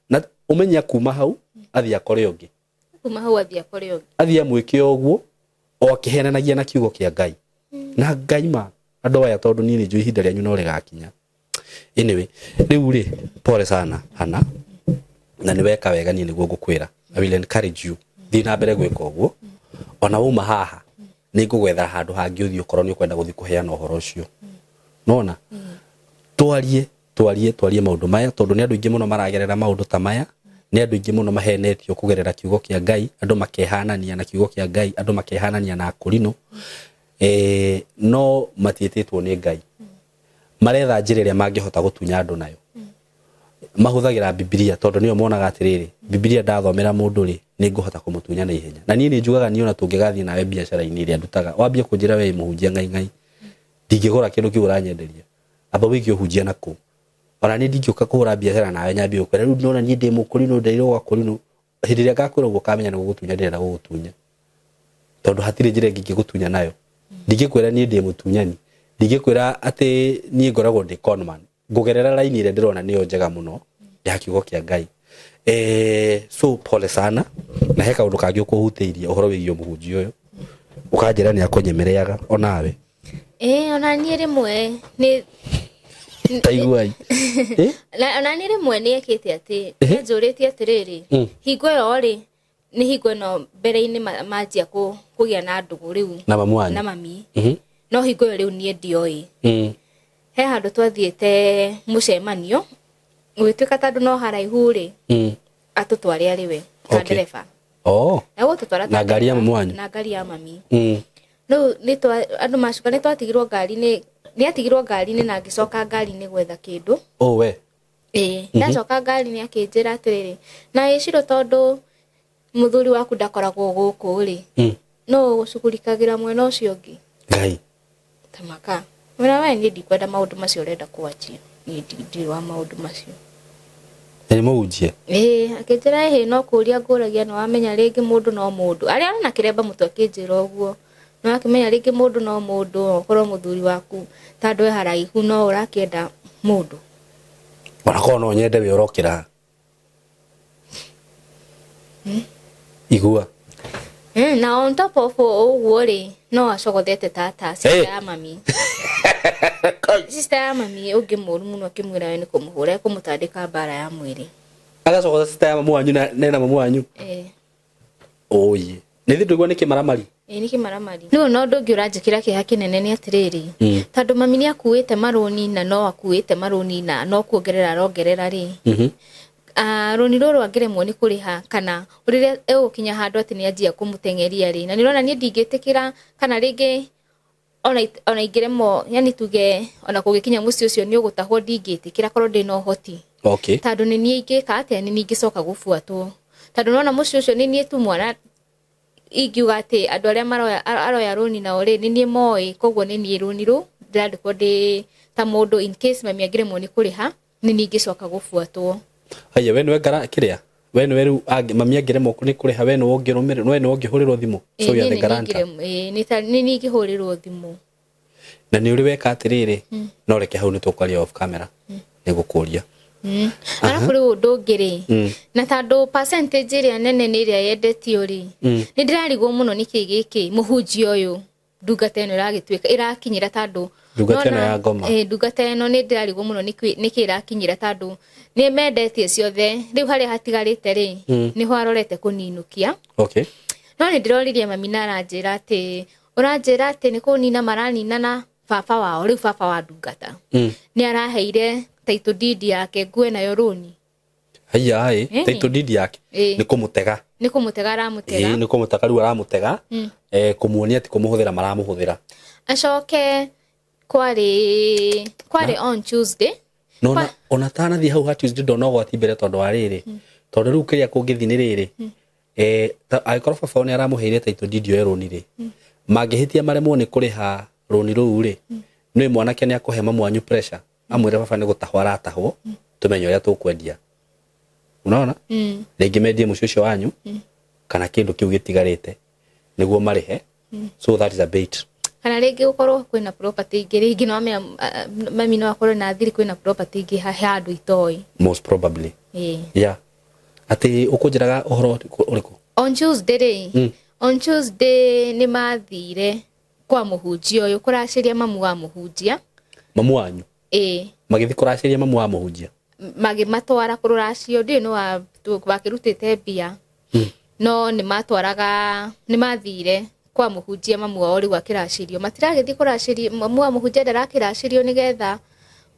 Na ũmenye kuma hau athiĩ akore ũngĩ. Kuma hau athiĩ akore ũngĩ. Athiĩ amwĩke o ũguo, o akĩhenanagia na kiugo kĩa Ngai. Na Ngai ma andũ aya, tondũ niĩ nĩ njũĩ ihinda rĩanyu no rĩgakinya. Anyway, rĩu rĩ, pole sana Hana, na nĩ weka wega, niĩ nĩguo ngũkwĩra. I will encourage you. Thiĩ na mbere gwĩka ũguo. Ona wauma haha, nĩ ngũgwethera handũ hangĩ ũthiĩ ũkorwo nĩ ũkwenda gũthiĩ kũheana ũhoro ũcio. Nona? Twarie, twarie, twarie maũndũ maya, tondũ nĩ andũ aingĩ mũno maragerera maũndũ ta maya, nĩ andũ aingĩ mũno mahenetio kũgerera kiugo kĩa Ngai, andũ makehanania na kiugo kĩa Ngai, andũ makehanania na akũrinũ, no matiĩtĩtwo nĩ Ngai. Maretha njĩra ĩrĩa mangĩhota gũtunya andũ nayo. Mahũthagĩra Bibilia tondũ nĩyo monaga atĩrĩrĩ, Bibilia ndathomera mũndũ rĩ, nĩ ngũhota kũmũtunya na ihenya. Na niĩ nĩ njugaga niĩ ona tũngĩgathiĩ nawe biacara-inĩ ĩrĩa ndutaga, wambie kũnjĩra we mũhunjia ngai ngai, ndingĩgũra kĩndũ kĩu ũranyenderia. Amba wĩke ũhunjia nakũu. Ona niĩ ndingĩũka kũhũra biacara nawe nyambie gũkwĩra rĩu nĩwona niĩ ndĩ mũkũrinũ, nderirwo gwa kũrinũ. Hĩndĩ ĩrĩa ngakwĩra ũguo ũkamenya nĩ gũgũtunya ndĩrenda gũgũtunya. Tondũ hatirĩ njĩra ĩngĩ ingĩgũtunya nayo. Ndingĩkwĩra niĩ ndĩ mũtunyani. Ndingĩkwĩra atĩ niĩ ngoragwo ndĩ conman. Ngũgerera raini ĩrĩa ndĩrona nĩyo njega mũno ya kiugo kĩa Ngai. So pole sana, na he kaũndũ kangĩ ũkũhutĩirie ũhoro wĩgiĩ mũhunjia ũyũ, ũkanjĩra nĩ akũnyemereaga onawe. Ona niĩ rĩmwe nĩ taiguai. Ona niĩ rĩmwe nĩ ekĩte atĩ nĩanjũrĩtie atĩrĩrĩ, hingo ĩyo rĩ, nĩ hingo ĩno mbere-inĩ manjia kũgĩa na ndũgũ rĩu na mamu wanyu, na mami. No hingo ĩyo rĩu niĩ ndioĩ. He handũ twathiĩte mũcemanio, gũgĩtuĩka tondũ no haraihu rĩ, atũtware arĩ we ta ndereba. Na gũtũtwara na ngari ya mamu wanyu, na ngari ya mami. Rĩu nĩ andũ macoka nĩ twatigirwo ngari-inĩ, nĩ atigirwo ngari-inĩ na ngĩcoka ngari-inĩ gwetha kĩndũ. We. Ndacoka ngari-inĩ akĩnjĩra atĩrĩrĩ, na ĩcirũ tondũ mũthuri waku ndakoragwo gũkũ rĩ, no ũgũcugurikagĩra mwena ũcio ũngĩ. Ngai. Tamaka. Mwena we niĩ ndikwenda maũndũ macio ũrenda kwanjia. Niĩ ndirĩ wa maũndũ macio. Nĩ mũhunjia? Akĩnjĩra ĩhĩ, no kũũria ngũragia, nĩ wamenya rĩngĩ mũndũ no mũndũ. Arĩa arĩ na kĩremba mũtwe akĩnjĩra ũguo. Nĩ wakĩmenya rĩngĩ mũndũ no mũndũ, okorwo mũthuri waku tondũ e haraihu no ũrakĩenda mũndũ. Ona korwo no nyende we ũrokĩra. Igua. Na on top of ũguo rĩ, no acogothete tata, sister ya mami. Sister ya mami ũngĩ mũru mũno akĩmwĩra we nĩ kũmũhũra, ekũmũtandĩka mbara ya mwĩrĩ. Agacogotha sister ya mamu wanyu na mamu wanyu? Oye. Nĩ thĩ ndũigua nĩ kĩmaramari? Nĩ kĩmaramari. Rĩu no ũndũ ũngĩ ũranjĩkĩra kĩeha kĩnene nĩ atĩrĩrĩ, tondũ mami nĩ akuĩte marũni na no akuĩte marũni na no kuongerera arongerera rĩ. Rũni rũrũ angĩremwo nĩ kũrĩha kana rĩrĩa egũkinya handũ atĩ nĩ anjia kũmũteng'eria rĩ, na nĩ ũrona niĩ ndingĩtĩkĩra kana rĩngĩ ona ingĩremwo, yani tuge ona kũngĩkinya mũciĩ ũcio nĩ ũgũtahwo, ndingĩtĩkĩra korwo ndĩna ũhoti. Tondũ nĩ niĩ ingĩka atĩa, nĩ niĩ ingĩcoka gũbuatwo. Tondũ nona mũciĩ ũcio nĩ niĩ tu mwana ingiuga atĩ andũ arĩa aroya rũni nao rĩ, nĩ niĩ moĩ, koguo nĩ niĩ rũni rũu Ndĩrandĩkwo ndĩ ta mũndũ in case mami angĩremwo nĩ kũrĩha, nĩ niĩ ingĩcoka gũbuatwo. Haya, we nĩwe ngara kĩrĩa, we nĩwe rĩu mami angĩremwo nĩ kũrĩha, we nĩwe ũngĩrũmĩrĩrwo, we nĩwe ũngĩhũrĩrwo thimũ. So you are the guarantor. Nĩ niĩ ingĩhũrĩrwo thimũ. Na nĩ ũrĩ weka atĩrĩrĩ, no reke hau nĩ tũkwaria off camera, nĩ gũkũria. Arabu rĩu ũndũ ũngĩ rĩ, na tondũ percentage ĩrĩa nene nĩ ĩrĩa yendetio rĩ, nĩ ndĩrarigwo mũno nĩkĩ gĩkĩ mũhunjia ũyũ ndungata ĩno ĩragĩtuĩka ĩrakinyĩra, tondũ Ndungata ĩno ya ngoma. Ndungata ĩno nĩ ndĩrarigwo mũno nĩkĩ ĩrakinyĩra, tondũ nĩ mendetie ciothe. Rĩu harĩa hatigarĩte rĩ, nĩho arorete kũninũkia. No nĩ ndĩroririe mami na aranjĩra atĩ ũranjĩra atĩ nĩ kũnina maranina na baba wao, rĩu baba wa ndungata nĩ araheire title deed yake ngue nayo rũni. Haya, ĩ title deed yake nĩ kũmũtega. Nĩ kũmũtega aramũtega. Ĩ, nĩ kũmũtega rĩu aramũtega, kũmuonia atĩ kũmũhũthĩra maramũhũthĩra. Acoke kwarĩ on Tuesday. No ona tanathiĩ hau ha Tuesday ndona ũgwati mbere, tondũ wa rĩrĩ, tondũ rĩu kĩrĩa kũngĩthiĩ nĩ rĩrĩ, angĩkorwo baba wao nĩ aramũheire title deed ĩyo rũni rĩ, mangĩhĩtia maremwo nĩ kũrĩha rũni rũu rĩ, nĩ mwanake nĩ akũhe mamu wanyu pressure, amwĩre baba nĩ gũtahwo aratahwo, tũmenye ũrĩa tũkwendia. Unaona? Rĩngĩ mendie mũciĩ ũcio wanyu, kana kĩndũ kĩu gĩtigarĩte nĩguo marĩhe. So that is a bait. Kana rĩngĩ gũkorwo kwĩna property ingĩ, rĩngĩ no mami no akorwo na thiri kwĩna property ingĩ handũ itoĩ. Most probably. Yeah. Atĩ ũkũnjĩraga ũhoro ũrĩkũ? On Tuesday rĩ, on Tuesday nĩ mathire kwa mũhunjia ũyũ kũracĩria mamu wa mũhunjia. Mamu wanyu? Ĩĩ. Magĩthiĩ kũracĩria mamu wa mũhunjia? Magĩmatwara kũrũracio, ndiũĩ nĩ wakĩrutĩte mbia. No nĩ matwaraga, nĩ mathire kwa mũhunjia mamu wao rĩu akĩracĩrio. Matiragĩthiĩ kũracĩria, mamu wa mũhunjia ndarakĩracĩrio nĩgetha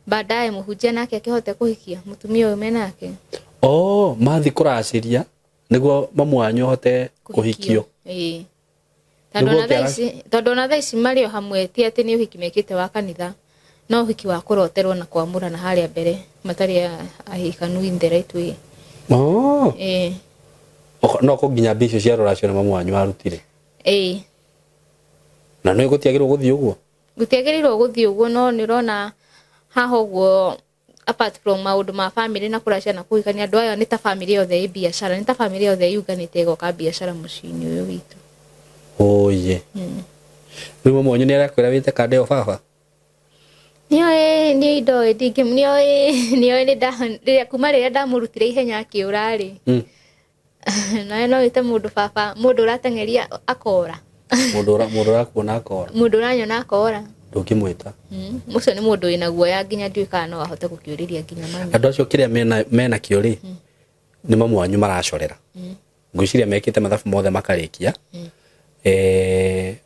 baadaye mũhunjia nake akĩhote kũhikia mũtumia ũyũ menake. Oh, mathiĩ kũracĩria nĩguo mamu wanyu ahote kũhikio. Ĩĩ. Tondũ ona thaa ici marĩ o hamwe, ti atĩ nĩ ũhiki mekĩte wa kanitha, no ũhiki wa kũroterwo na kwamũrana harĩa mbere matarĩ ahikanu in the right way. Oh. Ĩĩ. No ko nginya mbia icio cia rũracio na mamu wanyu arutire. Ĩĩ. Na no gũtiagĩrĩirwo gũthiĩ ũguo? Gũtiagĩrĩirwo gũthiĩ ũguo, no nĩ ũrona haha ũguo apart from maũndũ ma family na kũracia na kũhikania, andũ aya nĩ ta family yothe ĩ biacara, nĩ ta family yothe yunganĩte ĩgoka biacara mũciĩ-inĩ ũyũ witũ. Oye. Rĩu mamu wanyu nĩ arakwĩra wĩte kanda ĩyo baba? Nĩoĩ, nĩ ndoĩ, nĩoĩ, nĩoĩ nĩ kuma rĩrĩa ndamũrutire ihenya akĩũra rĩ. Nawe no wĩte mũndũ baba, mũndũ ũrateng'eria akora. Mũndũ ũrakuona akora. Mũndũ ũranyona akora. Ndũngĩmwĩta. Ũcio nĩ mũndũ wĩna guoya nginya ndiũĩ kana no ahote gũkĩũrĩria nginya mami. Andũ acio kĩrĩa mena kĩo rĩ, nĩ mamu wanyu maracorera. Ngwĩciria mekĩte mathabu mothe makarĩkia.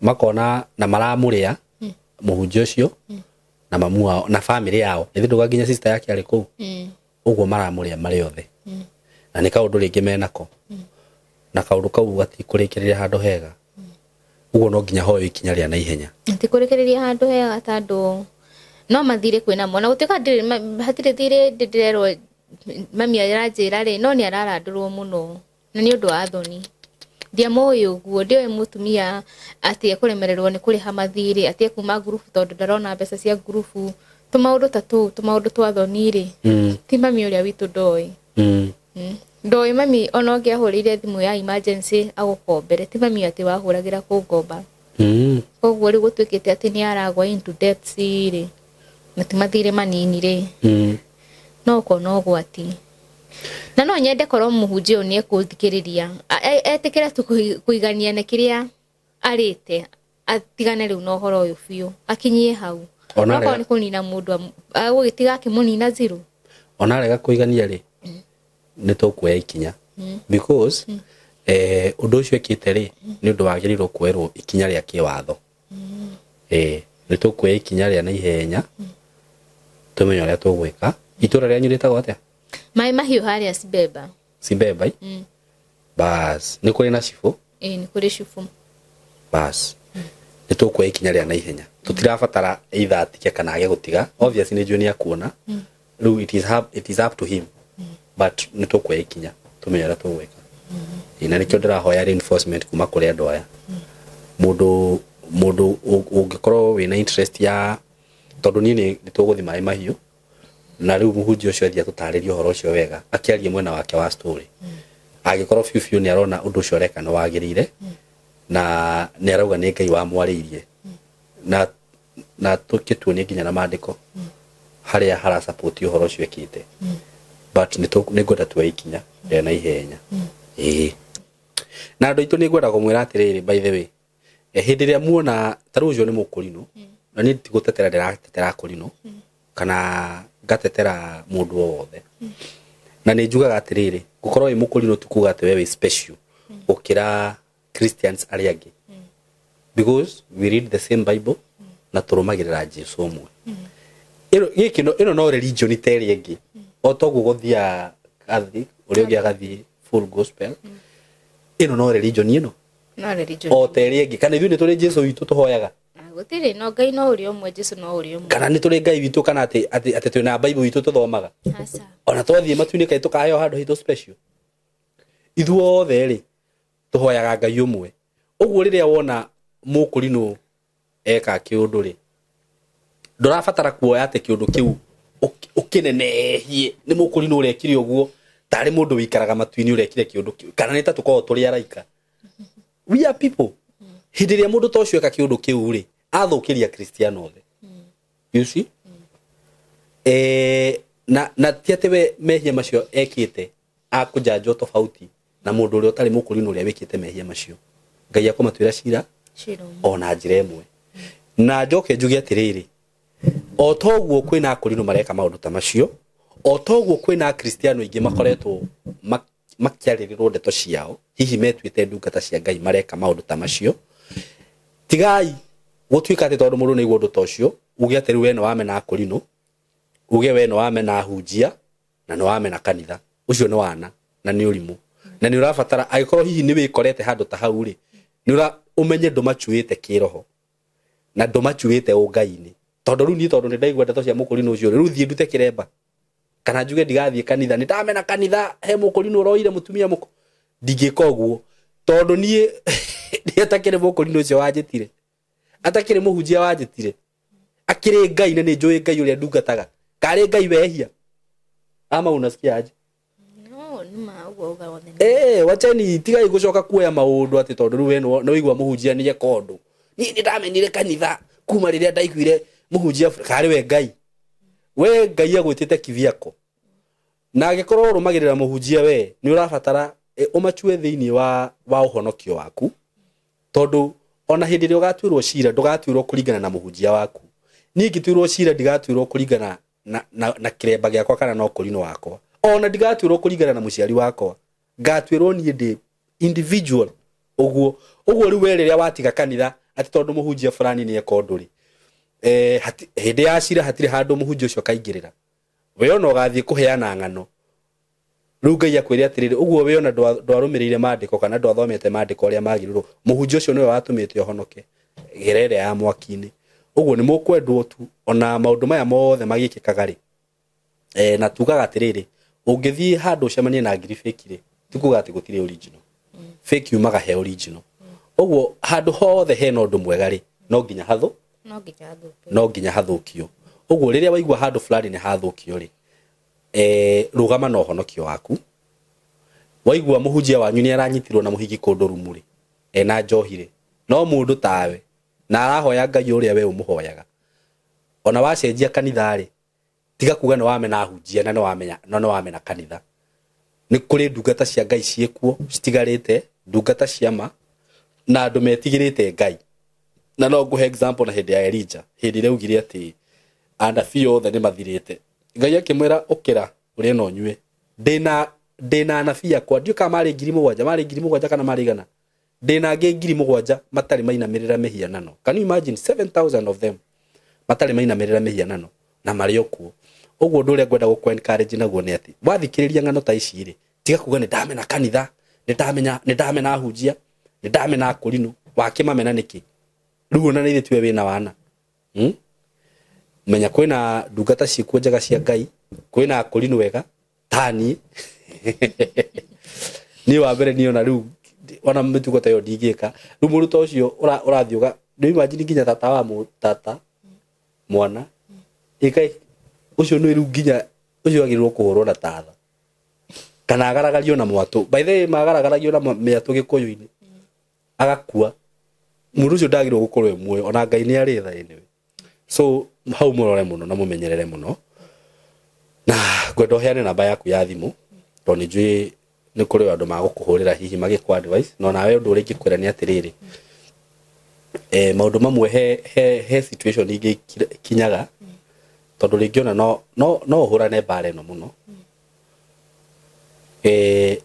Makona na maramũrĩa mũhunjia ũcio na mamu wao na family yao. Nĩ ndũga nginya sister yake arĩ kũu. Ũguo maramũrĩa marĩ othe. Na nĩ kaũndũ rĩngĩ menako. Na kaũndũ kau gatikũrĩkĩrĩria handũ hega. Ũguo no nginya hoyo ikinya rĩa naihenya. Gatikũrĩkĩrĩria handũ hega tondũ no mathire kwĩna mwana. Gũtuĩka hatirĩ thirĩ ndĩrerwo mami aranjĩra rĩ, no nĩ ararandũrwo mũno na nĩ ũndũ wa thoni. Ndiamũĩ ũguo, ndĩoĩ mũtumia atĩ ekũremererwo nĩ kũrĩha mathirĩ, atĩ ekuma ngurubu tondũ ndarona mbeca cia ngurubu. Tũmaũndũ ta tũu, tũmaũndũ twa thoni rĩ, ti mami ũrĩa witũ ndoĩ. Ndoĩ mami ona ũngĩahũrĩire thimũ ya emergency agũkombere, ti mami atĩ wahũragĩra kũngomba. Koguo rĩu gũtuĩkĩte atĩ nĩ aragwa into debts rĩ, na ti mathirĩ manini rĩ, no ũkona ũgwati. Na no nyende korwo mũhunjia ũyũ nĩ ekũthikĩrĩria, etĩkĩre tu kũigania na kĩrĩa arĩte, atigane rĩu na ũhoro ũyũ biũ, akinyie hau. Okorwo nĩ kũnina mũndũ, agũgĩtiga akĩmũnina zero. Ona arega kũigania rĩ, nĩ tũkuoya ikinya. Because ũndũ ũcio ekĩte rĩ, nĩ ũndũ wagĩrĩirwo kuoerwo ikinya rĩa kĩwatho. Nĩ tũkuoya ikinya rĩa naihenya, tũmenye ũrĩa tũgwĩka. Itũra rĩanyu rĩtagwo atĩa? Maĩ mahiũ harĩa Sibeba. Sibeba? Bas, nĩ kũrĩ na cibũ? Ĩĩ, nĩ kũrĩ cibũ. Bas. Nĩ tũkuoya ikinya rĩa naihenya. Tũtirabatara either atige kana age gũtiga. Obviously nĩ njũĩ nĩ akuona. Rĩu it is up to him. But nĩ tũkuoya ikinya, tũmenye ũrĩa tũgwĩka. Na nĩkĩo ndĩrahoya reinforcement kuma kũrĩ andũ aya. Mũndũ ũngĩkorwo wĩna interest ya Tondũ niĩ nĩ tũgũthiĩ maĩ mahiũ na rĩu mũhunjia ũcio athiĩ atũtarĩrie ũhoro ũcio wega akĩarie mwena wake wa story. Angĩkorwo biũ biũ nĩ arona ũndũ ũcio areka nĩ wagĩrĩire na nĩ arauga nĩ Ngai wamwarĩirie na tũkĩtuonie nginya na maandĩko harĩa harasupport ũhoro ũcio ekĩte. But nĩ ngwenda tuoe ikinya rĩa na ihenya. Ĩĩ. Na andũ aitũ nĩ ngwenda kũmwĩra atĩrĩrĩ, by the way, hĩndĩ ĩrĩa muona ta rĩu ũcio nĩ mũkũrinũ, na niĩ ti gũtetera ndĩratetera akũrinũ kana ngatetera mũndũ o wothe. Na nĩ njugaga atĩrĩrĩ, gũkorwo wĩ mũkũrinũ ti kuga atĩ we wĩ special gũkĩra Christians arĩa angĩ. Because we read the same Bible na tũrũmagĩrĩra Jesu ũmwe. Ĩno gĩkĩ ĩno no religion ta ĩrĩa ĩngĩ. O toguo gũthiaga Catholic, ũrĩa ũngĩ agathiĩ full gospel. Ĩno no religion ĩno. No religion. O ta ĩrĩa ĩngĩ. Kana ithuĩ nĩ tũrĩ Jesu witũ tũhoyaga? Gũtirĩ, no Ngai no ũrĩa ũmwe, Jesu no ũrĩa ũmwe. Kana nĩ tũrĩ Ngai witũ, kana atĩ twĩna Bible witũ tũthomaga? Aca. Ona twathiĩ matu-inĩ kaĩ tũkaheo handũ haitũ special? Ithuothe rĩ tũhoyaga Ngai ũmwe. Ũguo rĩrĩa wona mũkũrinũ eka kĩũndũ rĩ, ndũrabatara kuoya atĩ kĩũndũ kĩu ũkĩnenehie nĩ mũkũrinũ ũrekire ũguo tarĩ mũndũ wĩikaraga matu-inĩ ũrekire kĩũndũ kĩu, kana nĩ ta tũkoragwo tũrĩ araika. We are people. Hĩndĩ ĩrĩa mũndũ ta ũcio eka kĩũndũ kĩu rĩ, athũkĩria Kristiano othe. You see? Na ti atĩ we mehia macio ekĩte akũjanjwo tofauti na mũndũ ũrĩa ũtarĩ mũkũrinũ ũrĩa wĩkĩte mehia macio. Ngai akũmatuĩra cira ona njĩra ĩmwe. Na njoke njuge atĩrĩrĩ, o toguo kwĩna akũrinũ mareka maũndũ ta macio, o toguo kwĩna Akristiano aingĩ makoretwo makĩarĩrĩrwo ndeto ciao, hihi metuĩte ndungata cia Ngai mareka maũndũ ta macio. Tigai gũtuĩka atĩ tondũ mũndũ nĩ aigua ũndũ ta ũcio, uge atĩ rĩu we nĩ wamena akũrinũ, uge we nĩ wamena ahunjia, na nĩ wamena kanitha. Ũcio nĩ wana na nĩ ũrimũ. Na nĩ ũrabatara, angĩkorwo hihi nĩ wĩkorete handũ ta hau rĩ, nĩ ũra ũmenye ndũmacuĩte kĩroho na ndũmacuĩte ũngai-inĩ. Tondũ rĩu niĩ tondũ nĩ ndaigua ndeto cia mũkũrinũ ũcio, rĩu thiĩ ndute kĩremba kana njuge ndigathiĩ kanitha, nĩ ndamena kanitha, he mũkũrinũ ũroire mũtumia mũkũ. Ndingĩka ũguo tondũ niĩ nĩ atakĩrĩ mũkũrinũ ũcio wanjĩtire, atakĩrĩ mũhunjia wanjĩtire, akĩrĩ Ngai na nĩ njũĩ Ngai ũrĩa ndungataga, karĩ Ngai wehia. Ama unasikia aje? No, nĩ ma ũguo uga wothe. Wacheni tigai gũcoka kuoya maũndũ atĩ tondũ rĩu we nĩ waigua mũhunjia nĩ eka ũndũ. Niĩ nĩ ndamenire kanitha kuma rĩrĩa ndaiguire mũhunjia karĩ we Ngai. We Ngai agwĩtĩte kivyako. Na angĩkorwo ũrũmagĩrĩra mũhunjia we, nĩ ũrabatara ũmachue thĩinĩ wa ũhonokio waku. Tondũ ona hĩndĩ ĩrĩa ũgatuĩrwo cira, ndũgatuĩrwo kũringana na mũhunjia waku. Niĩ ngĩtuĩrwo cira ndigatuĩrwo kũringana na kĩremba gĩakwa kana na ũkũrinũ wakwa. Ona ndigatuĩrwo kũringana na mũciari wakwa. Ngatuĩrwo niĩ ndĩ individual. Ũguo, ũguo rĩu we rĩrĩa watiga kanitha atĩ tondũ mũhunjia fulani nĩ eka ũndũ rĩ, hĩndĩ ya cira hatirĩ handũ mũhunjia ũcio akaingĩrĩra. We ona ũgathiĩ kũheana ng'ano. Rĩu Ngai akwĩre atĩrĩrĩ, ũguo we ona ndwarũmĩrĩire maandĩko kana ndwathomete maandĩko ũrĩa magĩrĩirwo, mũhunjia ũcio nĩwe watũmĩte ũhonoke. Gera ĩrĩa ya mwaki-inĩ. Ũguo nĩ mũkwendwo tu, ona maũndũ maya mothe magĩkĩkaga rĩ. Na tugaga atĩrĩrĩ, ũngĩthiĩ handũ ũcemanie na ngiri fake rĩ, ti kuga atĩ gũtirĩ original. Fake yumaga he original. Ũguo handũ hothe hena ũndũ mwega rĩ, no nginya hathũ? No nginya hathũkio. No nginya hathũkio. Ũguo rĩrĩa waigua handũ fulani nĩ hathũkio rĩ, rũgama na ũhonokio waku. Waigua mũhunjia wanyu nĩ aranyitirwo na mũhiki kũndũ rumu rĩ, ena njohi rĩ, no mũndũ tawe na arahoya Ngai ũrĩa we ũmũhoyaga. Ona wacenjia kanitha rĩ, tiga kuga nĩ wamena ahunjia na nĩ wamena kanitha. Nĩ kũrĩ ndungata cia Ngai ciĩkuo citigarĩte, ndungata cia ma na andũ metigĩrĩte Ngai. Na no ngũhe example na hĩndĩ ya Elijah, hĩndĩ ĩrĩa augire atĩ anabii othe nĩ mathirĩte. Ngai akĩmwĩra ũkĩra ũrĩe na ũnyue. Ndĩna anabii akwa, ndiũĩ kana marĩ ngiri mũgwanja, marĩ ngiri mũgwanja kana marĩ igana. Ndĩna angĩ ngiri mũgwanja matarĩ mainamĩrĩra mĩhianano. Can you imagine 7,000 of them matarĩ mainamĩrĩra mĩhianano na marĩ o kuo. Ũguo ũndũ ũrĩa ngwenda gũkũ encourage naguo nĩ atĩ wathikĩrĩria ng'ano ta ici rĩ, tiga kuga nĩ ndamena kanitha, nĩ ndamena ahunjia, nĩ ndamena akũrinũ. Wakĩmamena nĩkĩ? Rĩu ona nĩ ithuĩ tiwe wĩna wana. Menya kwĩna ndungata ciĩkuo njega cia Ngai, kwĩna akũrinũ wega ta niĩ. Niĩ wa mbere niĩ ona rĩu ona mĩtugo ta ĩyo ndingĩka. Rĩu mũndũ ta ũcio ũrathiĩ ũga, nĩ imagine nginya tata wa tata mwana Ĩkai ũcio nĩ rĩu nginya ũcio agĩrĩirwo kũhũrwo na tatha kana agaragario na mwatũ. By the way, magaragaragio na mĩatũ gĩkũyũ-inĩ agakua. Mũndũ ũcio ndagĩrĩirwo gũkorwo e muoyo, ona Ngai nĩ arĩ tha anyway. So hau mũrore mũno na mũmenyerere mũno. Na ngwenda ũheane namba yaku ya thimũ tondũ nĩ njũĩ nĩ kũrĩ andũ magũkũhũrĩra hihi magĩkũ advice, no nawe ũndũ ũrĩa ingĩkwĩra nĩ atĩrĩrĩ, maũndũ mamwe he situation ingĩ ikinyaga tondũ rĩngĩ ona no ũhũrane mbara ĩno mũno.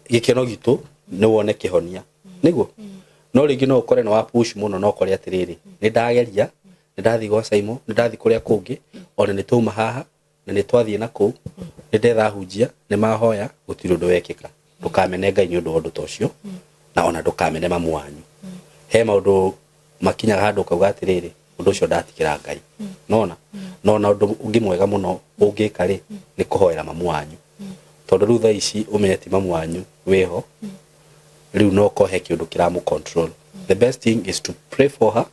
Gĩkeno gitũ nĩ wone kĩhonia nĩguo, no rĩngĩ no ũkore nĩ wa push mũno na ũkore atĩrĩrĩ, nĩ ndageria, nĩ ndathiĩ gwa Simon, nĩ ndathiĩ kũrĩa kũngĩ, ona nĩ twauma haha na nĩ twathiĩ na kũu, nĩ ndetha hunjia, nĩ mahoya, gũtirĩ ũndũ wekĩka. Ndũkamene Ngai nĩ ũndũ wa ũndũ ta ũcio, na ona ndũkamene mamu wanyu. He maũndũ makinyaga handũ ũkauga atĩrĩrĩ, ũndũ ũcio ndatigĩra Ngai. Nona nona ũndũ ũngĩ mwega mũno ũngĩka rĩ, nĩ kũhoera mamu wanyu, tondũ rĩu thaa ici ũmenye ti mamu wanyu wĩho, rĩu no ko he kĩũndũ kĩramũ control. The best thing is to pray for her,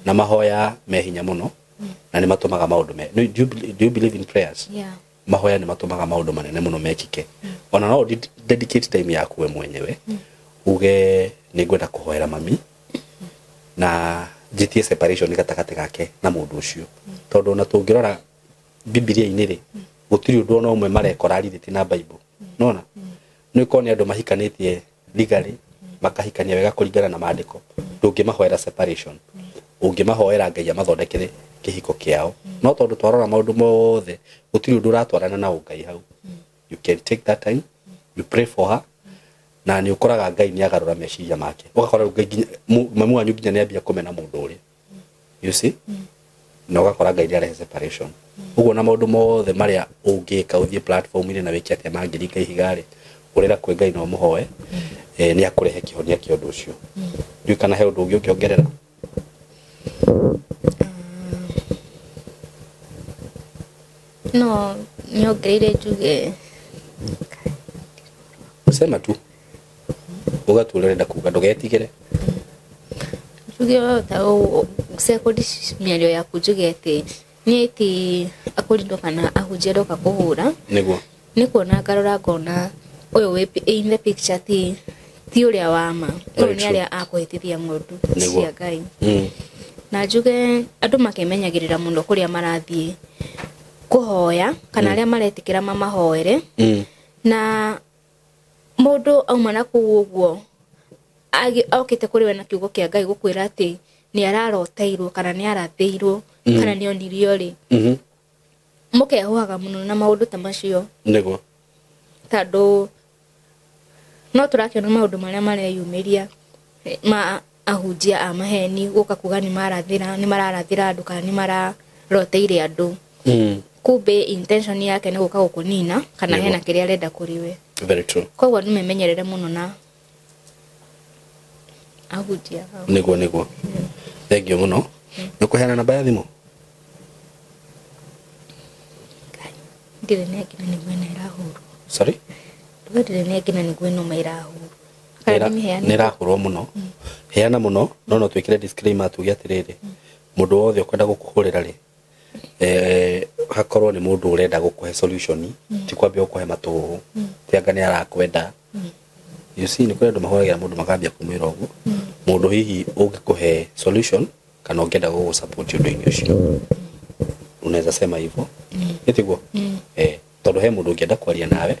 na mahoya me hinya mũno na nĩ matũmaga maũndũ me do you believe in prayers? Yeah. Mahoya nĩ matũmaga maũndũ manene mũno mekĩke. Ona no dedicate time yaku we mwenyewe, uge nĩ ngwenda kũhoera mami na njĩtie separation gatagatĩ gake na mũndũ ũcio, tondũ ona tũngĩrora Bibilia-inĩ rĩ, gũtirĩ ũndũ ona ũmwe marekora rirĩti na Bible. Nona nĩ ũkorwo nĩ andũ mahikanĩtie legally, makahikania wega kũringana na maandĩko, ndũngĩmahoera separation, ũngĩmahoera Ngai amathondekere kĩhiko kĩao. No tondũ twarora maũndũ mothe gũtirĩ ũndũ ũratwarana na ũngai hau, you can take that time, you pray for her, na nĩ ũkoraga Ngai nĩ agarũra meciria make, ũgakora rĩu Ngai nginya mamu wanyu nginya nĩ ambia kũmena mũndũ ũrĩa, you see, na ũgakora Ngai nĩ arehe separation. Ũguo na maũndũ mothe marĩa ũngĩka, ũthiĩ platform-inĩ na wĩke atĩa, mangĩringa ihiga rĩ, ũrĩra kwĩ Ngai na ũmũhoe, nĩ akũrehe kĩhonia kĩa ũndũ ũcio. Ndiũĩ kana he ũndũ ũngĩ ũngĩongerera. No nyongereire njuge Sema tu uga tu ũrĩa ũrenda kuga, ndũgetigĩre. Njuge ta sekondi mĩario yaku, njuge atĩ niĩ ti akũrindwo kana ahunjia ndoka kũhũra. Nĩguo. Nĩ kuona ngarora ngona ũyũ wĩ in the picture ti ũrĩa wa ma, ũyũ Very nĩ true. arĩa akũhĩtithia ng'ondu Nĩguo. cia Ngai. Na njuge andũ makemenyagĩrĩra mũno kũrĩa marathiĩ kũhoya kana arĩa maretĩkĩra mamahoere. Na mũndũ auma na kũu ũguo okĩte kũrĩ we na kiugo kĩa Ngai gũkwĩra atĩ nĩ araroteirwo kana nĩ arathĩirwo kana nĩ onirio rĩ, mũkehũhaga mũno na maũndũ ta macio. Nĩguo. Tondũ no tũrakĩona maũndũ marĩa mareyumĩria ma ahunjia a maheni gũka kuga nĩ marathĩra, nĩ mararathĩra andũ kana nĩ mararoteire andũ. Kumbe intention yake nĩ gũka gũkũnina kana Nĩguo. hena kĩrĩa arenda kũrĩ we. Very true. Koguo nĩ memenyerere mũno na ahunjia hau. Nĩguo, nĩguo. Thank you mũno. Nĩ ũkũheana namba ya thimũ? Ndirĩ nengĩ na nĩguo ĩno ĩrahũrwo. Sorry? Nduga ndirĩ nengĩ na nĩguo ĩno ma ĩrahũrwo. Kana ndĩmĩheane? Nĩ ĩrahũrwo mũno. Heana mũno, no twĩkĩre disclaimer tuge atĩrĩrĩ, mũndũ wothe ũkwenda gũkũhũrĩra rĩ, hakorwo nĩ mũndũ ũrenda gũkũhe solution, ti kwambia gũkũhe matũhũhũ, ti anga nĩ arakwenda. You see, nĩ kũrĩ andũ mahũragĩra mũndũ makambia kũmwĩra ũguo. Mũndũ hihi ũngĩkũhe solution kana ũngĩenda gũgũ support ũndũ-inĩ ũcio, unaweza sema hivyo, ĩtiguo? Tondũ he mũndũ ũngĩenda kwaria nawe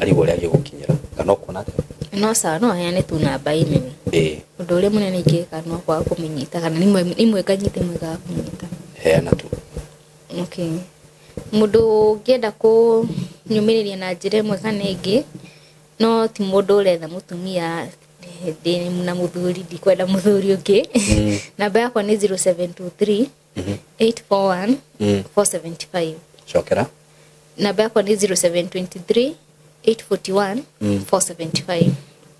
arigwo ũrĩa angĩgũkinyĩra kana ũkuona atĩa? No sawa, no heane tu namba imwe. Ũndũ ũrĩa mũnene ingĩka no kwaga kũmĩnyita kana imwe nganyita, imwe ngaga kũnyita. Heana tu. Okay. Mũndũ ũngĩenda kũnyũmĩrĩria na njĩra ĩmwe kana ĩngĩ, no ti mũndũ ũretha mũtumia, ndĩ na mũthuri, ndikwenda mũthuri ũngĩ. Namba yakwa nĩ 0723 841 475. Cokera. Namba yakwa nĩ 0723 841 475.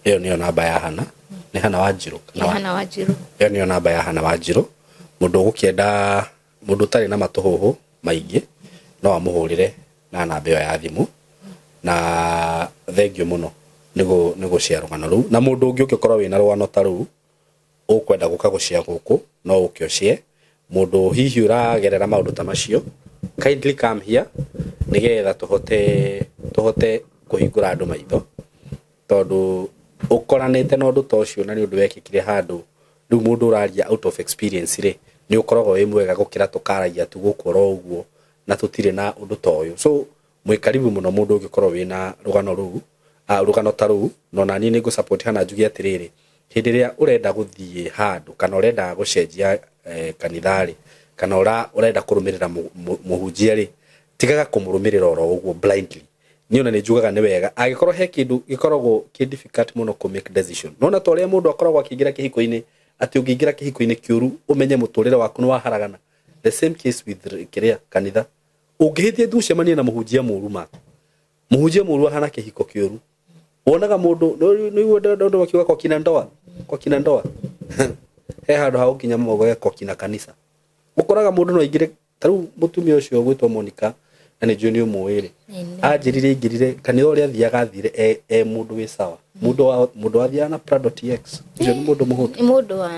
Ĩyo nĩyo namba ya Hana. Nĩ Hana Wanjirũ kana Nĩ Hana Wanjirũ. Ĩyo nĩyo namba ya Hana Wanjirũ. Mũndũ ũgũkĩenda, mũndũ ũtarĩ na matũhũhũ maingĩ no amũhũrĩre na namba ĩyo ya thimũ. Na thengiũ mũno nĩ gũshare rũgano rũu. Na mũndũ ũngĩ ũngĩkorwo wĩna rũgano ta rũu ũkwenda gũka gũshare gũkũ, no ũke ũshare. Mũndũ hihi ũragerera maũndũ ta macio Kindly come here nigetha tuhote kuhingura andu maitho tondu ukoranite na undu ta ucio na ni undu wekikire handu riu mundu uraria out of experience ri ni ukoragwo wi mwega gukira tukaragia tu gukorwo uguo na tutire na undu ta uyu. So mwi karibu muno mundu ungikorwo wina rugano ruu rugano ta ruu no na ni ni ngusupport hana njuge atiriri hindi ria urenda guthie handu kana urenda gucenjia kanithari kana urenda kurumirira muhunjia ri tigaga kumurumirira oro uguo blindly. Ni ona ni njugaga ni wega agikorwo he kindu gikoragwo ki difficult muno ku make decision. Nona to ria mundu akoragwo akiingira kihiko-ini ati ungiingira kihiko-ini kiuru umenye muturire waku ni waharagana. The same case with kiria kanitha ungihitie tu ucemanie na muhunjia muru ma muhunjia muru ahana kihiko kiuru wonaga mundu ni ndu wakiuga kwa kina ndoa kwa kina ndoa he handu ha ukinya mogo kwa kina kanisa ukoraga mundu no ingire taru mutumia ucio gwitwo Monica na ni njui ni umuire anjirire ingirire kanitha uria athiaga athire e mundu wi sawa mundu athiaga na Prado TX ucio ni mundu muhutu mundu wa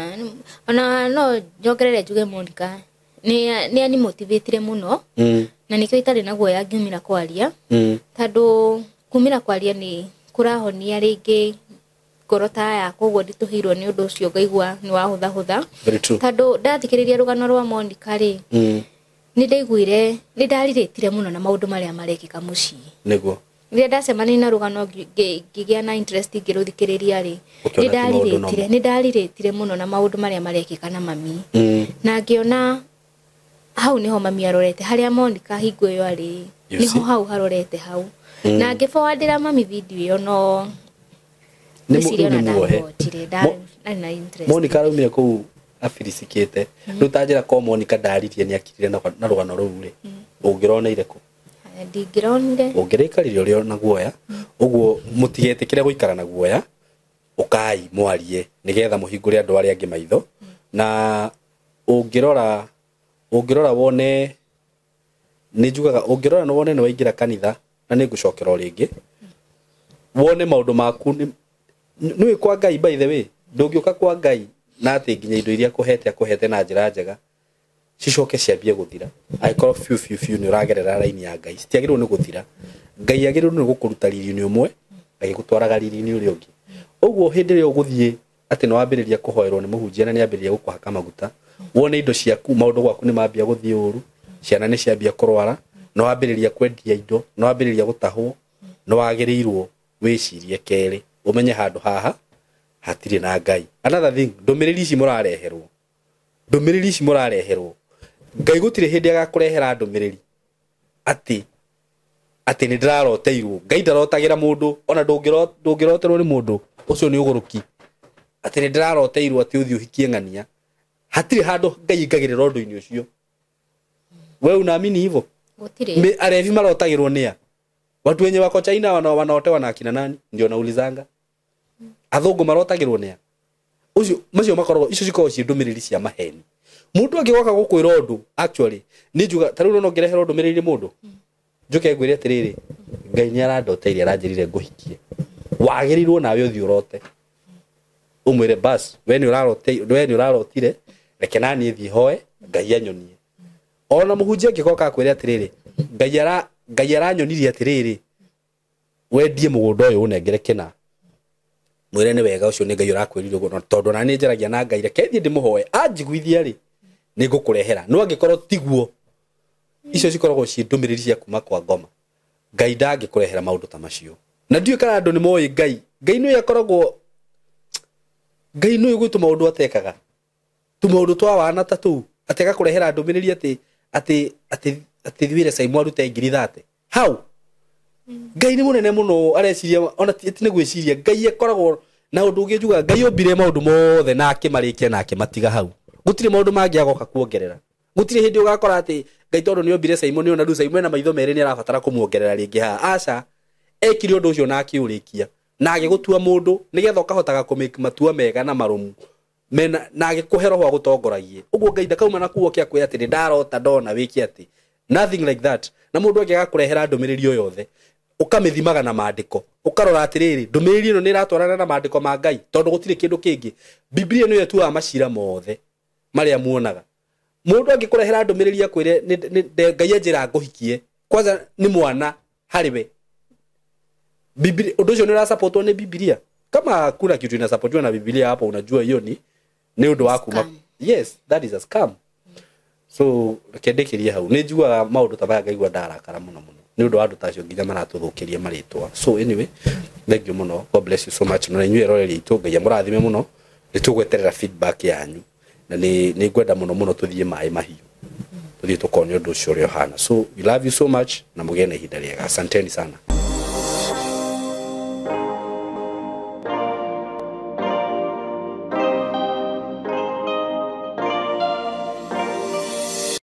ona no njongerere njuge Monica ni ani motivatire muno na nikio itari na guoya ngiumira kwaria tondu kumira kwaria ni kurahonia ringi ngoro ta yakwa uguo ndituhirwo ni undu ucio ngaigua ni wahuthahutha tondu ndathikiriria rugano rwa Monica ri ni ndaiguire ni ndariritire muno na maundu maria marekika mucii niguo rĩrĩa ndacemania na rugano ngĩgĩa na interest ngĩrũthikĩrĩria rĩ nĩ ndarirĩtire mũno na maũndũ marĩa marekĩka na mami na ngĩona hau niho mami arorete haria Monica hingo ĩyo arĩ niho hau harorete hau na ngĩforwardĩra mami video ĩyo no nĩ muohe na interest. Monica araumire kũu afiricikĩte rĩu ta njĩra ko Monica ndaririe nĩ akirire na rũgano rũu rĩ ũngĩroneire kũ ndingĩronire ũngĩrĩikarire ũrĩa na guoya ũguo mũtigetĩkĩre gũikara na guoya ũkai mwarie nĩgetha mũhingũre andũ arĩa angĩ maitho na ũngĩrora wone nĩ njugaga ũngĩrora wone nĩ waingĩra kanitha na nĩ ngũcokera o rĩngĩ wone maũndũ maku nĩ kwa Ngai by the way ndũngĩũka kwa Ngai na atĩ nginya indo iria akũhete na njĩra njega cicoke ciambie guthira angĩkorwo fiu fiu fiu nĩ ũragerera raini ya Ngai citiagĩrĩirwo nĩ guthira Ngai agĩrĩirwo nĩ gũkũruta riri-inĩ ũmwe agĩgũtwaraga riri-inĩ ũrĩa ũngĩ ũguo hĩndĩ ĩrĩa ũgũthiĩ atĩ nĩ wambĩrĩria kũhoerwo nĩ mũhunjia na nĩ ambĩrĩria gũkũhaka maguta wone indo ciaku maũndũ gwaku nĩ mambia gũthiĩ ũru ciana nĩ ciambia kũrwara nĩ wambĩrĩria kwendia indo nĩ wambĩrĩria gũtahwo nĩ wagĩrĩirwo wĩcirie kerĩ ũmenye handũ haha hatirĩ na Ngai. Another thing ndũmĩrĩri ici mũrareherwo Ngai gũtirĩ hĩndĩ agakũrehera ndũmĩrĩri atĩ nĩ ndĩraroteirwo. Ngai ndarotagĩra mũndũ ona ndũngĩroterwo nĩ mũndũ ũcio nĩ ũgũrũki atĩ nĩ ndĩraroteirwo atĩ ũthiĩ ũhikie ng'ania hatirĩ handũ Ngai ingagĩrĩra ũndũ-inĩ ũcio. We unaamini hivyo? Gũtirĩ. Arevi marotagĩrwo nĩa watu wenye wako China wanaotewa na akina nani ndio naulizanga athũngũ marotagĩrwo nĩa ũcio macio makoragwo icio cikoragwo ciĩ ndũmĩrĩri cia maheni mundu angĩgoka gũkwĩra ũndũ actually nĩ njuga ta rĩu no ngĩreherwo ndũmĩrĩri mũndũ njuke ngwĩre atĩrĩrĩ Ngai nĩ arandoteire aranjĩrire ngũhikie wagĩrĩirwo nawe ũthiĩ ũrote ũmwĩre bas we nĩ ũrarotire reke naniĩ thiĩ hoe Ngai anyonie ona mũhunjia angĩgoka akwĩre atĩrĩrĩ Ngai aranyonirie atĩrĩrĩ wendie mũgũnda ũyũ ũnengere kĩna mwĩre nĩ wega ũcio nĩ Ngai ũrakwĩrire ũguo tondũ ona nĩ njaragia na Ngai reke thiĩ ndĩmũhoe anjiguithia rĩ nĩ ngũkũrehera no angĩkorwo tiguo icio cikoragwo ciĩ ndũmĩrĩri cia kuma kwa ngoma Ngai ndangĩkũrehera maũndũ ta macio na ndiũĩ kana andũ nĩ moĩ Ngai Ngai nĩwe akoragwo Ngai nĩwe gwĩ tũmaũndũ atekaga tũmaũndũ twa wana ta tũu atĩ agakũrehera ndũmĩrĩri atĩ thiwĩre Simon arute 30,000 how Ngai nĩ mũnene mũno areciria ona ti nĩ gwĩciria Ngai akoragwo na ũndũ ũngĩ njugaga Ngai ombire maũndũ mothe na akĩmarĩkia na akĩmatiga hau gũtirĩ maũndũ mangĩ agoka kuongerera gũtirĩ hĩndĩ ũgakora atĩ Ngai tondũ nĩ ombire Simon ona rĩu Simon ena maitho merĩ nĩ arabatara kũmuongerera rĩngĩ haha aca ekire ũndũ ũcio na akĩũrĩkia na agĩgũtua mũndũ nĩgetha ũkahotaga kũmake matua mega na marũmu mena na agĩkũhe roho agũtongoragie ũguo Ngai ndakauma na kuo kĩa kwĩra atĩ nĩ ndarota ndona wĩke atĩ nothing like that na mũndũ angĩgakũrehera ndũmĩrĩri o yothe ũkamĩthimaga na maandĩko ũkarora atĩrĩrĩ ndũmĩrĩri ĩno nĩ ĩratwarana na maandĩko ma Ngai tondũ gũtirĩ kĩndũ kĩngĩ Biblia nĩyo ĩtuaga macira mothe marĩa muonaga Mũndũ angĩkũrehera ndũmĩrĩri akwĩre Ngai anjĩra ngũhikie, kwanza nĩ mwana harĩ we. Biblia, ũndũ ũcio nĩ ũrasapotwo nĩ Biblia? Kama kuna kitu inasapotiwa na Biblia hapo, unajua hiyo ni ũndũ wa kuma. Scam. Yes, that is a scam. So reke ndĩkĩrie hau. Nĩ njiguaga maũndũ ta maya ngaigua ndarakara mũno mũno nĩ ũndũ wa andũ ta acio nginya maratũthũkĩria marĩtwa. So anyway, thank you mũno, God bless you so much. Na inyuĩ eroreri aitũ, Ngai amũrathime mũno. Nĩ tũgweterera feedback yanyu na nĩ ngwenda mũno mũno tũthiĩ maĩ mahiũ, tũthiĩ tũkone ũndũ ũcio ũrĩa ũhana. So we love you so much na mũgĩe na ihinda rĩega. Asanteni sana.